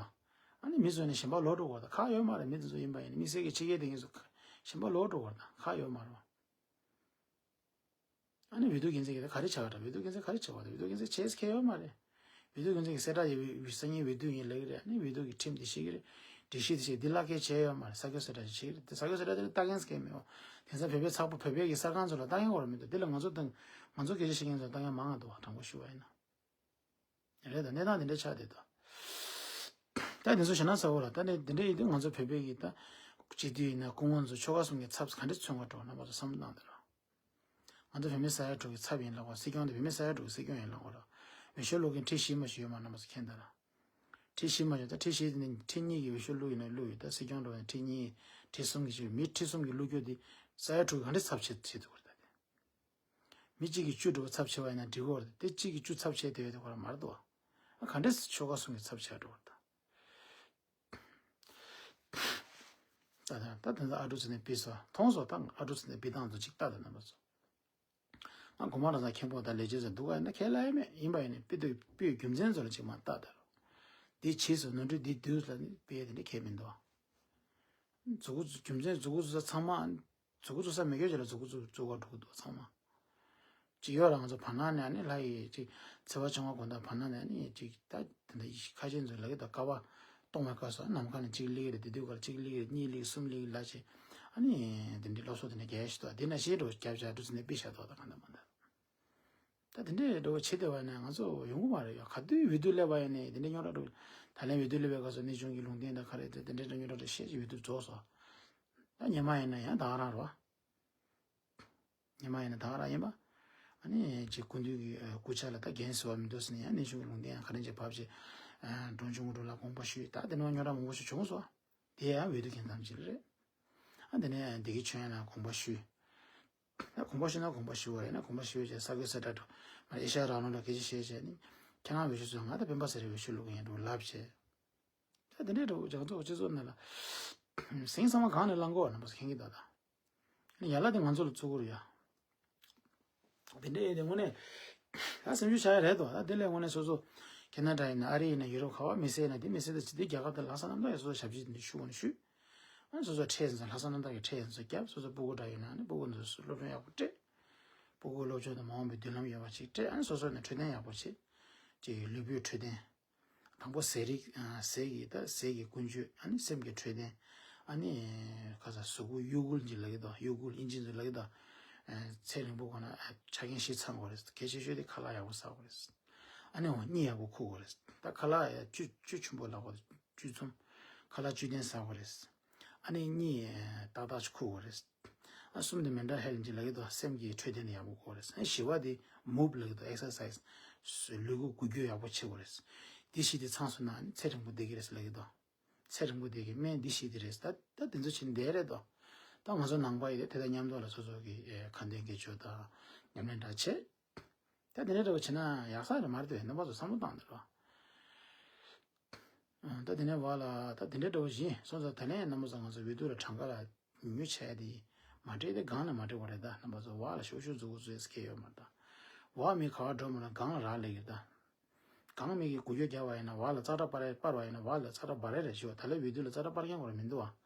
ཨ་ནི་མི་ཚོ་ནི་ཞེན་པ་ལོག་འགྲོ་གོ་རེད། ཁག་ཡོད་མ་རེད། མི་དེ་ཚོ་ཡིན་པ་ཡིན་ན་དམིགས་བསལ་གྱི་ཕྱི་རྒྱལ་དེ་ངེད་ཚོ་ཞེན་པ་ལོག་འགྲོ་གོ་རེད། ཁག་ཡོད་མ་རེད་བ། ཨ་ནི་འོས་བསྡུ་འགན་འཛིན་གྱིས་ད་ག་རེ་བྱ་བ་འདྲ། འོས་བསྡུ་འགན་འཛིན་ག་རེ་བྱ་བ་འདྲ། འོས་བསྡུ་འགན་འཛིན་བྱེད་ཁེ་ཡོད་མ་རེད། འོས་བསྡུ་འགན་འཛིན་གྱི་གསལ་བསྒྲགས་ཡོད་པའི་སང་ཉིན་འོས་བསྡུ་ཡིན་ལབ་ཀྱི་རེད། ཨ་ནི་འོས་བསྡུ་གི་ཁྲིམས་དེ་ཤེས་ཀྱི་རེད། སྒྲིག་གཞི་དེ་ཤེས་འདི་ལག་ཁྱེར་བྱས་ཡོད་མ་རེད། ས་ཁྱོན་གསལ་བསྒྲགས་ཅིག་བྱེད་ཀྱི་རེད། དེ་ས་ཁྱོན་གསལ་བསྒྲགས་དེ་ལ་ལྟ་མཁན་ཟེར་མཁན་མེད་འོ། དེང་སང་བོད་པའི་ཚགས་པར་བོད་པའི་གི་གསར་ཁང་ཚོ་ལ་ལྟ་མཁན་འོ་ར་མི་འདུག་དེ་ལ་ང་ཚོ་དང་ང་ཚོ་སྐད་ཆ་བཤད་མཁན་ཚོ་ལ་ལྟ་མཁན་མང་ང་འདུག་བ། དྲང་པོ་ཞུ་བ་ཡིན་ན། རེད་ད། གནས་སྟངས་དེ་འདྲ་ཆགས་བསྡད་ད། ད་དེ་ཚོ་ཞེ་ན་ཚ་བོ་ལ་ད་ནི་དེ་འདྲ་ཡིན་དུས་ང་ཚོ་བོད་པའི་གི་ད་སྤྱི་འཐུས་ཡིན་ན་སྐུ་ངོ་ཚོ་ཆོལ་ཁ་གསུམ་གྱི་ཚབ་ག་འདྲ་མཚོན་ག་འགྲོ་རྣམ་པ་ཚོ་བསམ་བློ་བཏང་དེ་ར། ང་ཚོ་བོད་མི་ས་ཡ་དྲུག་གི་ཚབ་ཡིན་ལབ་གོ། སྲིད་སྐྱོང་དེ་བོད་མི་ས་ཡ་དྲུག་གི་སྲིད་སྐྱོང་ཡིན་ལབ་གོ་ར། འོས་ཤོག་བླུག་མཁན་ཁྲི་བཞི་མ་ཞིག་ཡོད་མ་རྣམ་པ་ཚོ་མཁྱེན་ད་ར། ཁྲི་བཞི་མ་ཞིག་ད་ཁྲི་བཞི་དེ་ནི་ཁྲི་གཉིས་ཀྱི་འོས་ཤོག་བླུག་ཡིན་ན་བླུག་ཡོད། ད་སྲིད་སྐྱོང་འགྲོ་བ་ནི་ཁྲི་གཉིས་ཁྲི་གསུམ་གྱི་ཞིག་མི་ཁྲི་གསུམ་གྱི་བླུག་རྒྱུ་དེ་ས་ཡ་དྲུག་གི་ག་འདྲ་ཚབ་བྱེད་བྱེད་ཐུབ་གོ་ར་ད་དེ། མི་གཅིག་གིས་བཅུ་འགྲོ་བ་ཚབ་བྱེད་པ་ཡིན་ན་འགྲིག་གོ་ར་ད་དེ་གཅིག་གིས་བཅུ་ཚབ་བྱེད་བསྡད་ཡོད་དེ་ཁོ་ར་མ་རེད་དོ། ཨ་ག་འདྲ་ཆོལ་ཁ་གསུམ་གྱི་ཚབ་བྱེད་འགྲོ་བ་ད། ད་ད་ད་ད་ཨ་ཀྲུག་ཚེ་ནས་ཕུད་སོ་མཐོང་སོ་ད་ཨ་ཀྲུག་ཚེ་ནས་ཕུད་སྟངས་ཚོ་ཅིག་ལྟ་ད་རྣམ་པ་ཚོ། ང་གོང་མ་རང་ཚང་མཁན་པོ་ད་ལས་བྱེད་ཚོ་འདུག་ག་ཡིན་ན་ཁས་ལ་ཡ་མེད་ཡིན་པ་ཡིན་ནས་ཕུད་དུ་ཕུད་རྒྱུ་མཚན་ཚོ་ལ་ཅིག་མ་ལྟ་ད་རོ། འདི་བྱས་སོང་ནོར་འཁྲུལ་འདི་འདུག་ལབ་ནས་དཔེ་དེ་འདྲ་གལ་མི་འདུག་མཛུ་གུ་རྒྱུ་མཚན་མཛུ་གུ་བཙུགས་ས་ཚང་མ། མཛུ་གུ་བཙུགས་ས་མེད་རྒྱུ་ཅིག་ལ་མཛུ་གུ་བཙུགས་བཙུགས་ག་འགྲོ་གི་འདུག་ཚང་མ། ཅིག་ཡོད་ར་ང་ཚོ་བར་སྣང་ནས་ཨ་ནི་ལྷ་ཡི་ཅིག་ཚེ་བ་བྱུང་བ་དགོན་བདག་བར་སྣང་ནས་ཨ་ནི་ཅིག་ད་དེ་འདྲ་ཁ་ཆེ་ཚོ་ལབ་ཀྱི་འདུག་ཀ་བ་གཏོང་བའི་སྐབས་སུ་ནམ་མཁའ་ནས་གཅིག་སླེབས་ཀྱི་རེད། དེ་དུས་ཀ་ལ་གཅིག་སླེབས་ཀྱི་རེད། གཉིས་སླེབས་གསུམ་སླེབས་ཀྱི་ལ་ཅིག་ཨ་ནི་དེ་འདྲའི་སློབ་གསོ་དེ་འདྲ་རྒྱག་ཡ་ཞིག་འདུག་དེ་ནང་བཞིན་འགྲོ་རྒྱབ་བྱ་འགྲོ་ཚུལ་ནས་དཔེ་བཞག་འདུག་ད་གང་ལྟར་མ་འདྲ། ད་དེ་འདྲའི་འགྲོ་བྱེད་བསྡད་པ་ནས་ང་ཚོ་ཡོང་གི་མ་རེད་ཡ། ག་དུས་འོས་བསྡུ་སླེབས་པ་ཡིན་ནའི་དེ་འདྲའི་རྙོག་དྲ་འགྲོ། ད་ལན་འོས་བསྡུ་སླེབས་པའི་སྐབས་སུ་གནས་ཆུང་གི་ལུང་བསྟན་དང་ག་རེ་དེ་འདྲའི་རྙོག་དྲ་འགྲོ་བཤད་ཀྱི་འོས་བསྡུ་རྫོགས་སོང་། ད་ཉི་མ་ཡིན་ན་ཡང་ད་ག་རང་རོ། ཉི་མ་ཡིན་ན་ད་ག་རང་ཡིན་པ། ཨ་ནི་ཅིག་སྐུ་མདུན་གྱི་སྐུ་ཕྱྭ་ལ་ད་འགན་གསོ་བ་མི་འདུག་ཟེར་ནས་ཡང་གནས་ཆུང་གི་ལུང་བསྟན་ཡང་ག་རེ་བྱས་བབས་བྱས། འབྲོང་ཆུང་གི་འགྲོ་ལ་དགོངས་པ་ཞུས། ད་དེ་ནས་རྙོག་དྲ་མང་པོ་ཞིག་བྱུང་སོང་། དེ་ཡང་འོས་བསྡུ་རྒྱལ་མཚམས་ཅིག་རེད། ཨ་དེ་ནས་བདེ་སྐྱིད་ཆོས་དབྱངས་ལ་དགོངས་པ་ཞུས། ད་དགོངས་པ་ཞུས་ན་དགོངས་པ་ཞུ་བ་རེད་ན་དགོངས་པ་ཞུ་བའི་རྗེས་ས་དགོས་ས་དྲག་འགྲོ། ཨེ་ཤ་ཡ་རང་ལུགས་ལ་སྐད་ཆ་བཤད་བྱས་ནི། ཁྱེད་རང་འོས་ཤོག་བཟོས། ང་ད་སྤེན་པ་ཚེ་རིང་འོས་ཤོག་བླུག་གི་ཡིན་འགྲོ་ལབ་བྱས། ད་དེ་འདྲའི་འགྲོ་རྒྱ་ཚོགས་སྤྱི་ཚོགས་ནང་ལ། ཟིང་ཚང་མ་གང་ནས་བླང་དགོས་རྣམ་པ་མཁྱེན་གྱི་ད་ད། ཡ་ལ་དེ་ང་ཚོ་ལ་བཙུགས་དགོས་རེད་ཡ། དེ་འདྲ་ཡིན་དེ་དངོས་གནས། ད་སེམས་ཤུགས་ཆག་ཡ་རེད་དོ། ད་དེ་ལས་དངོས་གནས་སོ་སོ། ཁེ་ན་ཌ་ཡིན་ན་ཨ་རི་ཡིན་ན་ཡུ་རོབ་ག་བ་མི་སེར་ཡིན་ན་དེ་མི་སེར་དེ་ཇི་ལྟར་རྒྱལ་ཁབ་དེ་ལྷག་བསམ་རྣམ་དག་ཡོད་སོ་སོ་ཞབས་ཕྱི་དེ་འདྲ་ཞུ་དགོས་ན་ཞུ། ཨ་ནི་སོ་སོ་ཁྲལ་ཟིན་ས་ལྷག་བསམ་རྣམ་དག་གི་ཁྲལ་ཟིན་ས་བརྒྱབ། སོ་སོ་སྤུ་གུ་འདྲ་ཡོད་ན་ཨ་ནི་སྤུ་གུ་འདི་ཚོ་སློབ་སྦྱོང་ཡག་པོ་སྤྲད། སྤུ་གུ་སློབ་སྦྱོང་དང་མ་འོངས་པའི་མདུན་ལམ་ཡོད་པ་ཅིག་སྤྲད། ཨ་ནི་སོ་སོ་ནས་འཕྲོད་བསྟེན་ཡག་པོ་བྱེད། ཅིག་ལུས་པོའི་འཕྲོད་བསྟེན། དང་པོ་ཟས་རིགས། ཨ་ཟས་ཀྱི་ད་ཟས་ཀྱི་ཀུན་སྤྱོད། ཨ་ནི་སེམས་ཀྱི་འཕྲོད་བསྟེན། ཨ་ནི་ཁ་ས་གཟུགས་པོ་གཡོ་འགུལ་གྱི་ལབ་ཀྱི་འདུག་གཡོ་འགུལ་ཨིན་ཇི་ཚོས་ལབ་ཀྱི་འདུག་ཚེ་རིང་པོ་གོ་ན་ཆ་རྐྱེན་བཞི་ཚང་དགོས་རེད། གལ་ཆེ་ཤོས་དེ་ཁ་ལག་ཡག་པོ་ཟ་དགོས་རེད། ཨ་ནི་འོ་གཉིད་ཡག་པོ་ཁུག་དགོས་རེད། ད་ཁ་ལག་ཡ་བཅུད་བཅུད་ཆེན་པོ་ལབ་དགོས་རེད། བཅུད་ཚོམ། ཁ་ལག་བཅུད་ལྡན་ཟ་དགོས་རེད། ཨ་ནི་གཉིད་ཏག་ཏག་ཅིག་ཁུག་དགོས་རེད། ཨ་གསུམ་དེ་མེན་ཊལ་ཧེལ་ཐི་ཅིག་ལབ་ཀྱི་འདུག་སེམས་ཀྱི་འཕྲོད་བསྟེན་དེ་ཡག་པོ་དགོས་རེད། ཨ་བཞི་པ་དེ་མུབ་ལབ་ཀྱི་འདུག་ཨེག་སར་སའིས། ལུས་པོ་འགུལ་སྐྱོད་ཡག་པོ་བྱེད་དགོས་རེད། དེ་བཞི་དེ་ཚང་སོང་ན་ཨ་ནི་ཚེ་རིང་པོ་བསྡད་ཀྱི་རེད་ལབ་ཀྱི་འདུག་ཚེ་རིང་པོ་བསྡད་ཀྱི་སྨན་འདི་བཞི་དེ་རེད། ད་ད་དེ་ཚོ་བྱེད་བསྡད་རེད་དོ། ད་ང་ཚོ་ནང་པ་ཡི་དེ་དེ་དང་མཉམ་དུ་ལ་སོ་སོ་གི་ཨེ་ཁ་འདོན་དགེ་སྦྱོར་དང་ཉམས་ལེན་འདྲ་བྱེད། ད་དེ་འདྲ་འདྲ་བོ་བྱེད་ན་ཡག་ས་རེད་མ་རེད་དེ་རྣམ་པ་ཚོ་བསམ་བློ་བཏང་དེ་རོ། ཨ་ད་དེ་ནས་བ་ལ་ད་དེ་འདྲའི་འདྲ་བོ་བཞིན་སོང་ཙང་ད་ལན་རྣམ་པ་ཚོ་ང་ཚོ་འོས་བསྡུ་ལ་གྲངས་ཀ་ལ་ཉུང་ཉུང་བྱས་ཏེ་མ་སྤྲད་དེ་སྒང་ནས་མ་སྤྲད་པ་རེད། ད་རྣམ་པ་ཚོ་བ་ལ་ཤོག་ཤོག་མཛུབ་གུ་བཙུགས་ཡས་སྐད་ཡོད་མ་རེད། ད་བ་མི་ག་བ་འགྲོ་མ་ན་སྒང་ལ་རག་ལས་ཡོད། ད་སྒང་མི་གི་འགུལ་སྐྱོད་རྒྱག་པ་ཡིན་ན་བ་ལ་ཙག་སྒྲ་སྤར་སྤར་བ་ཡིན་ན་བ་ལ་ཙག་སྒྲ་འབར་རེད་ཞུ་བ། ད་ལན་འོས་བསྡུ་ལ་ཙག་སྒྲ་སྤར་མཁན་ཁོ་རང་མི་འདུག་བ།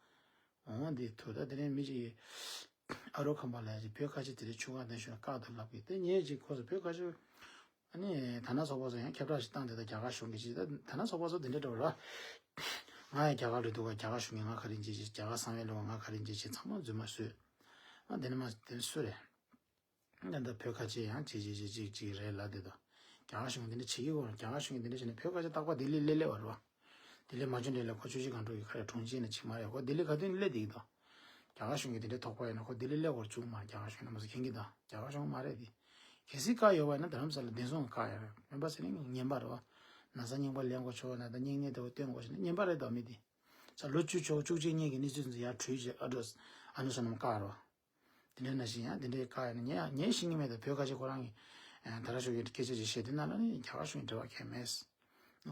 འོང་འདི་ཐུག་ད་དེ་ནས་མི་གཅིག་གིས་ཨ་རོ་ཁམས་པ་ལ་ཡ་ཅིག་བོད་ཁ་ཆེ་དེ་རིང་ཆུང་ཁ་དེ་ཤོད་ན་བཀག་ཏུ་ལབ་གི་དེ་ངས་ཅིག་ཁོ་ཚོ་བོད་ཁ་ཆེ། ཨ་ནི་ད་ན་ཚོགས་པ་ཚོ་ཡང་ཁྱབ་བསྒྲགས་ཤིག་བཏང་དེ་ད་རྒྱ་གར་གཞུང་གིས་ཅིག་ད་ད་ན་ཚོགས་པ་ཚོ་དེ་འདྲ་འདྲ་བོ་ར། ང་ཡང་རྒྱ་གར་ལ་འདུག་ག་རྒྱ་གར་གཞུང་གིས་ང་ག་རེ་བྱེད་ཅིག་རྒྱ་གར་གསང་བའི་ལུགས་ང་ག་རེ་བྱེད་ཅིག་ཚང་མ་རྫུན་མ་བཟོས། ཨ་དེ་ནི་མ་དེ་ནི་སུ་རེད། ད་ལྟ་བོད་ཁ་ཆེ་ཡང་ཅིག་ཅིག་ཅིག་ཅིག་ཅིག་རེད་ལབ་དེ་དང་། རྒྱ་གར་གཞུང་འདི་འདྲ་བྱེད་ཀྱི་ཡོད་རེད། རྒྱ་གར་གཞུང་འདི་འདྲ་བྱས་ནས་བོད་ཁ་ཆེ་རྟག་པར་ལྡི་ལི་སླེབས་སླེབས་པ་རེད་བ། ལྡི་ལི་མ་བྱོན་དེ་ལས་ཁོ་ཆུ་བཞི་སྒང་དྲུག་གི་ཁ་རེ་གྲོང་ཁྱེར་ནས་ཅིག་མ་རེད། ཁོ་ལྡི་ལི་ག་དུས་ནས་སླེབས་བསྡད་ཀྱི་འདུག་རྒྱ་གར་གཞུང་གིས་འདི་འདྲའི་དོགས་པ་ཡོད་ན་ཁོ་ལྡི་ལི་སླེབས་སྐོར་བཅུག་མ་རེད། རྒྱ་གར་གཞུང་རྣམ་པ་ཚོ་མཁྱེན་གྱི་འདུག་རྒྱ་གར་གཞུང་མ་རེད་དེ། གལ་སྲིད་བཀག་ཡོད་པ་ཡིན་ན་རྡ་རམ་ས་ལ་བདེ་སྲུང་གིས་བཀག་ཡོད་རེད། མེད་པ་ཟེར་ནས་ངན་པ་རེད་བ། ན་ཚ་རྙིང་པ་ལེན་དགོས་ཆོག་ན་ད་སྙིང་ནད་དེ་བ་སྟོན་དགོས་ཞེས་ནས་ངན་པ་རེད་དོ་མི་དེ། ས་ལོ་བཅུ་ཆོག་བཅུ་གཅིག་གཉིས་ཀྱི་གནས་ཚུལ་འདི་ཡར་བྲོས་རྗེས་ཨ་འགྲོ་ཨ་ནུ་ས་རྣམས་བཀག་རོགས། དེ་འདྲའི་ནང་བཞིན་ཡང་དེ་འདྲའི་བཀག་ཡོད་ན་ངས་ངས་ཤེས་ཀྱི་མེད། ད་བོད་ཁ་ཆེ་ཁོ་རང་གིས་ད་ར་ཤོག་གི་སྐད་ཆ་ཅིག་བཤད་དུས་ན་ལ་ནི་རྒྱ་གར་གཞུང་གི་འབྲེལ་བ་གང་ཡང་མེད།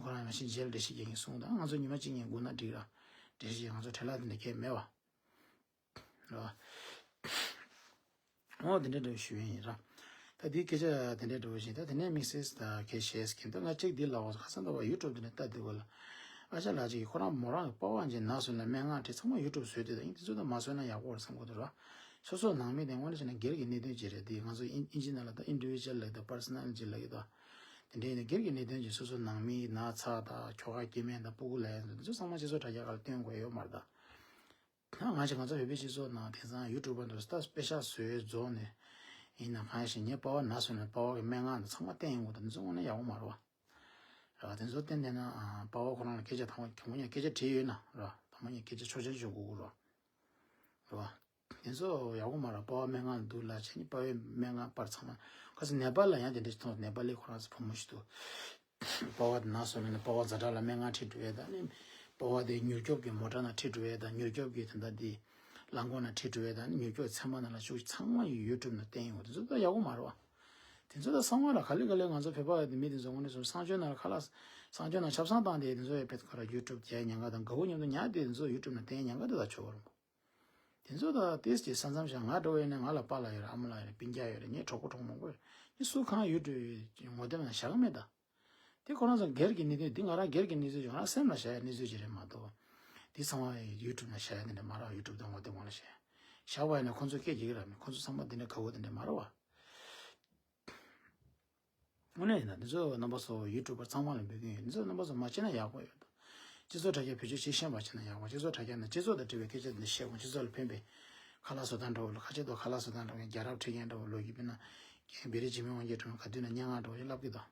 ཁོ་རང་ནང་བཞིན་རྗེས་ལ་འགྲེལ་བཤད་རྒྱག་གིན་གསུངས། ད་ང་ཚོ་ཉི་མ་གཅིག་གཉིས་སྒུག་ན་འགྲིག་ར། འགྲེལ་བཤད་ང་ཚོ་བྲེལ་བ་དེ་འདྲ་གང་ཡང་མེད་བ། རེད་བ། འོ་དེ་འདྲ་འདྲ་ཞུ་ཡིན་ར། ད་དེའི་སྐད་ཆ་དེ་འདྲ་འདྲ་བོ་ཞིག་ད་དེ་ནས་དམིགས་བསལ་ད་གལ་ཆེ་ཟེར་གྱིན་ད་ང་གཅིག་འདི་ལ་འོ་ཁ་སང་ད་བ་ཡུ་ཊུབ་དེ་ནས་ལྟ་དུས་གོ་ལ། ཨ་ཅག་ལགས་ཅིག་གིས་ཁོ་རང་མོ་རང་གི་པ་ཕ་ཅིག་ན་སོང་ན་སྨན་ཁང་ཁྲིད་ཚང་མ་ཡུ་ཊུབ་བཟོས་དུས་ད་ཡིན་དེ་ཚོ་ད་མ་བཟོས་ན་ཡག་པོ་རེད་བསམ་གྱི་འདུག་ར། སོ་སོ་ནང་མི་དེ་དངོས་གནས་བྱས་ན་སྒེར་གྱི་གནད་དོན་ཅིག་རེད། དེ་ང་ཚོ་ཨིན་ཨིན་ཇི་ནང་ལ་ད་ཨིན་ཌི་བི་ཇུ་ཨལ་ལབ་ད་པར་སོ་ནལ་ཅིག་ལབ་ཀྱི་འདུག་དེ་འདྲ་ཡིན་ན་སྒེར་གྱི་གནད་དོན་ཅིག་སོ་སོ་ནང་མིའི་ན་ཚ་དང་ཁྱོ་ག་སྐྱེ་དམན་དང་སྤུ་གུ་ལ་ཡང་དེ་ཚོ་ཚང་མ་སྤྱི་ཚོགས་དྲ་རྒྱ་ཁག་ལ་སྟོན་དགོས་ཡོད་མ་རེད་ད། ད་ང་ཞིག་ང་ཚོ་བོད་པའི་སྤྱི་ཚོགས་ནང་དེང་སང་ཡུ་ཊུབ་པ་འདུག་ད་དཔེ་ཤག་བཟོས་རྫོགས་ནས་ཡིན་ན་གང་ཞིག་ངའི་པ་ཕ་ན་སོང་ན་པ་ཕ་གི་སྨན་ཁང་དུ་ཚང་མ་བསྟན་ཡོང་གི་འདུག་དེ་ཚོ་དངོས་གནས་ཡག་པོ་མ་རེད་བ། རེད་བ། དེ་ཚོ་བསྟན་བསྡད་ན་པ་ཕ་ཁོ་རང་ལ་སྐད་ཆ་དང་པོ་དང་པོ་ཉིད་སྐད་ཆ་དྲིས་ཡོད་ན་རེད་བ། དང་པོ་ཉིད་སྐད་ཆ་ཆོག་མཆན་ཞུ་དགོས་ཀྱི་རེད་བ། རེད་བ། དེ་ཚོ་ཡག་པོ་མ་རེད། པ་ཕ་སྨན་ཁང་དུ་འདུག་ལབ་བྱས་ནས་པ་ཕའི་སྨན་ཁང་པར་ཚང་མ་ཁ་སང་ནེ་པཱལ་ལ་ཡང་དེ་འདྲ་ཞིག་མཐོང་། ནེ་པཱལ་ལི་ཁོ་རང་ཚོ་བུ་མོ་ཞིག་འདུག་པ་ཕ་དེ་ན་སོང་ནས་པ་ཕ་ཛ་དྲག་ལ་སྨན་ཁང་ཁྲིད་འགྲོ་ཡས་དང་ནི། པ་ཕ་དེ་མྱུར་སྐྱོབ་ཀྱི་མོ་ཊ་ནང་ཁྲིད་འགྲོ་ཡས་དང་མྱུར་སྐྱོབ་ཀྱི་དེ་འདྲ་དེ་རླངས་འཁོར་ནང་ཁྲིད་འགྲོ་ཡས་དང་ནི་མྱུར་སྐྱོབ་ཚན་པ་ནང་ལ་བཅུག་ཚང་མ་ཡི་ཡུ་ཊུབ་ནང་བསྟན་ཡོང་། དེ་ཚོ་ད་ཡག་པོ་མ་རེད་བ། དེ་ཚོ་ད་གསང་བ་ལ་ག་ལེ་ག་ལེ་ང་ཚོ་བོད་པ་དེ་མི་དེ་ཚོ་དངོས་གནས་སོང་གསང་སྤྱོད་ནང་ལ་ཁ་ལག་གསང་སྤྱོད་ནང་ཆབ་གསང་བཏང་དེ་དེ་ཚོ་ཡ་བེད་ཁོ་ར་ཡུ་ཊུབ་རྒྱག་ཉན་ག་དང་དགའ་བོ་མཉམ་དུ་ཉལ་དེ་དེ་ཚོ་ཡུ་ཊུབ་ནང་བསྟན་ཉན་ག་དེ་ད་ཆོག་གི་རེད་མོ། དེ་ཚོ་ད་ཏིས་ཀྱི་ས་མཚམས་བཞག་ང་འགྲོ་བས་ནས་ང་ལ་པཱ་ལགས་ཡོད་རེད། ཨ་མ་ལགས་ཡོད་རེད། སྤུན་ཀྱག་ཡོད་རེད། ངའི་གྲོགས་པོ་གྲོགས་མང་པོ་ཡོད་རེད། ངས་སུ་གང་ཡུ་ཊུབ་ངོ་དེབ་ནང་བཞག་གི་མེད་ད། དེ་ཁོ་རང་ཚོ་སྒེར་གྱི་གནས་ཚུལ་འདི་ང་རང་སྒེར་གྱི་གནས་ཚུལ་ཅིག་ང་རང་སེམས་ལ་བཞག་ཡ་གནས་ཚུལ་ཅིག་རེད་མ་གཏོགས། འདི་ཚང་མ་ཡུ་ཊུབ་ནང་བཞག་ཡ་དེ་འདྲ་མ་རེད། ཡུ་ཊུབ་དང་ངོ་དེབ་སྒང་ལ་བཞག་བཞག་པ་ཡིན་ན་ཁོ་ཚོ་སྐད་རྒྱག་གི་རེད་མི། ཁོ་ཚོ་ཚང་མ་འདི་འདྲ་དགའ་བོ་དེ་འདྲ་མ་རེད་བ། དངོས་གནས་ཡིན་ན་འདི་ཚོ་རྣམ་པ་ཚོ་ཡུ་ཊུབ་པར་ཚང་མ་ལ་འབོད་སྐུལ་ཡོད། འདི་ཚོ་རྣམ་པ་ཚོ་མ་བྱེད་ན་ཡག་པོ་ཡོད། སྤྱི་ཚོགས་དྲ་རྒྱ་བེད་སྤྱོད་བྱེད་ཤེས་པ་བྱས་ན་ཡག་པོ། སྤྱི་ཚོགས་དྲ་རྒྱ་ནང་སྤྱི་ཚོགས་དང་འབྲེལ་བའི་སྐད་ཆ་འདི་བཤད་དགོས། སྤྱི་ཚོགས་ལ་ཕན་པའི་ཁ་ལག་བཟོ་སྟངས་འདྲ་བོ་ལ་ཁ་ཆེ་ཐོག་ཁ་ལག་བཟོ་སྟངས་འདྲ་བོ་རྒྱལ་རབས་ཁྲིད་མཁན་འདྲ་བོ་ལོ་རྒྱུས་དཔེར་ན་རྒན་བེ་རི་འཇིགས་མེད་དབང་རྒྱལ་སྒྲོལ་མ་ག་དུས་ན་སྙན་ངག་འདྲ་བོ་ཞིག་ལབ་ཀྱི་འདུག་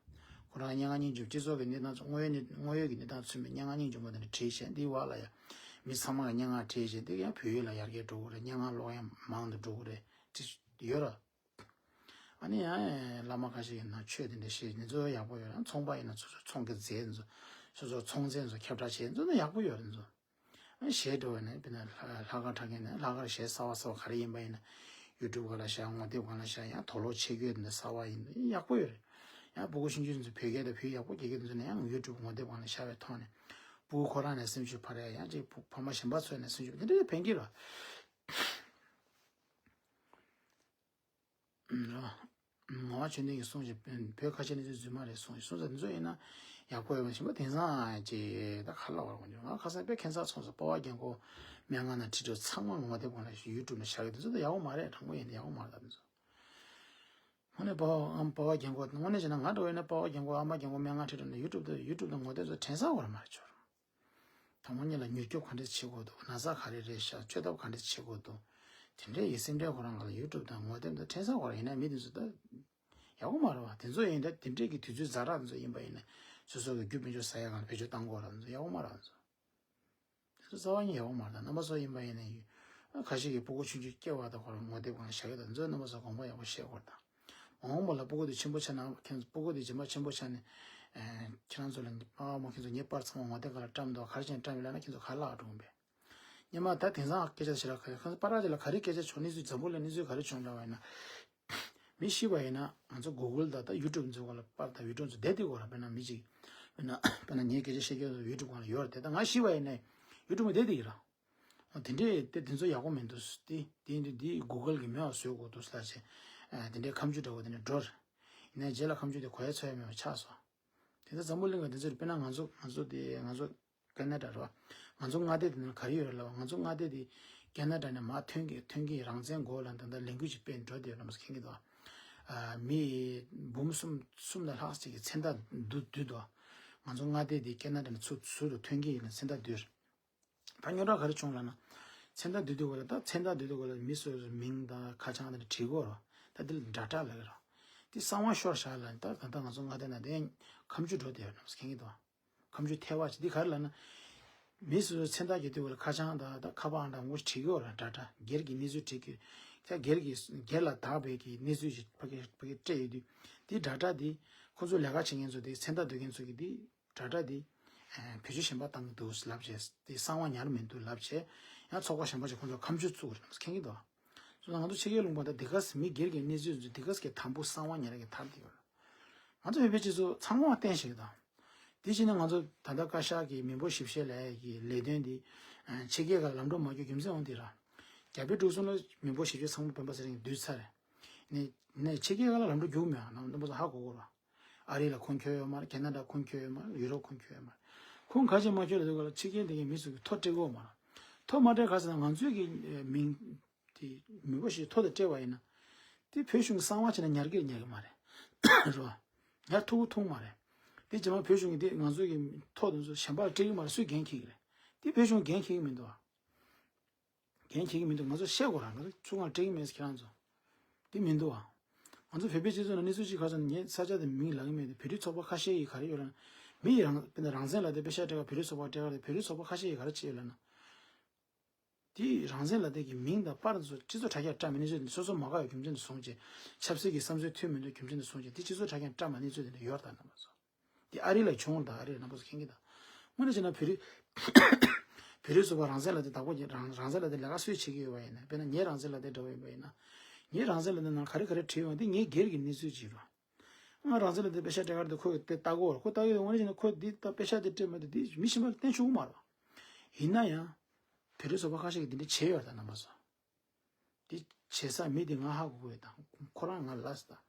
ཁོ་རང་སྙན་ངག་སྙིང་རྗེ་སྤྱི་ཚོགས་ཀྱི་གནས་སྟངས་ཚོ་དངོས་ཡོད་གནས་དངོས་ཡོད་ཀྱི་གནས་སྟངས་མཚོན་པའི་སྙན་ངག་སྙིང་རྗེ་མོ་དེ་འདྲ་བྲིས་བྱས། འདི་བར་ལ་ཡང་མི་ཚང་མ་གི་སྙན་ངག་བྲིས་བྱས། འདི་ཡང་བོད་ཡིག་ལ་ཡར་རྒྱས་འགྲོ་གི་རེད། སྙན་ངག་ཀློག་ཡང་མང་དུ་འགྲོ་གི་རེད། ཅི་ཡོད་ར། ཨ་ནི་ཡང་བླ་མ་ཁ་ཤས་ཡིན་ན་ཆོས་དེ་འདྲ་བཤད་ནི་ཚོ་ཡག་པོ་ཡོད་ར། ཚོང་པ་ཡིན་ན་སོ་སོ་ཚོང་གི་རྫས་ཚོ་སོ་སོ་ཚོང་རྫས་ཚོ་ཁྱབ་བསྒྲགས་བྱས་ཚོ་ནི་ཡག་པོ་ཡོད་ར་ཚོ། ཨ་གཞས་འགྲོ་བ་ནི་དཔེར་ན་ལྷག་དཀར་གྲགས་མཁན་ནི་ལྷག་དཀར་གཞས་གསར་བ་གསར་བ་ག་རེ་ཡིན་པ་ཡིན་ན་ཡུ་ཊུབ་སྒང་ལ་བཞག་ངོ་དེབ་སྒང་ལ་བཞག་ཡང་དུག་ལོག་ཆེད་བསྐྱོད་འདི་གསར་བ་ཡིན་ཡག་པོ་ཡོད་རེད། ཡང་སྤུ་གུ་ཆུང་ཆུང་ཚོ་བོད་སྐད་དང་བོད་ཡིག་ཡག་པོ་རྒྱག་མཁན་ཚོ་ནི་ཡང་ཡུ་ཊུབ་ངོ་དེབ་སྒང་ལ་བཞག་པའི་ཐོག་ནས་སྤུ་གུ་ཁོ་རང་ནས་སེམས་ཤུགས་འཕར་ཡ། ཡང་ཅིག་ཕ་མ་གཞན་པ་ཚོ་ནས་སེམས་ཤུགས་འཕར། འདི་འདྲ་ཕན་གྱི་རེད། རོ། ངག་དབང་ཆོས་ལྡན་གྱིས་གསུངས་ཤིང་བོད་ཁ་ཆེ་གནས་ཚུལ་རྫུན་མ་རེད་གསུངས་ཤིང་གསུངས་ས་འདི་ཚོ་ཡིན་ན་ཡག་པོ་ཡོད་པ་ཞིག་པ། དེང་སང་ཅིག་ད་ག་ལ་བར་དགོངས་ཀྱང་ང་ཁ་སང་དཔེ་ཁྱད་མཚར་སོང་ཟེར། སྤོ་བོ་རྒན་གོག་སྨན་ཁང་ནང་ཁྲིད་འགྲོ་ཚང་མ་ངོ་དེབ་སྒང་ལ་ཡུ་ཊུབ་ནང་བཞག་གི་འདི་ཚོ་ད་ཡག་པོ་མ་རེད། དྲང་པོ་ཡིན་ན་ཡག་པོ་མ་རེད། ད་འདི་ཚོ་དངོས་གནས་སྤོ་བོ་ཨམ་སྤོ་བོ་རྒན་གོག་དངོས་གནས་བྱས་ན་ང་འདྲ་བོ་ཡིན་ན་སྤོ་བོ་རྒན་གོག་ཨ་མ་རྒན་གོག་སྨན་ཁང་ཁྲིད་འགྲོ་ན་ཡུ་ཊུབ་དང་ཡུ་ཊུབ་དང་ངོ་དེབ་ཚོ་དྲན་ས་བར་མ་རེད་ཆོར། དང་པོ་ཉིད་ལ་མྱུར་སྐྱོབ་ག་འདྲས་བྱེད་དགོས་འདུག་ན་ཚ་ག་རེ་རེད་ཤག་བཅོས་ཐབས་ག་འདྲས་བྱེད་དགོས་འདུག་དེ་འདྲས་ཡིན་སེམས་ཁྲལ་ཁོ་རང་ང་ལ་ཡུ་ཊུབ་དང་ངོ་དེབ་དང་དྲན་ས་ཁོ་རང་ཡིན་ན་མི་དེ་ཚོ་ད་ཡག་པོ་མ་རེད་བ། དེ་ཚོ་ཡིན་ད་དེ་འདྲས་ཀྱི་དུས་ཚོད་ཛ་དྲག་དེ་ཚོ་ཡིན་པ་ཡིན་ན་སོ་སོ་གི་རྒྱུ་སྤུན་ཆུང་ཟ་ཡ་གང་ལ་བེད་སྤྱོད་བཏང་དགོས་ར། དེ་ཚོ་ཡག་པོ་མ་རེད། དེ་ཚོ་རྩ་བ་ཉིད་ཡག་པོ་མ་རེད། ད་རྣམ་པ་ཚོ་ཡིན་པ་ཡིན་ན་ཡུ་ཁ་ཤས་ཀྱི་སྤུ་གུ་ཆུང་ཆུང་སྐྱེ་བ་དང་ཁོ་རང་ངོ་དེབ་གང་ལ་བཞག་ཡོད་ད། དེ་ཚོ་རྣམ་པ་ཚོ་དགོངས་པ་ཡག་པོ་བཞེས་དགོས་རེད་ད། མ་འོངས་པ་ལ་སྤུ་གུ་དེ་ཆེན་པོ་ཆགས་ན་ཁྱེད་ཚོ་སྤུ་གུ་དེ་རྗེས་མ་ཆེན་པོ་ཆགས་ནས་ཁྱེད་རང་ཚོ་ལ་ཨ་མ་ཁྱེད་ཚོ་ངའི་པར་ཚང་མ་ངོ་དེབ་སྒང་ལ་བཀྲམ་འདུག་ག་རེ་བྱས་ནས་བཀྲམ་ཡོད་ལབ་ན་ཁྱེད་ཚོ་ག་རེ་ལབ་འགྲོ་གི་ཡིན་པས། སྔོན་མ་ད་དེང་སང་སྐད་ཆ་ཞིག་ལ་ཁ་ཁ་པར་ཅིག་ལ་ག་རེ་སྐད་ཆ་བྱུང་གནས་ཚུལ་འཛམ་བུ་གླིང་གནས་ཚུལ་ག་རེ་བྱུང་ལབ་པ་ཡིན་ན། མི་ཤི་བ་ཡིན་ན་ང་ཚོ་གུ་གུལ་དང་ད་ཡུ་ཊུབ་ཚོ་སྒང་ལ་པར་དང་བི་ཌིའོ་ཚོ་བསྡད་དེ་གོ་ར། དཔེར་ན་མི་གཅིག་དཔེར་ན་དཔེར་ན་ངའི་སྐད་ཆ་བཤད་རྒྱུ་ཡུ་ཊུབ་སྒང་ལ་ཡོད་ར། དེ་ད་ང་ཤི་བ་ཡིན་ན་ཡུ་ཊུབ་བསྡད་དེ་ཡིན་ར། དེ་འདྲས་དེ་དེ་ཚོ་ཡག་པོ་མི་འདུག་དེ་དེ་ཡིན་དུས་དེ་གུ་གུལ་གྱི་མེད་པ་བཟོ་དགོས་འདུག་ལབ་བྱས། དེ་འདྲའི་ཁ་མཆུ་འདྲ་བོ་དེ་འདྲ་འགྲོ་ར། ཡིན་ན་རྗེས་ལ་ཁ་མཆུ་དེ་གོ་ཡ་འཚོལ་ཡ་མེད་པ་ཆགས་སོང་། དེ་ཚོ་འཛམ་བུ་གླིང་ག་དེ་ཚོ་རེད། དཔེར་ན་ང་ཚོ་ང་ཚོ་དེ་ང་ཚོ་ཁེ་ན་ཌ་རེད་བ། ང་ཚོ་མངའ་སྡེ་དེ་ནང་ག་རེ་ཡོད་རེད་ལབ་པ། ང་ཚོ་མངའ་སྡེ་དེ་ཁེ་ན་ཌ་ནས་མར་ཐོན་གྱི་ཐོན་གྱི་རང་བཙན་དགོས་ལབ་ད་ལྟ་ལས་འགུལ་ཅིག་སྤེལ་འགྲོ་དེ་ཡོད་ལབ་སོང་། མཁྱེན་གྱི་འདུག་བ། མི་འབུམ་གསུམ་གསུམ་དང་ལྷག་ཅིག་གི་མཚན་རྟགས་བསྡུ་བསྡུས་འདུག་ང་ཚོ་མངའ་སྡེ་དེ་ཁེ་ན་ཌ་ནས་ཚུར་ཚུར་དུ་ཐོན་གྱི་ཡིན་ལ་མཚན་རྟགས་བསྡུས། ད་རྙོག་དྲ་ག་རེ་བྱུང་ལབ་ན། མཚན་རྟགས་བསྡུ་དུས་སྒང་ལ་ད་མཚན་རྟགས་བསྡུ་དུས་སྒང་ལ་མི་སོ་སོའི་མིང་དང་ཁ་བྱང་དང་བྲིས་དགོས་ར། ད་འདི་ལ་ཌ་ཊ་ལབ་ཀྱི་ར། འདི་གསང་བ་ཤོར་བཞག་ལབ་ནས་ད་ད་ལྟ་ང་ཚོ་མངའ་སྡེ་ནང་དེ་ཁ་མཆུ་འགྲོ་བསྡད་ཡོད་ལབ་སོང་། མཁྱེན་གྱི་འདུག་བ། ཁ་མཆུ་ཐལ་བ་ཅིག་འདི་ག་རེ་ལབ་ན། མི་སོ་སོའི་མཚན་རྟགས་རྒྱག་དུས་སྒང་ལ་ཁ་བྱང་དང་ད་ཁ་པར་ཨང་གྲངས་ངོ་བྲིས་དགོས་ར། ཌ་ཊ་སྒེར་གྱི་གནས་ཚུལ་བྲིས་དགོས། ད་སྒེར་གྱི་སྒེར་ལ་བདག་པའི་གི་གནས་ཚུལ་ཞིག་ཕ་གི་ཕ་གི་སྤྲད་ཡོད་དུས། འདི་ཌ་ཊ་འདི་ཁོ་ཚོ་ལས་ཀ་བྱེད་མཁན་ཚོ་འདི་མཚན་རྟགས་བསྡུ་མཁན་ཚོ་གི་འདི་ཌ་ཊ་འདི་བེད་སྤྱོད་གཞན་པ་བཏང་གི་འདུག་ལབ་བྱས། འདི་གསང་བ་ཉར་མི་འདུག་ལབ་བྱས། ཡང་ཚོགས་པ་གཞན་པ་ཞིག་ཁོ་ཚོ་ཁ་མཆུ་བཙུགས་རེད་མཁྱེན་གྱི་འདུག་སོང་ཙང་ང་ཚོ་ཕྱི་རྒྱལ་ལུང་པ་དང་འདི་ག་ས་མི་སྒེར་གྱི་གནས་ཚུལ་ཚོ་འདི་ག་ས་གི་དམ་པོ་གསང་བ་ཉར་གྱི་ཐབས་འདི་ཡོད། ང་ཚོ་བོད་པའི་སྤྱི་ཚོགས་ཚང་མ་བསྟན་ཞིག་དང་། དེ་བྱས་ན་ང་ཚོ་ད་ལྟ་བཀའ་ཤག་གི་མི་འབོར་ཞིབ་བཤེར་ལས་ཀྱི་ལས་དོན་འདི་ཕྱི་རྒྱལ་ཁག་ལམ་འགྲོ་མ་བསྐྱོད་རྒྱུ་མཚན་འོང་འདི་ར། རྒྱ་བལ་འབྲུག་གསུམ་ལ་མི་འབོར་ཞིབ་བཤེར་ཚང་མ་སྤེན་པ་ཚེ་རིང་བསྡུས་ཚར་རེད། ནས་ནས་ཕྱི་རྒྱལ་ཁག་ལ་ལམ་འགྲོ་རྒྱུག་མེད་ཨ། རྣམ་པ་ཚོ་ཧ་གོ་གོ་ར། ཨ་རི་ལ་ཁུངས་འཁྱོལ་ཡོད་མ་རེད། ཁེ་ན་ཌ་ཁུངས་འཁྱོལ་ཡོད་མ་རེད། ཡུ་རོབ་ཁུངས་འཁྱོལ་ཡོད་མ་རེད། ཁུངས་ག་ཅིག་མ་འཁྱོལ་ལ་དུས་སྒང་ལ་ཕྱི་རྒྱལ་དེ་གའི་མི་ཚོ་གི་ཐོ་སྤྲད་གོ་མ་རེད། ཐོ་མ་སྤྲད་ག་ཟེར་ན་ང་ཚོའི་གི་མིང་དེ་མི་འབོར་ཞིབ་ཐོ་དེ་སྤྲད་པ་ཡིན་ན། དེ་བོད་གཞུང་གི་གསང་བ་བྱས་ན་ཉར་གི་ཉར་གི་མ་རེད། རེད་བ། ཉར་ཐུབ་ཀྱི་ཐུབ་མ་རེད། དེ་རྗེས་མ་བོད་གཞུང་གི་དེ་ང་ཚོ་གི་ཐོ་དེ་ཚོ་གཞན་པ་ལ་སྤྲད་གི་མ་རེད། སུས་འགན་འཁྱེར་གི་རེད། དེ་བོད་གཞུང་འགན་འཁྱེར་གི་མི་འདུག་བ། འགན་འཁྱེར་གི་མི་འདུག་ང་ཚོ་བཤད་དགོས་ར། ང་ཚོ་ཚུར་ང་སྤྲད་གི་མེད་ཟེར་ཁྱེད་རང་ཚོ། དེ་མི་འདུག་བ། ང་ཚོ་བོད་པའི་སྤྱི་ཚོགས་ནང་གནས་ཚུལ་ཅིག་ག་ཚོད་ངས་ས་ཆ་དེ་མིང་ལབ་གི་མེད་དེ། བོད་རིགས་ཚོགས་པ་ཁ་ཤས་ཀྱིས་ག་རེ་ཡོད་ལབ་ན། མི་ཡི་རང་དཔེར་ན་རང་བཙན་ལབ་དེ་པེ་ཤག་སྤྲད་ག་བོད་རིགས་ཚོགས་པ་སྤྲད་ག་རེད། བོད་རིགས་ཚོགས་པ་ཁ་ཤས་ཀྱིས་ག་རེ་བྱས་ཡོད་ལབ་ན། དེ་རང་བཙན་ལབ་དེ་གི་མིང་དང་པར་ཚོ་སྤྱི་ཚོགས་དྲ་རྒྱར་བཀྲམ་མི་གནས་ཚུལ་དེ་སོ་སོ་མ་དགའ་བའི་རྒྱུ་མཚན་དེ་བཟུང་བྱས། ཆབ་སྲིད་ཀྱི་བསམ་ཚུལ་མཐུན་མི་འདུག་རྒྱུ་མཚན་དེ་བཟུང་བྱས། དེ་སྤྱི་ཚོགས་དྲ་རྒྱར་བཀྲམ་པ་གནས་ཚུལ་དེ་འདྲ་ཡོད་རེད་ད་རྣམ་པ་ཚོ། དེ་ཨ་རི་ལ་བྱུང་བ་དང་ཨ་རི་རྣམ་པ་ཚོ་མཁྱེན་གྱི་དང་། དངོས་གནས་བྱས་ན་བོད་རིགས་བོད་རིགས་ཚོ་བ་རང་བཙན་ལབ་དེ་བདག་པོ་རྒྱབ་རང་རང་བཙན་ལབ་དེ་ལས་ཀ་སུས་བྱེད་ཀྱི་ཡོད་པ་ཡིན་ན། དཔེར་ན་ངའི་རང་བཙན་ལབ་དེ་འདྲ་བོ་ཡིན་པ་ཡིན་ན། ངའི་རང་བཙན་ལབ་དེ་ནང་ག་རེ་ག་རེ་བྲིས་ཡོད་དེ་ངའི་སྒེར་གྱི་གནས་ཚུལ་ཅིག་རེད། ང་རང་བཙན་ལབ་དེ་པེ་ཤག་སྤྲད་ག་རེད་དེ་ཁོས་དེ་ལྟ་གོ་ར། ཁོ་ལྟ་གི་ཡོད། དངོས་གནས་བྱས་ན་ཁོས་འདི་ལྟ་པེ་ཤག་དེ་སྤྲད་མེད་དེ་འདི་མི་གཞན་པ་ལ་བསྟན་ཆོག་གི་མ་རེད། ཡིན་ན་ཡང་བོད་རིགས་ཚོགས་པ་ཁ་ཤས་ཀྱིས་འདི་འདྲ་བྱས་ཡོད་རེད་ད་རྣམ་པ་ཚོ། དེ་བྱེད་ས་མི་དེ་ང་ཧ་གོ་གི་ཡོད་དང་། ཁོ་རང་ང་ལ་ལབ་སོང་དང་།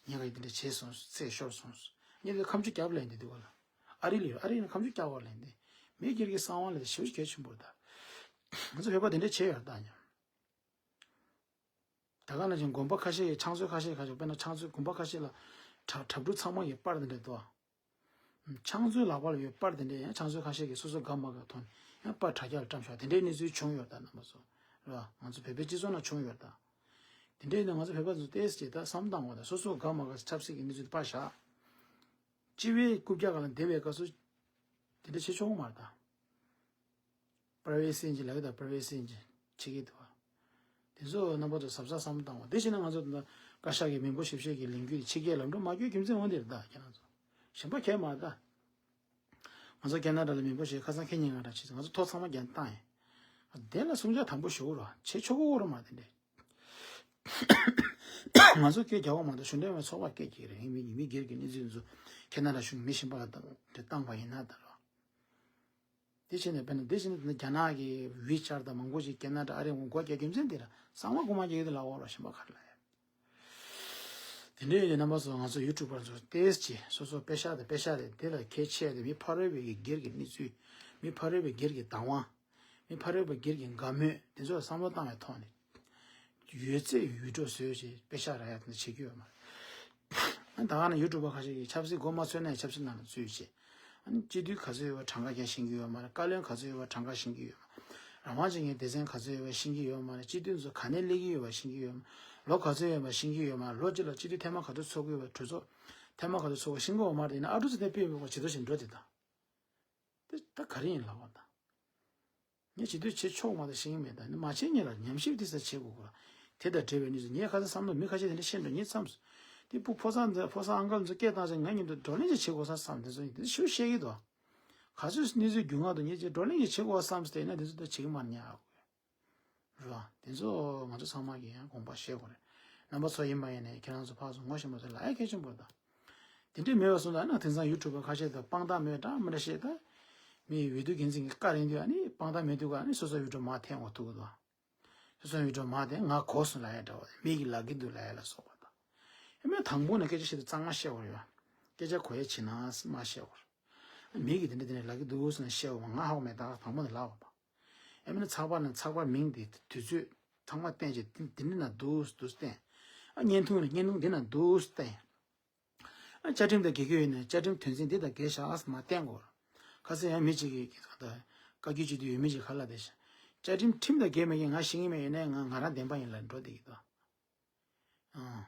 ཉེ་ག་ཡི་དེ་འདྲ་བྱས་སོང་། ཚད་ཤོར་སོང་ ངས་དེ་ཁ་མཆུ་རྒྱབ་ལེན་དེ་དུས་ག་ལ། ཨ་རི་ལ་ཡོད། ཨ་རི་ནས་ཁ་མཆུ་རྒྱབ་པར་ལེན་དེ། མི་སྒེར་གྱི་གསང་བ་ལ་དེ་ཞེ་པོ་གལ་ཆེན་པོ་རེད་ད། ང་ཚོ་བོད་པ་དེ་འདྲ་བྱས་ཡོད་རེད་ད་ཉམས། ད་ག་ནང་བཞིན་དགོན་པ་ཁ་ཤས་ཀྱི་ཕྱག་མཛོད་ཁ་ཤས་ཁ་ཤས། དཔེར་ན་ཕྱག་མཛོད་དགོན་པ་ཁ་ཤས་ལ་གྲ་གྲ་སྒྲིག་ཚང་མ་ཡོད་པར་དེ་འདྲ་འདུག་ཕྱག་མཛོད་ལག་པ་ལ་ཡོད་པར་དེ་འདྲ་ཡང་ཕྱག་མཛོད་ཁ་ཤས་ཀྱིས་སོ་སོ་དགའ་མ་དགའ་ཐོག་ནས་ཡང་པར་དྲ་རྒྱ་ལ་བཀྲམ་བཞག་དེ་འདྲའི་གནས་ཚུལ་བྱུང་ཡོད་ད་རྣམ་པ་ཚོ། རེད་བ། ང་ཚོ་བོད་པའི་སྤྱི་ཚོགས་ནང་བྱུང་ཡོད་ད། དེ་འདྲའི་ནང་ང་ཚོ་བོད་པ་ཚོ་ཏོག་ཙམ་ཅིག་ད་བསམ་བློ་བཏང་བ་དང་སོ་སོ་དགའ་མ་དགའ་ཆབ་སྲིད་ཀྱི་གནས་ཚུལ་དེ་ཕར་བཞག་སྤྱི་པའི་རྐུབ་བཀྱག་སྒང་ལ་བསྡད་པའི་སྐབས་སུ་དེ་འདྲ་བྱེད་ཆོག་གི་མ་རེད་ད། པ་རའི་ཝེ་སི་ཅིག་ལབ་ཀྱི་ད། པ་རའི་ཝེ་སི་ཅིག་བྱེད་ཀྱི་འདུག་བ། དེ་ཚོ་རྣམ་པ་ཚོ་གཟབ་གཟབ་བསམ་བློ་བཏང་བ། དེ་བྱས་ན་ང་ཚོ་ད་བཀའ་ཤག་གི་མི་འབོར་ཞིབ་བཤེར་གྱི་ལས་འགུལ་དེ་ཕྱི་རྒྱལ་ལམ་འགྲོ་མ་བསྐྱོད་རྒྱུ་མཚན་འོ་འདིར་ད་ཁྱེད་རང་ཚོ་གཞན་པ་གས་མ་ད། ང་ཚོ་ཁེ་ན་ཌ་ལ་མི་འབོར་ཞིབ་ཁ་སང་ཁེ་ཉིན་ང་འདྲ་བྱས་ང་ཚོ་ཐོ་ཚང་མ་རྒྱན་བཏང་ཡིན། དེ་ལ་སུམ་ཆ་དམ་པོ་ཞུ་རོགས་བྱེད་ཆོག་གོ་རོགས་མ་དེ་འདྲས། ང་ཚོ་སྐད་རྒྱག་གོ་མ་གཏོགས་གཞུང་འབྲེལ་མའི་ཚོགས་པ་སྐད་རྒྱག་གི་རེད། ཡིན་མིན་ཡིན་མིན་སྒེར་གྱི་གནས་ཚུལ་ཚོ་ཁེ་ན་ཌ་གཞུང་མི་གཞན་པ་ལ་བཏང་བཏང་བ་ཡིན་ན་ད་རོགས། དེ་བྱས་ནས་དཔེར་ན་དེ་བྱས་ནས་རྒྱ་ནག་གི་ཝི་ཆར་དང་མང་པོ་ཞིག་ཁེ་ན་ཌ་ཨ་རི་ངོ་སྒོ་རྒྱག་རྒྱུ་མཚན་དེ་ལ་གསང་བ་དགོས་མ་རྒྱག་གི་དེ་ལ་འོ་རོགས་གཞན་པ་ག་རེ་ལ་ཡ། དེ་འདྲའི་ཡོད་དེ་རྣམ་པ་ཚོ་ང་ཚོ་ཡུ་ཊུབ་པར་ཚོ་ཏོག་ཙམ་སོ་སོ་པེ་ཤག་དང་པེ་ཤག་དེ་དེ་ལ་གལ་ཆེ་དེ་མི་ཕ་རོལ་པོའི་གི་སྒེར་གྱི་གནས་ཚུལ། མི་ཕ་རོལ་པོའི་སྒེར་གྱི་བདག་དབང་། མི་ཕ་རོལ་པོའི་སྒེར་གྱི་དགའ་མོས་དེ་ཚོ་ལ་བསམ་བློ་བཏང་བའི་ཐོག་ནས། ཡོད་ཚད་ཡུལ་གྲུ་བཟོས་བྱས་པེ་ཤག་རག་ཡ་དེ་འདྲ་བྱེད་ཀྱི་ཡོད་མ་རེད། ད་ག་ནང་ཡུ་ཊུབ་པ་ཁ་ཤས་ཀྱིས་ཆབ་སྲིད་མགོ་མ་ཚོས་ན་ཡང་ཆབ་སྲིད་ནང་ལ་ཚུད་བྱས། ཨ་ནི་སྤྱི་འཐུས་ག་ཚོད་ཡོད་པ་གྲངས་ཀ་རྒྱ་ཤེས་ཀྱི་ཡོད་མ་རེད། བཀའ་བློན་ག་ཚོད་ཡོད་པ་གྲངས་ཀ་ཤེས་ཀྱི་ཡོད་མ་རེད། རང་དབང་ཅན་གྱི་སྡེ་ཚན་ག་ཚོད་ཡོད་པ་ཤེས་ཀྱི་ཡོད་མ་རེད། སྤྱི་འཐུས་ཚོ་ག་ནས་སླེབས་ཀྱི་ཡོད་པ་ཤེས་ཀྱི་ཡོད་མ་རེད། ལོ་ག་ཚོད་ཡོད་པ་ཤེས་ཀྱི་ཡོད་མ་རེད། ལོ་གཅིག་ལ་སྤྱི་འཐུས་ཐེངས་མ་ག་ཚོད་ཚོགས་ཀྱི་ཡོད་པ། གྲོས་ཚོགས་ཐེངས་མ་ག་ཚོད་ཚོགས་པ་ཤེས་ཀྱི་ཡོད་མ་རེད། ཡིན་ན་ཨ་ཀྲུག་ཚོ་དེ་དཔེ་མི་སྲིད་པ་ཇེ་མཐོ་ཞིག་འགྲོ་དེ་ད། དེ་ད་ག་རེ་ཡིན་ལབ་པ་ད། ངས་བྱེད་འདོད་བྱེད་ཆོག་མ་གཏོགས་ཤེས་ཀྱི་མེད། ད་ནི་མ་བྱེད་ཉིན་ལ་ཉམས་ཞིབ་དེ་ས་བྱེད་དགོས་གོ། དེ་དང་འབྲེལ་བའི་གནས་ཚུལ་ངས་ཁ་སང་བསམ་བློ་མི་ཁ་ཤས་དེ་འདྲ་བཤད་འགྲོ་ངས་བསམས་སོང་། དེ་ཕུ་ཕོ་གསར་འདི་ཕོ་གསར་ཨང་ཀལ་ཚོ་སྐད་བཏང་ཚེ་ང་མཉམ་དུ་བགྲོ་གླེང་ཅིག་བྱེད་དགོས་ས་བསམ། དེ་ཚོ་ཡིན་དེ་ཤུགས་བཤད་ཀྱི་འདུག་ག་ཚོད་གནས་ཚུལ་རྒྱུས་མངའ་འདུག་ངས་ཅིག་བགྲོ་གླེང་ཅིག་བྱེད་དགོས་བསམ་སྟེ་ཡིན་ན་དེ་ཚོ་ད་བྱེད་ཀྱི་མ་རེད་ཉག་ཨ་ཁུ། རེད་བ། དེ་ཚོ་ང་ཚོ་ཚང་མ་གིས་ཡང་དགོངས་པ་བཞེས་དགོས་རེད། རྣམ་པ་ཚོ་ཡིན་པ་ཡིན་ནའི་ཁྱེད་རང་ཚོ་ཕར་ཚུར་ངོ་ཤེས་པ་ཚོ་ལ་ཡ་གལ་ཆེན་པོ་རེད་ད། དེ་འདྲས་མེད་པ་སོང་ཙང་ན་དེང་སང་ཡུ་ཊུབ་པ་ཁ་ཤས་དང་དཔང་རྟགས་མེད་འདྲ་མི་འདྲ་བཤད་ད། མི་ཡི་འོས་བསྡུ་འགན་འཛིན་གྱི་བཀའ་རིང་དུས་ཨ་ནི་དཔང་རྟགས་མེད་དུས་ཀ་ཨ་ནི་སོ་སོ་ཡུ་ཊུབ་མར་འཐེན་འོ་ཐུག་གི་འདུག་སོ་སོ་ཡུ་ཊུབ་མར་འཐེན་ང་གོ་སོང་ལབ་ཡ་འདྲ་བ་མི་གི་ལབ་ཀྱི་འདུག་ལབ་ཡ་ལ་སོགས་པ་དང་། ཨ་མས་དང་པོ་ནས་སྐད་ཆ་བཤད་དུས་གཙང་མ་བཤད་དགོས་རེད་བ། སྐད་ཆ་གོ་ཡ་བྱེད་ན་མ་བཤད་དགོས་རེད། མི་གི་དེ་འདྲ་དེ་འདྲ་ལབ་ཀྱི་འདུག་ཟེར་ནས་བཤད་འོ་ང་ཧ་གོ་མེད་ད་དང་པོ་ནས་ལབ་འོ་པ། ཨ་མས་ཚགས་པར་ནས་ཚགས་པར་མིང་དེ་དུས་ཚོད་ཚང་མ་བསྟན་བྱས་དེ་དེ་འདྲ་ན་འདུག་འདུག་བསྟན། ཨ་བརྙན་ཐུང་ནས་བརྙན་ཐུང་འདི་ན་འདུག་བསྟན། ཨ་བཅའ་ཁྲིམས་དང་འགལ་གྱི་ཡོད་ན་བཅའ་ཁྲིམས་དོན་ཚན་འདི་དང་འགལ་བཞག་ཨ་མ་བསྟན་དགོས། ཁ་སང་ཡང་མི་གཅིག་གིས་ད་བཀའ་བཀྱོན་བྱེད་དུས་ཡོད་མི་གཅིག་ག་ལ་དེ་བྱ། བཅའ་ཁྲིམས་ཁྲིམས་དང་འགལ་མེད་ཀྱི་ང་ཤེས་ཀྱི་མེད་ཡོད་ན་ང་ང་རང་བདེན་པ་ཡིན་ལ་འགྲོ་བསྡད་ཀྱི་འདུག་ཨང་།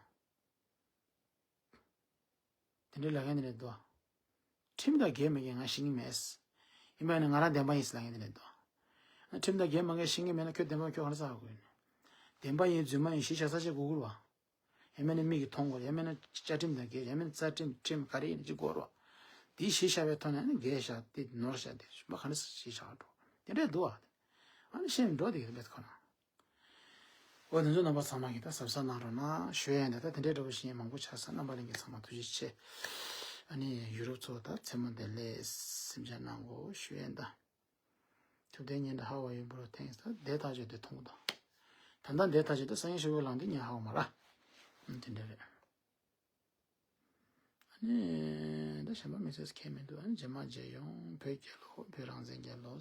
དེ་འདྲའི་ལབ་མཁན་དེ་འདྲ་འདུག་ཁྲིམས་དང་འགལ་མེད་ཀྱི་ང་ཤེས་ཀྱི་མེད། ཡིན་པ་ཡིན་ན་ང་རང་བདེན་པ་ཡིན་ཟེར་ལབ་མཁན་དེ་འདྲ་འདུག་ཁྲིམས་དང་འགལ་མ་འགལ་ཤེས་ཀྱི་མེད་ན་ཁྱོད་བདེན་པ་ཁྱོད་ག་རེ་ཟེར་དགོས་ཡོད་ན། བདེན་པ་ཡིན་རྫུན་མ་ཡིན་གཞི་བཞག་ས་བྱེད་དགོས་ཀྱི་རེད་བ། ཡང་མིན་ན་མིག་གིས་མཐོང་དགོས་རེད། ཡང་མིན་ན་བཅའ་ཁྲིམས་དང་འགལ། ཡང་མིན་ན་རྩ་ཁྲིམས་ཁྲིམས་ག་རེ་ཡིན་ན་ཅིག་དགོས་རེད་བ། དེའི་གཞི་བཞག་པའི་ཐོག་ནས་ནི་འགལ་བཞག་དེ་ནོར་བཞག་དེ་མ་ག་ནས་གཞི་བཞག་འགྲོ། དེ་འདྲས་འདུག་བ། ཨ་ནི་ཤེས་འགྲོ་དེ་གི་རེད་ཁོ་ན། འོ་དེ་ཚོ་རྣམ་པ་ཚང་མ་གིས་ད་གཟབ་གཟབ་གནང་རོགས་གནང་ཞུ་ཡ་ཡིན། ད་ད་དེ་འདྲའི་འདྲ་པོ་ཞིག་མང་པོ་ཆགས་ས། རྣམ་པ་ལྷན་རྒྱས་ཚང་མ་ཐུགས་རྗེ་ཆེ། ཨ་ནི་ཡུ་རོབ་ཚོ་ད་མཚན་མོ་བདེ་ལེགས་སེམས་ཆགས་གནང་དགོས་ཞུ་ཡ་ཡིན་ད། ཐུབ་བསྟན་སྙན་གྲགས་ཧ་ཝ་ཡུ་བོ་རོ་ཐེངས་ད་བདེ་ཐག་ཆོད་དེ་མཐོང་དང་། ད་ལྟ་བདེ་ཐག་ཆོད་དེ་སང་ཉིན་ཤོག་བུ་ལངས་དུས་ཉལ་ཧ་གོ་མ་ར། ཨ་དེ་འདྲ་རེད། ཨ་ནི་ད་གཞན་པ་མི་ཚེས་ཁས་མི་འདུག་ཨ་ནི་རྗེས་མ་མཇལ་ཡོང་། བོད་རྒྱལ་ལོ། བོད་རང་བཙན་རྒྱལ་ལོ།